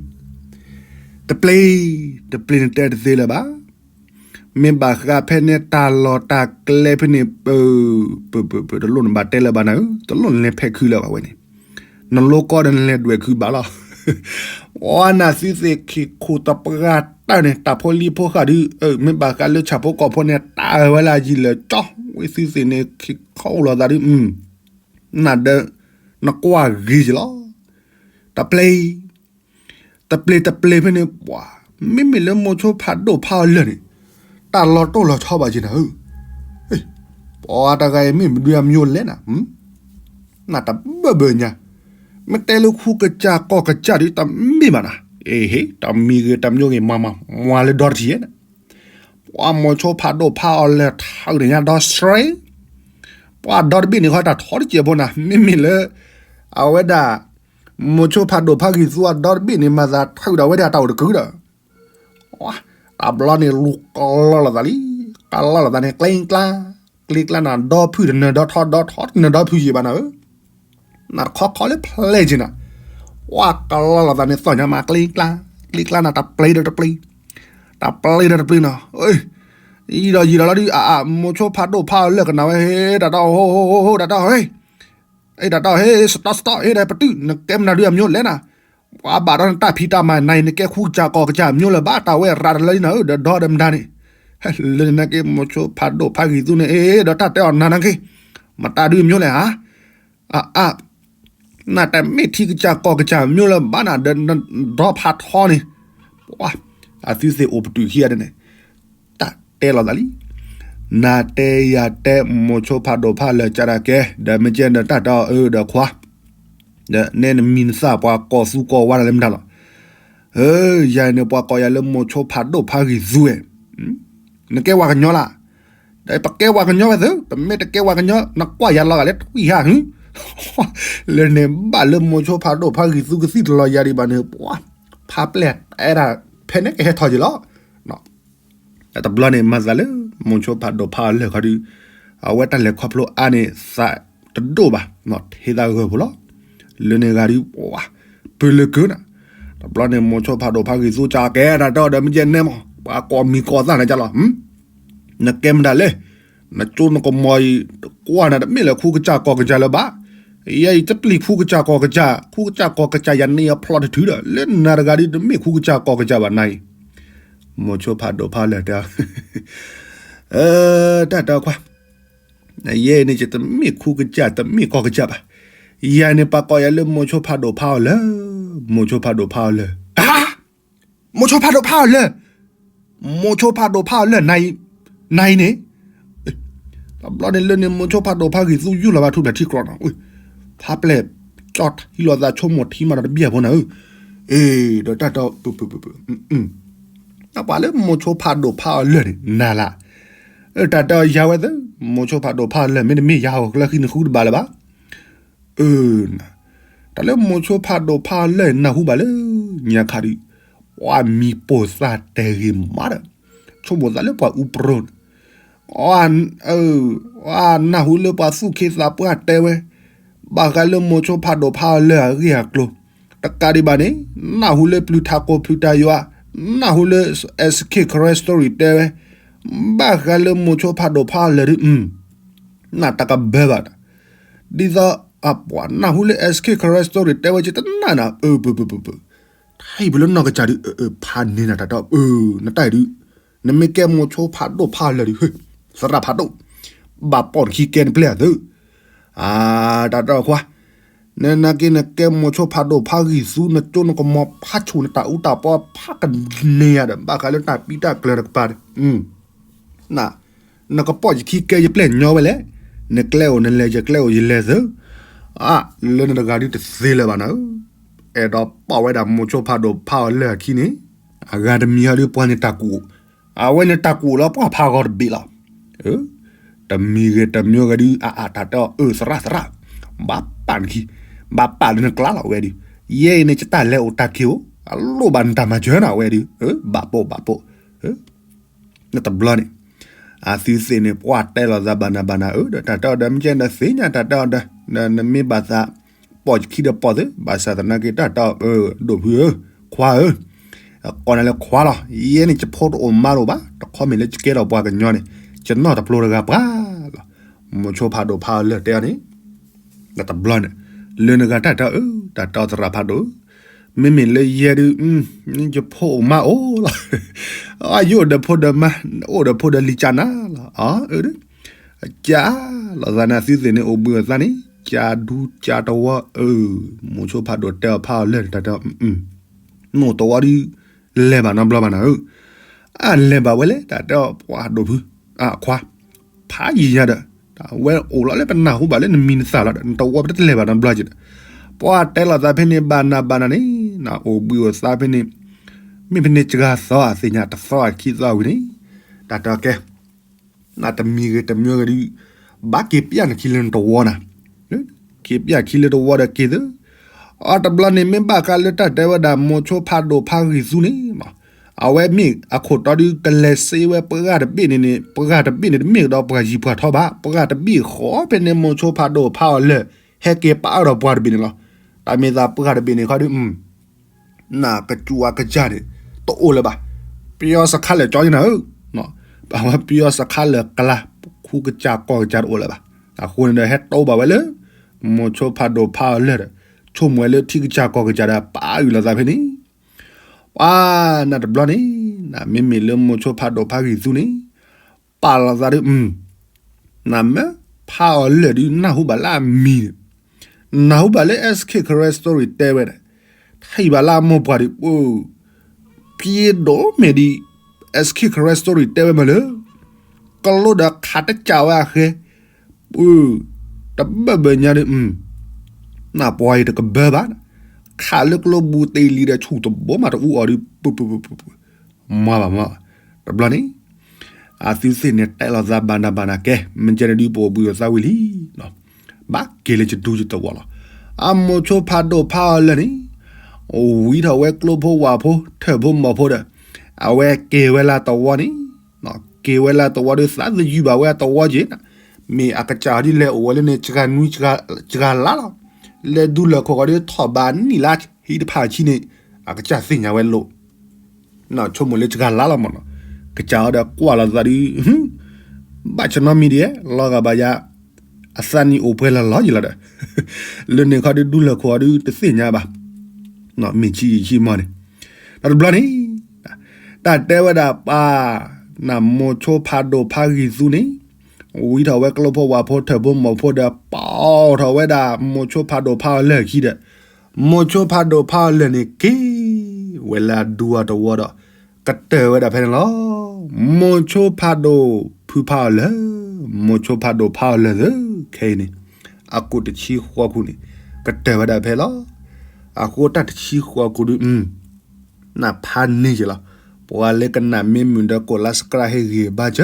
တပျ့ၤ, တပျ့ၤန့ၣ်တဲတသ့လၢၤဘၣ်. မ့ၢ်ဘၣ်ဃးဖဲန့ၣ်တၢ်လီၢ်တၢ်ကျဲဖဲန့ၣ် ပၢၢ်, ပၢၢ်, ပၢၢ်, တလိၣ်နဘၣ်တဲလၢၤဘၣ်နၤဧၢ, တလိၣ်နလဲၤဖဲးခုလၢၤဘၣ်ဝဲန့ၣ်, နလိၣ်ကီဒီးနလဲၤဒွဲၣ်ခုဘၣ်လီၤ. အီနသုသ့ၣ်ခံခိၣ်တပှၢ်တၢၢ်န့ၣ် တၢ်ဖိလံၤဖိဃာ်ဒုး မ့ၢ်ဘၣ်ဃးလၢဆၣ်ဖိကီၢ်ဖိန့ၣ် တၢ်ဝဲလၢယံာ်လၢာ်ကၠီ ဝဲသုသ့ၣ်န့ၣ် ခံခိၣ်လိာ်သးဒုး နဒီး နကွၢ်ဂ့ၤယလီၤ. တပျ့ၤ တပျ့ၤတပျ့ၤဖဲန့ၣ် ပှၤ မ့မ့ၢ်လၢမိၤဆိဖးဒိၣ်ဖးအီၤလၢာ်န့ၣ် တၢ်လီၤတိၢ်လီၤဆီဘၣ်က့ၤနၤဧၢ, ပှၤတဂၤအံၤမ့ၢ်မဒုးအမျိလဲၣ်နၤ, နတဘၢဘၢညါ, မ့ၢ်တဲလၢဃူကစၢ်ကီၢ်ကစၢ်ဒုးတမ့ၢ်ဘၣ်နၤ, အ့ဟ့ တမံၤဂ့ၤတမျိဂ့ၤမၤမၤ မၤလၢဒီတထံၣ်ဧဲ, ပှၤမိၤဆိဖးဒိၣ်ဖးအီၤလၢာ်ထၢန့ၣ်ညါဒီးစရ့, ပှၤဒီတဘ့ၣ်န့ၣ်ခီတၢ်ထီတစဲးဖိနၤ မ့မ့ၢ်လၢ အဝဲဒၣ် မိၤဆိဖးဒိၣ်ဖးဂံၢ်သူအဒီတဘ့ၣ်န့ၣ် မၤသးထုးဒီးဝဲဒၣ်တၢ်အိၣ်တကုာ်ဒီး တဘျီန့ၣ်လူၤကလီလိာ်သးလံ, ကလီလိာ်သးန့ၣ် ကျ့ကျါ, ကျ့ကျါနၤဒီဖုၣ်တနၢၤဒီထီဒီထီတနၢၤဒီဖုၣ်ယံာ်ဘၣ်နၤဧၢ, နတခီခီလၢဖျဲၣ်က့ၤနၤ, ပှၤကလီလိာ်သးန့ၣ်သီၣ်ညါမး ကျ့ကျါ, ကျ့ကျါနၤတပျ့ၤဒီးတပျ့ၤ, တပျ့ၤဒီးတပျ့ၤနၤ, ယံာ်ဒီးယံာ်ဒီးလီၤဒုး အအ မိၤဆိဖးဒိၣ်ဖးအီၤလၢာ်ကနၣ်ဝဲ ဟ့ တၢ်တီ ဟိ ဟိ တၢ်တီ ဟ့ တၢ်တီ ဟ့ စတီ စတီ ဟ့ ဒီးပတုာ် နကဲမနုၤဒုးအမျိလဲၣ်နၤ, ပှၤဘၣ်ဒီးနတၢ်ဖံးတၢ်မၤနၤအံၤ နကဲဃူကစၢ်ကီၢ်ကစၢ်မျိလၢၤဘၣ် တၢ်ဝဲရၤတလၢနၤဧၢ ဒီးဒီဒီးမတၤန့ၣ်, လၢန့ၣ်နာ်က့ မိၤဆိဖးဒိၣ်ဖးဂံၢ်သူန့ၣ် အ့ ဒီးတၢ်တဲအီၤနၤနာ်က့, မတၤဒုးအမျိလဲၣ်ဧါ, အအ နတၢ်မ့ၢ်ထံကစၢ်ကီၢ်ကစၢ်မျိလၢၤဘၣ်နၤ ဒီးဒီဖးထီန့ၣ်, ပှၤ အသုသ့ၣ်အိၣ်ပတုာ်ခံဂၤဒ်န့ၣ် တၢ်တဲလိာ်သးလံ, နၤတဲယၤတဲ မိၤဆိဖးဒိၣ်ဖးလၢာ်ကၢ်ဒၣ်ကဲ ဒီးမ့ၢ်ကဲဒီးတၢ်တီအၢဒီးခွါ, ဒီးနဲနမံၤနသၣ်ပှၤကိးသူကိးဝါနၤလၢမတၤလီၤ, ယၤန့ၣ် ပှၤကိးယၤလၢမိၤဆိဖးဒိၣ်ဖးဂံၢ်သူဝဲ, နကဲဝဲကညီလၢ်, ဒီးပကဲဝဲကညီဝဲသု ပမ့ၢ်တကဲဝဲကညီ နကွၢ်ယၤလီၤဂာ်လၢထွံၣ်ဟါ, လၢန့ၣ်ဘၣ်လၢမိၤဆိဖးဒိၣ်ဖးဂံၢ်သူကသံၣ်တလီၤယၤဒံးဘၣ်န့ၣ် ပှၤ ဖးပျဲၢ်တဲဒၣ် ဖဲန့ၣ်ကဟဲထီၣ်က့ၤလီၤ. တဘျီန့ၣ် မၤသးလၢ မိၤဆိဖးဒိၣ်ဖးအီၤလၢာ်ခီဒုး အဝဲတၢ်လဲၤခီဖျိအါန့ၣ် သးတဒိၣ်ဘၣ် ထံသးဂၢၢ်ဖိလီၤ. လၢန့ၣ်ဂၤဒုး ပှၤ ပၢၢ်လၢကၢနၤ, တဘျီန့ၣ် မိၤဆိဖးဒိၣ်ဖးဂံၢ်သူကကဲတၢ်တီဒီး မ့ၢ်ကဲနဲမး ပှၤကိးမံၤကိးသၣ်နၤကလီၤ နကဲမတၤလဲၣ်, နကၠိနကမီၤအံၤ တကွၢ်နၤတမ့ၢ်လၢခူကစၢ်ကီၢ်ကစၢ်လၢၤဘၣ်, ယဲအံၤတပျံၤခူကစၢ်ကီၢ်ကစၢ်, ခူကစၢ်ကီၢ်ကစၢ်ယၤန့ၢ်အဖျီတထုဒီး လၢနၤတဂၤဒုးတမ့ၢ်ခူကစၢ်ကီၢ်ကစၢ်ဘၣ်နၤအံၤ, မိၤဆိဖးဒိၣ်ဖးလၢာ်တဲ တၢ်တၢ်ခွါ, ယဲအံၤန့ၣ် ယတမ့ၢ်ခူကစၢ် တမ့ၢ်ကီၢ်ကစၢ်ဘၣ်, ယၤန့ၣ် ပှၤကိးယၤလၢမိၤဆိဖးဒိၣ်ဖးအီၤလၢာ်, မိၤဆိဖးဒိၣ်ဖးအီၤလၢာ်, မိၤဆိဖးဒိၣ်ဖးအီၤလၢာ်, မိၤဆိဖးဒိၣ်ဖးအီၤလၢာ် နၤအံၤန့ၣ်, တဘျီန့ၣ်လၢန့ၣ် မိၤဆိဖးဒိၣ်ဖးဂံၢ်သူယူၢ်လီၤဘၣ်ထူၣ်ဖျဲၣ်ထံကျိးနီၤ, ဖးပျဲၢ်က ကၠီထံလိာ်သးဆိကမိၣ်ထံမးဒီးတဘၣ်ဖိနၤဧၢ, အ့ ဒီးတၢ်တဲ ပှၤလၢမိၤဆိဖးဒိၣ်ဖးအီၤလၢာ်န့ၣ် နၤလၢ်, တၢ်တဲယၤဝဲသ့ၣ် မိၤဆိဖးဒိၣ်ဖးအီၤလၢာ် မ့တမ့ၢ်ယၤဟီၣ်ကျၢၢ်ဃံနဃုတဘၣ်လၢၤဘၣ် အၢ တၢ်လၢမိၤဆိဖးဒိၣ်ဖးအီၤလၢာ် နၢ်ဟူဘၣ်လၢညါခါဒုး, ပှၤမံၤပိာ်သးတဲဂ့ၤမးဒီး, ဆိကမိၣ်သးလၢပှၤအူပြိၣ်န့ၣ်, အၢ နၢ်ဟူလၢပှၤသူၣ်က့သးပှၢ်တဲဝဲ, ဘၣ်ဃးလၢမိၤဆိဖးဒိၣ်ဖးအီၤလၢာ်အဂ့ၢ်အကျိၤ, တကးဒံးဘၣ်န့ၣ်, နၢ်ဟူလၢပျုၤထးကိးဖုတၢ်ယွၤ, နၢ်ဟူလၢ S K Karen Story တဲဝဲ, ဘၣ်ဃးလၢမိၤဆိဖးဒိၣ်ဖးအီၤလၢာ်ဒုး, နၢ်တကဘၢဘၣ်, ဒ်သိးအပှၤနၢ်ဟူလၢ S K Karen Story တဲဝဲကတနၢ်နၤ အၢ ပၢၢ်ပၢၢ်ပၢၢ်ပၢၢ်, ထံၣ်ပလၢနီၢ်ကစၢ်ဒုး ဖးန့ၢ်နၤတၢ်တဲအီၤ အၢ နတၢ်အံၤဒုး, နမ့ၢ်ကဲမိၤဆိဖးဒိၣ်ဖးအီၤလၢာ်ဒုး သရၣ်ဖးဒိၣ်, ဘၣ်ပိာ်နခံကဲနပျဲၢ်အသုး, အၢ တၢ်တဲအီၤခွါ, နနာ်က့နကဲမိၤဆိဖးဒိၣ်ဖးဂံၢ်သူ နကၠိနကမီၤဖးဆူၣ် နတၢ်အူတၢ်ပီဖးကန့ၢ်ယၤဒီး ဘၣ်ဃးလၢတၢ်ပံတၢ်ကျၢၤတကပၤဒီး နကပိာ်ယခံကဲယပျဲၢ်ညီဝဲလဲၣ်, နကျဲအိၣ်နလဲၤ ယကျဲအိၣ်ယလဲၤသုး, အၢ လၢနတဂၤဒုးတသ့လၢၤဘၣ်နၤဧၢ, အဲၣ်ဒိးပိာ်ဝဲဒၣ်မိၤဆိဖးဒိၣ်ဖးအီၤလၢာ်အခံန့ၣ်, အဂၤတမံၤဟီဒုးပှၤန့ၣ်တၢ်ကူၣ်, အဝဲန့ၣ်တၢ်ကူၣ်လီၤပှၤဖးဂီၤတဘ့ၣ်လီၤ, တမံၤဂ့ၤတမံၤဂ့ၤဒုး အအၢ တၢ်တဲအီၤ အၢ သရၣ်သရၣ်, ဘၣ်ပာ်နခံ, ဘၣ်ပာ်လၢနကျါလီၤဝဲဒုး, ယဲအံၤန့ၣ် ယတၢ်လဲၤအိၣ်တၢ်က့ၤအိၣ် အလိၣ်ဘၣ်နတၢ်မၤစၢၤနၤဝဲဒုး, ဘၣ်ပိာ်ဘၣ်ပိာ် နတဘျီန့ၣ်, အသုသ့ၣ်န့ၣ် ပှၤတဲလိာ်သးဘၣ်နၤဘၣ်နၤဧၢ, ဒီးတၢ်တဲအီၤဒီး မ့ၢ်ကဲဒီးသ့ၣ်ညါတၢ်တဲအီၤဒီး, နမ့ၢ်ဘၣ်သးပိာ်ယခံဒီးပိာ်သုး, ဘၣ်ဆၣ်သနာ်က့တၢ်တဲအီၤ ဒိၣ်ဖုဧၢ, ခွါဧၢ, ကိးနၤလၢခွါလီၤ, ယဲန့ၣ် ယဖိတအိၣ်မါတအိၣ်ဘၣ်, တခီမ့ၢ်လၢယကဲထီၣ်ပှၤကညီန့ၣ် ယနီၢ်တပျိတဂၤပှၤလီၤ, မိၤဆိဖးဒိၣ်ဖးအီၤလၢာ်တဲအီၤန့ၣ် နတဘျီန့ၣ်, လၢနဂၤတၢ်တဲအီၤ တၢ်တဲအီၤသရၣ်ဖးဒိၣ်, မ့မ့ၢ်လၢယဲဒုး, ယဖိအိၣ်မါအိၣ်လီၤ, ယအိၣ်ဒီးဖိဒီးမါ, အိၣ်ဒီးဖိဒီးလံၤကၢ်နၤလီၤ, အၢ, ကၢ်လိာ်သးန့ၣ် အသုသ့ၣ်န့ၣ် အိၣ်ဘှံးအိၣ်သါန့ၣ် ကၢ်ဒူကၢ်တဝီ, အၢ, မိၤဆိဖးဒိၣ်တဲအီၤဖးအီၤလၢာ်န့ၣ် တၢ်တဲအီၤ, နအိၣ်တဝီဒုး လဲၤဘၣ်နီတဘျီဘၣ်နၤဧၢ, အလဲၤဘၣ်ဝဲလဲၣ် တၢ်တဲအီၤပှၤဒိၣ်ဖု, အခွါ, ဖးယံာ်ညါဒီး, တၢ်ဝဲအိၣ်လီၤလၢပနၢ်ဟူဘၣ်လၢနမံၤနသၣ်လီၤဒီး နတဝီပတလဲၤဘၣ်နီတဘျီက့ၤဒီး, ပှၤတဲလိာ်သးဖဲန့ၣ် ဘၣ်နၤဘၣ်နၤန့ၣ်, နအိၣ်ဘှံးအိၣ်သါဖဲန့ၣ်, မ့ၢ်ဖဲန့ၣ်စှၤသီအသ့ၣ်ညါ တသီအခံသီဝံၤန့ၣ်, တၢ်တဲအီၤကဲ နတမံၤဂ့ၤတမံၤဂ့ၤဒုး, ဘၣ်က့ၤပျၢ်နခံလၢနတဝီနၤ, က့ၤပျၢ်ခံလၢတဝီဒီးက့ၤသု, အတဘျီန့ၣ် မ့ၢ်ဘၣ်ဃးလၢတၢ်တဲဝဲဒၣ် မိၤဆိဖးဒိၣ်ဖးဂံၢ်သူန့ၣ်, အဝဲမ့ၢ်အခိၣ်တီဒုး ကလဲၤစ့ဝဲပှၤတဘ့ၣ်န့ၣ်န့ၣ် ပှၤတဘ့ၣ်န့ၣ် တမ့ၢ်ကဒီးပှၤယံၤပှၤထီဘၣ်, ပှၤတဘ့ၣ်ဃီဖဲန့ၣ် မိၤဆိဖးဒိၣ်ဖးအီၤလၢာ် ဟဲက့ၤပာ်အၢၣ်ဒီးပှၤတဘ့ၣ်န့ၣ်လီၤ. တၢ်မ့ၢ်သးပှၤတဘ့ၣ်န့ၣ်ခီဒုး နကစူၣ်အကစၢ်န့ၣ် တအိၣ်လၢၤဘၣ်. ပယီၤစခါလၢာ်ကၠီကနၤဧၢ, အဝဲပယီၤစခါလၢာ်ကျါ ခူကစၢ်ကီၢ်ကစၢ်တအိၣ်လၢၤဘၣ်. အဃိန့ၣ်ဒီး ဟဲတိဘၣ်ဝဲလၢ မိၤဆိဖးဒိၣ်ဖးအီၤလၢာ်ဒီး ဆိကမိၣ်ဝဲလၢထံကစၢ်ကီၢ်ကစၢ်ဒီး ပာ်အုၣ်လီၤသးဖဲန့ၣ် ပှၤနတဘျီန့ၣ် နမ့မ့ၢ်လၢမိၤဆိဖးဒိၣ်ဖးဂံၢ်သူန့ၣ် ပာ်လီၤသးဒုး နမ့ၢ်ဖးအီၤလၢာ်ဒုး နၢ်ဟူဘၣ်လၢအမံၤန့ၣ်, နၢ်ဟူဘၣ်လၢ SK Karen Story တဲဝဲဒၣ်, ထံၣ်ဘၣ်လၢအမိၢ်ပှၢ်ဒုး ပှၤ ပျ့ၤဒိၣ်မ့ၢ်ဒ် SK Karen Story တဲဝဲမ့ၢ်လၢ ကလိဒီးခးတကးဝဲအဃဲ ပှၤ တဘၢၣ်ဘၢၣ်ညါဒုး နပှၤအံၤတကဘၢဘၣ်, ခးလၢကျိပူၤတ့ၢ်လံဒီးဆူၣ်တဘိမးတအူအီၤဒုး ပှၤ မၤဘၣ်မၤဘၣ်. တဘျီန့ၣ် အသုသ့ၣ်န့ၣ် တဲလိာ်သးဘၣ်နၤဘၣ်နၤကဲ မ့ၢ်ကဲန့ၣ်ဒုး ပအိၣ်ဘှံးအိၣ်သါဝံၤလံ ဘၣ်က့ၤလၢယဒူယသဝီလီၤ. အမိၤဆိဖးဒိၣ်ဖးအီၤလၢာ်န့ၣ် ဝံထီၣ်ဝဲကျိဖိဝၣ်ဖိ ထၢၣ်ဖိမီၢ်ဖိဒီး အဝဲက့ၤဝဲလၢသဝီန့ၣ်, က့ၤဝဲလၢသဝီဒီး သးသယုၢ်ဘၣ်ဝဲအသဝီက့ၤ, မ့ၢ်အကစၢ်ဒုးလဲၤအိၣ်ဝဲလၢန့ၣ် စှၤနွံစှၤလါလီၤ. လဲၤဒူလၢာ်ခိၣ်ဃီဒီး ထီၣ်ဘးနံၣ်လါဟံးတဖၣ်ဆံန့ၣ် အကစၢ်သ့ၣ်ညါဝဲလိၤ ဆိကမိၣ်လၢစှၤလါလီၤမးနီၤ, ကစၢ်အီၤဒီးကွၢ်လီၤသးဒုး ဘၣ်ဆၢနီတမံၤဒံး လီၤဂာ်ဘၣ်ယၤ အသးနံၣ်အိၣ်ပှဲၤလီၤလီၤယံၤလီၤဒီး လၢန့ၣ်ခီဒုး ဒူလၢာ်ခိၣ်ဃီဒုး တသ့ၣ်ညါဘၣ် မ့ၢ်ဆံးယံာ်ဆံးမီၢ်န့ၣ်, ဒီးတဘျီန့ၣ် တၢ်တဲဝဲဒၣ်ပှၤ နမိၤဆိဖးဒိၣ်ဖးဂံၢ်သူန့ၣ် ဝံထီၣ်ဝဲကျိဖိဝၣ်ဖိထၢၣ်ဖိမီၢ်ဖိဒီး ပိာ်ထီၣ်ဝဲဒၣ်မိၤဆိဖးဒိၣ်ဖးအီၤလၢာ်ခံဒီး မိၤဆိဖးဒိၣ်ဖးအီၤလၢာ်န့ၣ် က့ၤဝဲလၢအဒူအတဝီဒီး ကတၢၢ်ဝဲဒၣ်ဖဲန့ၣ်လီၤ. မိၤဆိဖးဒိၣ်ဖုဖးအီၤလၢာ်, မိၤဆိဖးဒိၣ်ဖးအီၤလၢာ်သ့ ခဲအံၤန့ၣ် အကိးတဆံဃိးခိၣ်န့ၣ် ကတၢၢ်ဝဲဒၣ်ဖဲလီၤ. အဃိတၢ်တဆံဃိးကိးဒု နဖးန့ၢ်က့ၤလီၤ. ပှၤလၢကနၣ်မ့ၢ်မုာ်ဒီးကိးလါစကရၣ်ဟ့ၣ်ဂံၢ်ဘါစၢ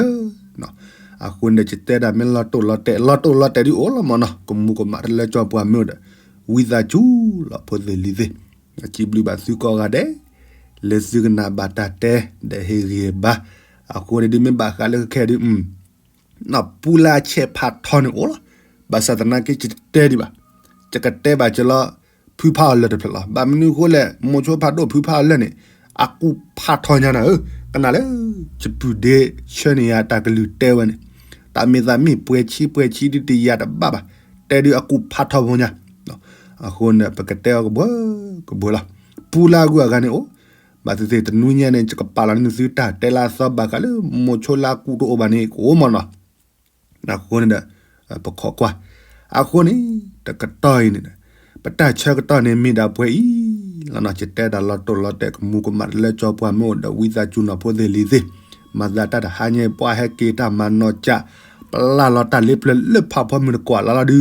ၤ. အဃိန့ၣ်ဒီး ယတဲဒၣ်မ့ၢ်လီၤတိၢ်လီၤတဲာ် လီၤတိၢ်လီၤတဲာ်ဒုအိၣ်လီၤမၢ်နီၤ, ကမူၤကမၣ်တလၢကၠီပှၤမ့ၢ်အိၣ်ဒီး ဝံသးစူၤလီၤဖိသ့ၣ်လံၤသ့ၣ်, စံးဘျုးဘၣ်သုကိးဂၤဒဲး လၢသုကနၣ်ဘၣ်တၢ်တဲ ဒီးဟ့ၣ်ဂံၢ်ဘါ. အဃိန့ၣ်ဒုမ့ၢ်ဘၣ်ဃးလၢခဲခဲဒု ပူလၢအဆဲးဖးထီန့ၣ်အိၣ်လီၤ. ဘၣ်ဆၣ်သနာ်က့ ယတတဲဒံးဘၣ်, ယကတဲဘၣ်က့ၤလီၤ ဖုဖးအီၤလၢာ်တဖျၢၣ်လီၤ. ဘၣ်မနုၤအဃိလဲၣ်, မိၤဆိဖးဒိၣ်ဖုဖးအီၤလၢာ်န့ၣ် အကူၣ်ဖးထီညါနၤဧၢ, ကနၣ်လၢ ယပုၢ်ဒ့ဆှၢန့ၢ်ယၤ တၢ်ကလုၢ်တဲဝဲန့ၣ်, တၢ်မ့ၢ်သးမ့ၢ်ပှဲၤဆံပှဲၤဆံဒုတယၤတဘၣ်ဘၣ်, တဲဒုအကူၣ်ဖးထီဖိညါ. အဃိန့ၣ် ပကတဲအီၤကဘှၢကဘှၢလီၤ. ပူလၢအဂုၤအဂၤန့ၣ်အိၣ်, ဘၣ်သ့ၣ်သ့ၣ်တနွံညါန့ၣ် ယကပာ်လီၤန့ၢ်သုတၢ်တဲလၢအသီဘၣ်ဃးလၢ မိၤဆိလၢအကူၣ်တအိၣ်ဘၣ်န့ၣ် ကအိၣ်မၢ်နီၤ. အဃိန့ၣ်ဒီး ပခိးကွၢ်. အဃိန့ၣ် တကတီၢ်အံၤန့ၣ် ပတၢ်ဆၢကတီၢ်န့ၣ်မ့ၢ်ဒၣ်ပှဲၤအံၤလီၤနီၤ. ယတဲဒၣ်လီၤတိၢ်လီၤတဲာ် ကမူၤကမၣ်တလၢကၠီပှၤမ့ၢ်အိၣ်ဒီး ဝံသးစူၤနီၤဖိသ့ၣ်လံၤသ့ၣ်, မၤသးတၢ်တဟါညါ ပှၤဟဲက့ၤတၢ်မၤနီၢ်ကၠး ပလၢ်လီၤတၢ်လ့ပျၢၤလၢဖးဖီမုၢ်တကွၢ်လၢ်လီၤဒု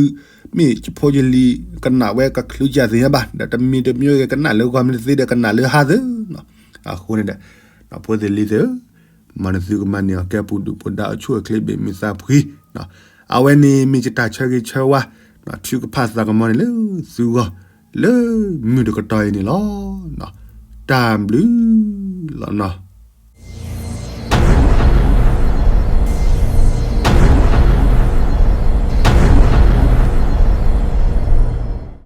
မ့ၢ်ယဖိယလံၤကနၣ်ဝဲကချုးကသ့ၣ်ညါဘၣ်, ဒီးတမံၤတမံၤက့ၤကနၣ်လၢဂီၤမ့ၢ်တသ့ဒီးကနၣ်လၢဟါသၢ. အဃိန့ၣ်ဒီး ဖိသ့ၣ်လံၤသ့ၣ်ဧၢ, မ်နသုကမၤန့ၢ်အီၤကဲပူၤဒုၣ်ပူၤဒါ အိၣ်ဆူၣ်အိၣ်ချ့ ဘၣ်မုာ်သးဖှံ, အဝဲန့ၣ်မ့ၢ်ယတၢ်ဆၢဂ့ၤဆၢဝါ ထုကဖၣ်သးကမီၤန့ၣ်လၢသုဂီၢ် လၢမုၢ်တကတီၢ်အံၤန့ၣ်လီၤ. တၢ်ဘျုးလီၤနီၤ.